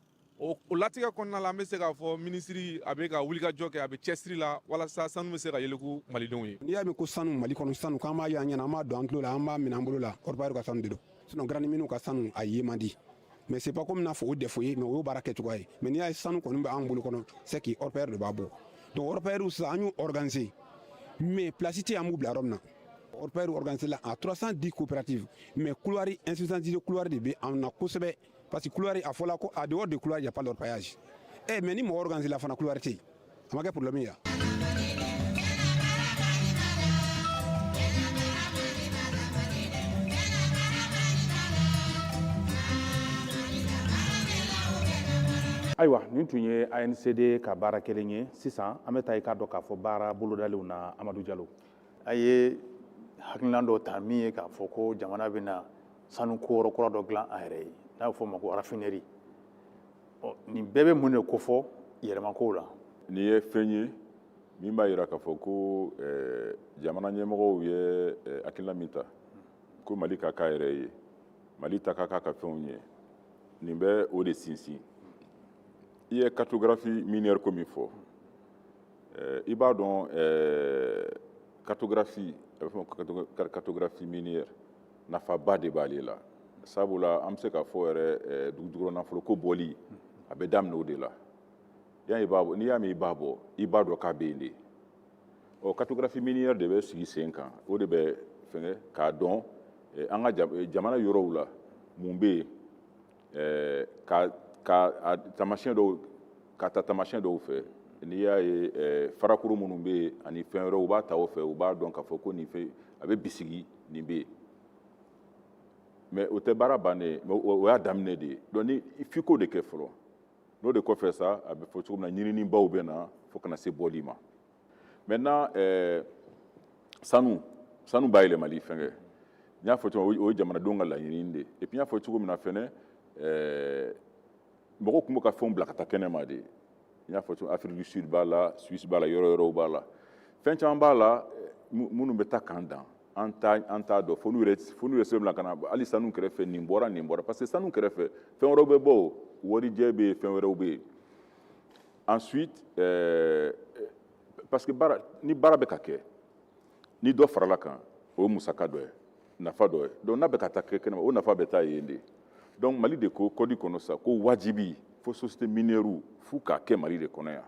O latigɛ kɔnɔna la, an bɛ se k'a fɔ minisiri a bɛ ka wulikajɔ kɛ, a bɛ cɛsiri la walasa sanu bɛ se ka yeleku malidenw ye. N'i y'a mɛn ko sanu Mali kɔnɔ, sanu k'an b'a ye an ɲɛna, an b'a don an tulo la, an b'a minɛ an bolo la, orpailleur ka sanu de don. Sinon grande mine ka sanu a ye man di, mais c'est pas comme n'a fɔ o défaut ye, mais o y'o baara kɛcogoya ye. Mais n'i y'a ye sanu kɔni bɛ an bolo kɔnɔ, c'est que orpailleur de b'a bɔ. Donc orpailleur sisan, an y'u organiser, mais place tɛ an b'u bila yɔrɔ min na. Orpailleur organisé la à 310 coopératives, mais couloir, insuffisance de couloir de bɛ an na kosɛbɛ, parce que couloir a fɔla ko a dehors de couloir, il y a pas d'orpaillage. Eh, mais ni mɔgɔ organisé la fana, couloir tɛ yen, a ma kɛ problème ye. Ayiwa, nin tun ye ANCD ka baara kelen ye. Sisan an bɛ taa i k'a dɔn k'a fɔ baara bolodalenw na, Amadu Jalo. A ye hakilina dɔ ta min ye k'a fɔ ko jamana bɛna sanu ko kura dɔ dilan a yɛrɛ ye, n'a bɛ fɔ o ma ko raffinerie. Ɔ, nin bɛɛ bɛ mun de kofɔ yɛlɛmakow la? Nin ye fɛn ye min b'a jira k'a fɔ ko jamana ɲɛmɔgɔw ye hakilina min ta ko Mali ka k'a yɛrɛ ye. Mali ta ka k'a ka fɛnw ye, nin bɛ o de sinsin. I ye cartographie minière ko min fɔ, i b'a dɔn, cartographie, a bɛ fɔ ma cartographie minière, nafaba de b'ale la, sabula an bɛ se k'a fɔ yɛrɛ, dugujukɔrɔ nafolo ko bɔli, a bɛ daminɛ o de la. Yan i b'a bɔ, n'i y'a mɛn i b'a bɔ, i b'a dɔn k'a bɛ yen de. Ɔ, cartographie minière de bɛ sigi sen kan, o de bɛ fɛngɛ k'a dɔn an ka jamana yɔrɔw la mun bɛ yen, ka a taamasiyɛn dɔw ka ta taamasiyɛn dɔw fɛ. N'i y'a ye, farakuru minnu bɛ yen ani fɛn wɛrɛw, u b'a ta o fɛ, u b'a dɔn k'a fɔ ko nin fɛn a bɛ bisigi nin bɛ yen. Mais o tɛ baara bannen ye, mais o y'a daminɛ de ye. Donc ni f'i k'o de kɛ fɔlɔ, n'o de kɔfɛ sa, a bɛ fɔ cogo min na, ɲininibaw bɛ na fo kana se bɔli ma. Maintenant, sanu bayɛlɛmali fɛnkɛ, n y'a fɔ cogo min, o ye jamanadenw ka laɲini de ye. Et puis n y'a fɔ cogo min na fɛnɛ, mɔgɔw tun bɛ ka fɛnw bila ka taa kɛnɛma de. N y'a fɔ cogo, Afrique du Sud b'a la, Suisse b'a la, yɔrɔ yɔrɔw b'a la, fɛn caman b'a la minnu bɛ taa k'an dan, an t'a dɔn fo n'u yɛrɛ sɛbɛn bila ka na. Hali sanu kɛrɛfɛ, nin bɔra, nin bɔra, parce que sanu kɛrɛfɛ fɛn wɛrɛw bɛ bɔ, o warijɛ bɛ yen, fɛn wɛrɛw bɛ yen. Ensuite, parce que baara ni baara bɛ ka kɛ, ni dɔ farala kan, o ye musaka dɔ ye, nafa dɔ ye. Donc n'a bɛ ka taa kɛ kɛnɛma, o nafa bɛ taa yen de. Donc Mali de ko code kɔnɔ sa ko wajibi fo société minière f'u k'a kɛ Mali de kɔnɔ yan.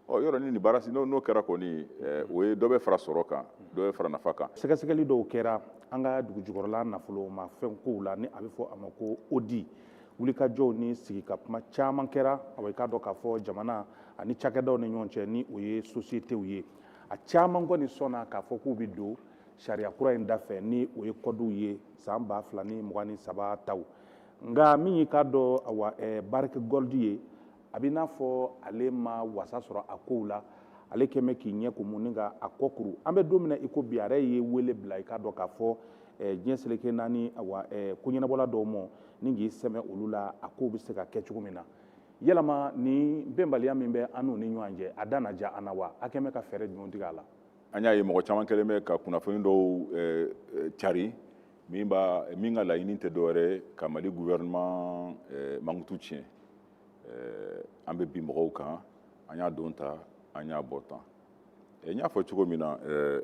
Ɔ, yɔrɔ ni nin baara n'o kɛra kɔni, o ye dɔ bɛ fara sɔrɔ kan, dɔ bɛ fara nafa kan. Sɛgɛsɛgɛli dɔw kɛra an ka dugujukɔrɔla nafolomafɛn kow la, ni a bɛ fɔ a ma ko audit. Wulikajɔw ni sigi ka kuma caman kɛra. Awa, i k'a dɔn k'a fɔ jamana ani cakɛdaw ni ɲɔgɔn cɛ, ni o ye sosiyete ye, a caman kɔni sɔnna k'a fɔ k'u bɛ don sariya kura in dafɛ, ni o ye kɔdiw ye san 2023 taw. Nka min y'i k'a dɔn, awa, Barrick Gold ye, a bɛ n'a fɔ ale ma wasa sɔrɔ a kow la. Ale kɛn bɛ k'i ɲɛ kumu ni ka a kɔ kuru. An bɛ don min na i ko bi, a yɛrɛ ye wele bila, i k'a dɔn k'a fɔ diɲɛ seleke naani, awa, ko ɲɛnabɔla dɔw ma, ni k'i sɛmɛ olu la, a kow bɛ se ka kɛ cogo min na. Yalama ni bɛnbaliya min bɛ an n'u ni ɲɔgɔn cɛ, a da na diya an na wa? A kɛn bɛ ka fɛɛrɛ jumɛn tigɛ a la? An y'a ye mɔgɔ caman kɛlen bɛ ka kunnafoni dɔw cari min b'a min ka laɲini tɛ dɔwɛrɛ ye ka Mali gouvernement mankutu tiɲɛ. An bɛ bin mɔgɔw kan, an y'a don ta, an y'a bɔ tan. N y'a fɔ cogo min na,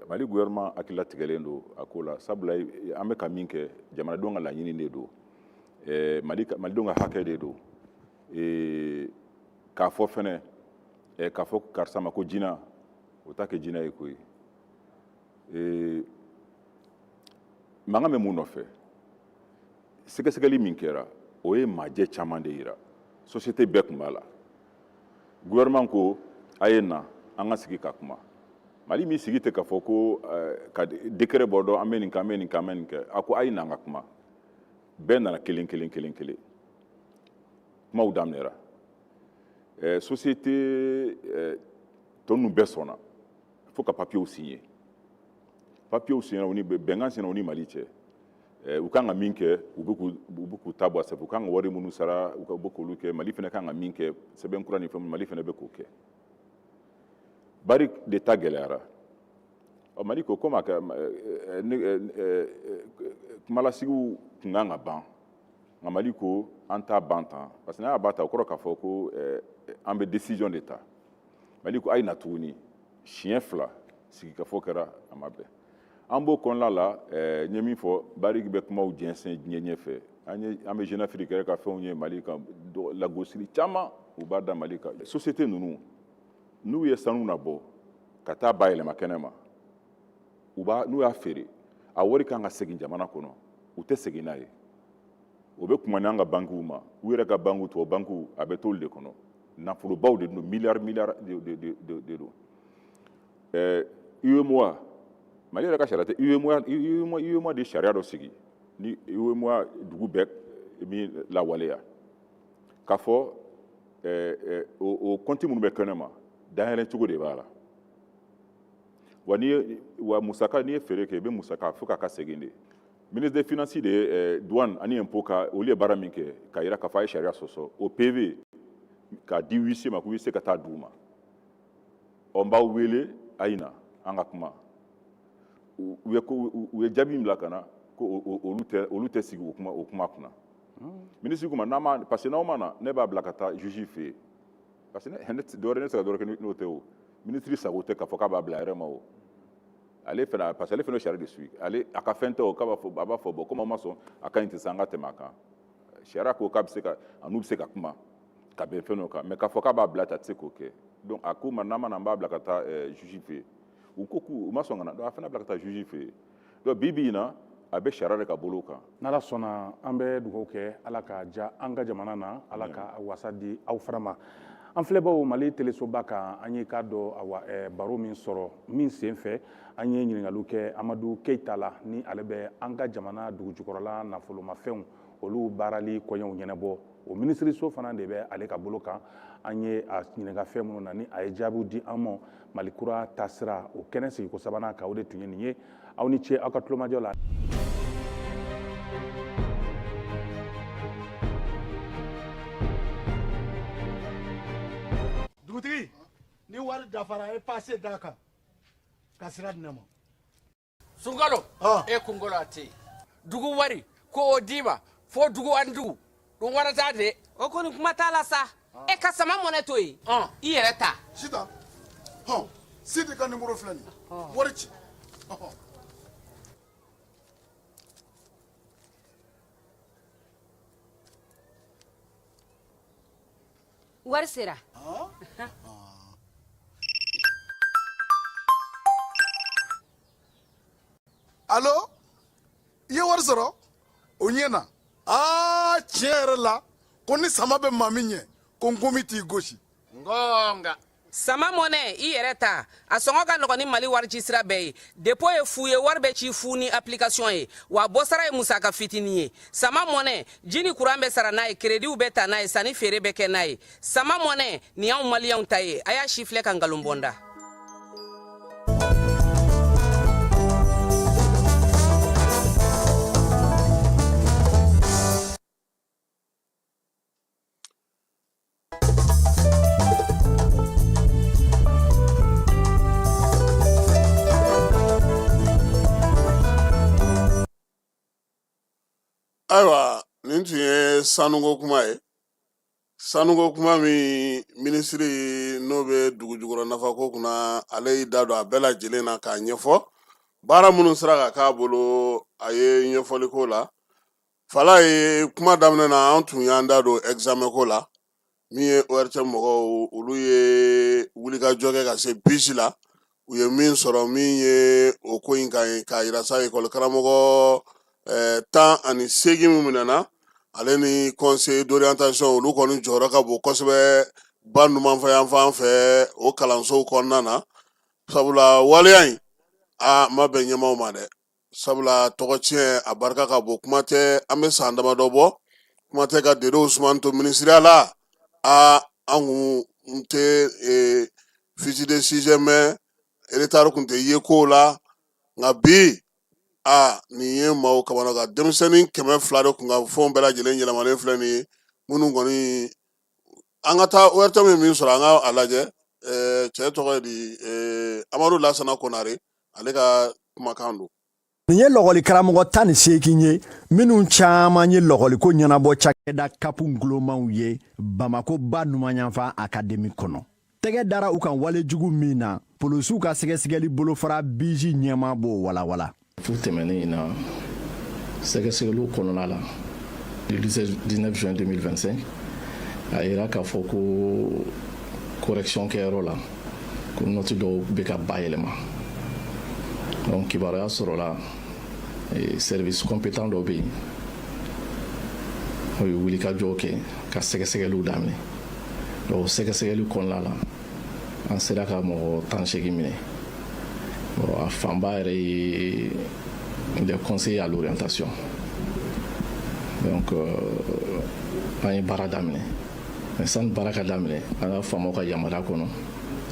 Mali gouvernement hakilila tigɛlen don a ko la, sabula an bɛ ka min kɛ, jamanadenw ka laɲini de don, Mali malidenw ka hakɛ de don. K'a fɔ fɛnɛ, k'a fɔ karisa ma ko jinɛ, o t'a kɛ jinɛ ye koyi. Mankan bɛ mun nɔfɛ? Sɛgɛsɛgɛli min kɛra, o ye majɛ caman de yira, société bɛɛ tun b'a la. Gouvernement ko a ye na an ka sigi ka kuma. Mali min sigi tɛ k'a fɔ ko ka décret bɔ dɔn, an bɛ nin kɛ, an bɛ nin kɛ, an bɛ nin kɛ. A ko a ye na an ka kuma. Bɛɛ nana kelen kelen kelen kelen, kumaw daminɛra. Société tɔ ninnu bɛɛ sɔnna fo ka papiyew signer. Papiyew signer, u ni bɛnkan signer, u ni Mali cɛ. U kan ka min kɛ, u bɛ k'u ta bɔ a sɛbɛn. U kan ka wari minnu sara, u bɛ k'olu kɛ. Mali fana kan ka min kɛ, sɛbɛn kura ni fɛn, Mali fana bɛ k'o kɛ. Barrick de ta gɛlɛyara. Ɔ, Mali ko komi a kɛ kumalasigiw tun kan ka ban, nka Mali ko an t'a ban tan, parce que n'a y'a ban tan, o kɔrɔ k'a fɔ ko an bɛ décision de ta. Mali ko a ye na tuguni. Siɲɛ fila sigikafɔ kɛra, a ma bɛn. An b'o kɔnɔna la, n ye min fɔ, Barrick bɛ kumaw jɛnsɛn diɲɛ ɲɛfɛ. An ye an bɛ Jeune Afrique yɛrɛ ka fɛnw ye Mali kan, lagosili caman u b'a da Mali kan. Société ninnu, n'u ye sanu nabɔ ka taa bayɛlɛma kɛnɛ ma, u b'a n'u y'a feere, a wari kan ka segin jamana kɔnɔ, u tɛ segin n'a ye. O bɛ kuma n'an ka bankiw ma, u yɛrɛ ka bankiw, tubabu bankiw, a bɛ t'olu de kɔnɔ. Nafolobaw de don, miliyari miliyari de don. UEMOA, Mali yɛrɛ ka sariya tɛ UEMOA. UEMOA de sariya dɔ sigi ni UEMOA dugu bɛɛ min lawaleya, k'a fɔ o kɔnti minnu bɛ kɛnɛ ma, dayɛlɛ cogo de b'a la wa. N'i ye wa musaka, n'i ye feere kɛ, i bɛ musaka fo k'a ka segin de. Ministre des Finances de ye douane ani impôt ka olu ye baara min kɛ k'a yira k'a fɔ a ye sariya sɔsɔ, o PV k'a di huissier ma, ko huissier ka taa d'u ma. Ɔ, n b'aw wele, a ye na an ka kuma. U ye jaabi min bila ka na ko Ko olu tɛ sigi o kuma kunna. Minisiri ko ma, n'a ma, parce que n'aw ma na, ne b'a bila ka taa juge fɛ yen, parce que ne dɔwɛrɛ, ne tɛ se ka dɔwɛrɛ kɛ n'o tɛ. O minisiri sago tɛ k'a fɔ k'a b'a bila a yɛrɛ ma. O ale fana, parce que ale fana bɛ sariya de suit, ale a ka fɛn tɛ. O k'a b'a fɔ, a b'a fɔ bon, komi aw ma sɔn, a ka ɲi ten sa, an ka tɛmɛ a kan. Sariya ko k'a bɛ se ka, a n'u bɛ se ka kuma ka bɛn fɛn dɔ kan, mais k'a fɔ k'a b'a bila ten, a tɛ se k'o kɛ. Donc a ko ma, n'a ma na, n b'a bila ka taa juge fɛ yen. U ko k'u ma sɔn ka na, donc a fana bila ka taa juge fɛ yen. Donc bi bi in na, a bɛ sariya de ka bolo kan. N'Ala sɔnna, an bɛ dugawu kɛ, Ala ka ja an ka jamana na, Ala ka wasa di aw fana ma. An filɛbaw Mali telesoba kan, an ye k'a dɔn, awa, baro min sɔrɔ min sen fɛ, an ye ɲininkaliw kɛ Amadu Keyita la, ni ale bɛ an ka jamana dugujukɔrɔla nafolomafɛnw olu baarali kɔɲɛw ɲɛnabɔ. O minisiriso fana de bɛ ale ka bolo kan. An ye a ɲininka fɛn minnu na, ni a ye jaabiw di an ma. Mali kura taasira, o kɛnɛ sigiko sabanan kan, o de tun ye nin ye. Aw ni ce aw ka tulomajɔ la. Dugutigi, ni wari dafara, a ye pase d'a kan ka sira di ne ma. Sunkalo, e kunkolo a tɛ yen. Dugu wari ko o d'i ma fo dugu ani dugu ɗum warata de. O kɔni, kuma t'a la sa. E ka Sama Mɔnɛ to yen, i yɛrɛ ta. Sitan hɔn, Sidi ka nimoro filɛ nin ye, wari ci. Wari sera. Alo, i ye wari sɔrɔ, o ɲɛna. Aa, tiɲɛ yɛrɛ la, ko ni sama bɛ maa min ɲɛ, ko nkomi t'i gosi. Ngonga. Sama Mɔnɛ, i yɛrɛ ta, a sɔngɔ ka nɔgɔn ni Mali warici sira bɛɛ ye. Dépôt ye fu ye, wari bɛ ci fu ni application ye, wa bɔsara ye musaka fitinin ye. Sama Mɔnɛ, ji ni kuran bɛ sara n'a ye, créditw bɛ ta n'a ye, sanni feere bɛ kɛ n'a ye. Sama Mɔnɛ nin y'anw Maliyɛnw ta ye. A y'a si filɛ ka nkalon bɔ n da. Ayiwa, nin tun ye sanuko kuma ye, sanuko kuma min minisiri n'o bɛ dugu jukɔrɔ nafako kunna, ale y'i da don a bɛɛ lajɛlen na k'a ɲɛfɔ baara minnu sera ka k'a bolo. A ye ɲɛfɔli k'o la. Falaye, kuma daminɛ na, an tun y'an da don examen ko la. Min ye ORTM mɔgɔw, olu ye wulikajɔ kɛ ka se bisi la, u ye min sɔrɔ min ye o ko in kan ye, k'a yira sa ekɔli karamɔgɔ 18 min minɛna, ale ni conseiller d'orientation, olu kɔni jɔyɔrɔ ka bon kosɛbɛ ba numanfɛ yanfan fɛ o kalansow kɔnɔna na, sabula waleya in a ma bɛn ɲɛmaaw ma dɛ, sabula tɔgɔ tiɲɛ a barika ka bon. Kuma tɛ an bɛ san damadɔ bɔ, kuma tɛ ka Dede Usumani to minisiriya la, a an kun tɛ fiche de sujet mɛn, retard kun tɛ ye kow la. Nka bi, a nin ye maaw kamana ka denmisɛnnin 200 de kun ka fɛnw bɛɛ lajɛlen yɛlɛmalen filɛ nin ye. Minnu kɔni, an ka taa ORTM ye min sɔrɔ, an ka a lajɛ. Cɛ tɔgɔ ye di? Amadu Lasana Konare, ale ka kumakan don. Nin ye lɔgɔli karamɔgɔ 18 ye, minnu caman ye lɔgɔliko ɲɛnabɔ cakɛda kapu ngulomaw ye Bamako ba numanyanfan akademi kɔnɔ. Tɛgɛ dara u kan walejugu min na, polosiw ka sɛgɛsɛgɛli bolofara biji ɲɛmaa b'o walawala. Fu tɛmɛnen in na, sɛgɛsɛgɛliw kɔnɔna la, le 19 juin 2025, a yira k'a fɔ ko correction kɛyɔrɔ la, ko nɔti dɔw bɛ ka bayɛlɛma. Donc kibaruya sɔrɔla, service compétent dɔ bɛ yen, o ye wulikajɔ kɛ ka sɛgɛsɛgɛliw daminɛ. Donc sɛgɛsɛgɛli kɔnɔna la, an sera ka mɔgɔ 18 minɛ. Bon, a fanba yɛrɛ ye des conseillers à l'orientation. Donc an ye baara daminɛ, mais sani baara ka daminɛ, an ka faamaw ka yamaruya kɔnɔ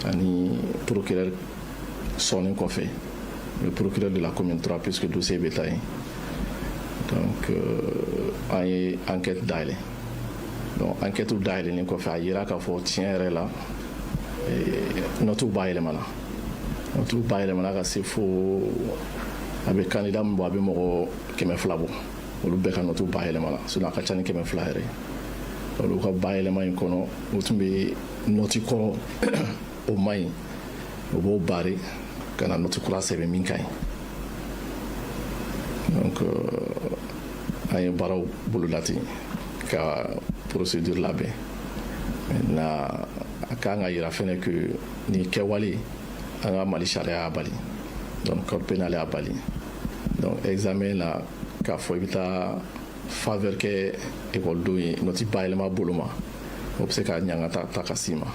ani procureur sɔnni kɔfɛ, le procureur de la commune 3, puisque dossier bɛ taa yen, donc an ye enquête dayɛlɛ. Donc enquête dayɛlɛlen kɔfɛ, a yira k'a fɔ tiɲɛ yɛrɛ la, notiw bayɛlɛmana, notiw bayɛlɛmana ka se fo A bɛ candidat min bɔ, a bɛ mɔgɔ 200 bɔ, olu bɛɛ ka nɔtu bayɛlɛmana, sinon a ka ca ni 200 yɛrɛ ye. Olu ka bayɛlɛma in kɔnɔ, u tun bɛ nɔti kɔrɔ, o man ɲi, u b'o barrer ka na nɔti kura sɛbɛn min ka ɲi. Donc an ye baaraw boloda ten ka procédure labɛn. Maintenant, a kan ka yira fɛnɛ que nin kɛwale, an ka Mali sariya y'a bali, donc code pénal y'a bali. Donc examen la, k'a fɔ i bɛ taa faveur kɛ ekɔlidenw ye nɔti bayɛlɛma bolo ma, o bɛ se ka ɲangata ta ka s'i ma.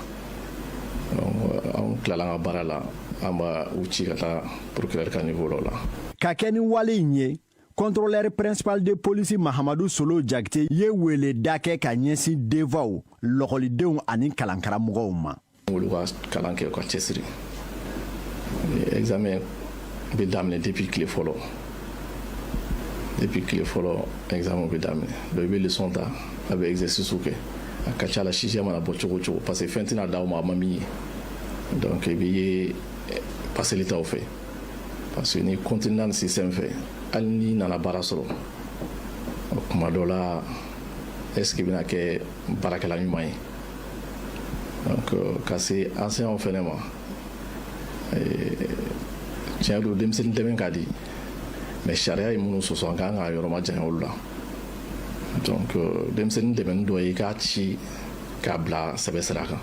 Donc an tilala an ka baara la, an b'a u ci ka taa procureur ka niveau dɔ la. Ka kɛ ni wale in ye, contrôleur principal de police Mahamadu Solo Jakite ye weleda kɛ ka ɲɛsin denfaw, lɔkɔlidenw ani kalankaramɔgɔw ma. Olu ka kalan kɛ, u ka cɛsiri. Examen bɛ daminɛ depuis tile fɔlɔ, depuis tile fɔlɔ examen bɛ daminɛ. Donc i bɛ leçon ta, a bɛ exercice kɛ. A ka ca la, sujet mana bɔ cogo o cogo, parce que fɛn tɛna d'aw ma a ma min ye. Donc i bɛ ye paseli t'aw fɛ, parce que ni continue nin système fɛ, hali n'i nana baara sɔrɔ kuma dɔ la, est ce que i bɛna kɛ baarakɛla ɲuman ye? Donc ka se enseignants fɛnɛ ma, tiɲɛ don, denmisɛnnin dɛmɛ ka di, mais sariya ye minnu sɔsɔ, an kan ka yɔrɔ ma janya olu la. Donc denmisɛnnin dɛmɛni dɔ ye i k'a ci k'a bila sɛbɛ sira kan.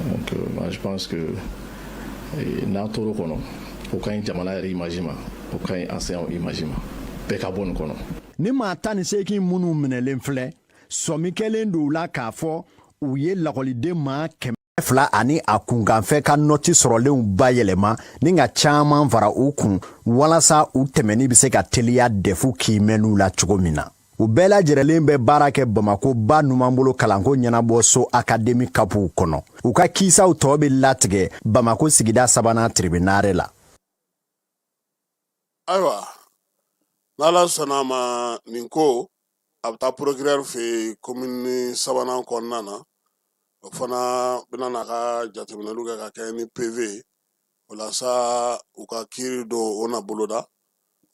Donc moi, je pense que n'an tor'o kɔnɔ, o ka ɲi jamana yɛrɛ image ma, o ka ɲi enseignant image ma, bɛɛ ka bɔ nin kɔnɔ. Ni maa 18 minnu minɛlen filɛ, sɔmi kɛlen don u la k'a fɔ u ye lakɔliden maa 200 ani a kunkanfɛ ka nɔti sɔrɔlenw bayɛlɛma ni ka caaman fara u kun, walasa u tɛmɛni bɛ se ka teliya dɛfu kiimɛniw la cogo min na. U bɛɛ lajɛrɛlen bɛ baara kɛ Bamako ba numanbolo kalanko ɲɛnabɔ so akademi kapuw kɔnɔ. U ka kisaw tɔɔ bɛ latigɛ Bamako sigida sabanan tribunal la. Ayiwa, n'Ala sɔnna a ma, nin ko a bɛ taa procureur fɛ yen commune sabanan kɔnɔna na. O fana bɛna n'a ka jateminɛliw kɛ ka kɛ ni PV ye. O la sa, u ka kiiri dɔ o na boloda,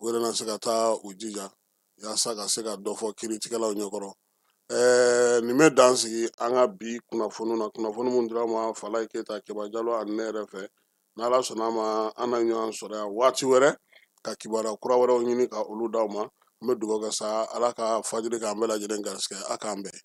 u yɛrɛ na se ka taa u jija yaasa ka se ka dɔ fɔ kiiritigɛlaw ɲɛkɔrɔ. Nin bɛ dan sigi an ka bi kunnafoniw na, kunnafoni mun dira ma Falayi Keyita, Keba Jalo ani ne yɛrɛ fɛ. N'Ala sɔnna a ma, an na ɲɔgɔn sɔrɔ yan waati wɛrɛ ka kibaruya kura wɛrɛw ɲini ka olu d'aw ma. An bɛ dugawu kɛ sa, Ala ka fajiri k'an bɛɛ lajɛlen garisɛgɛ. A k'an bɛn.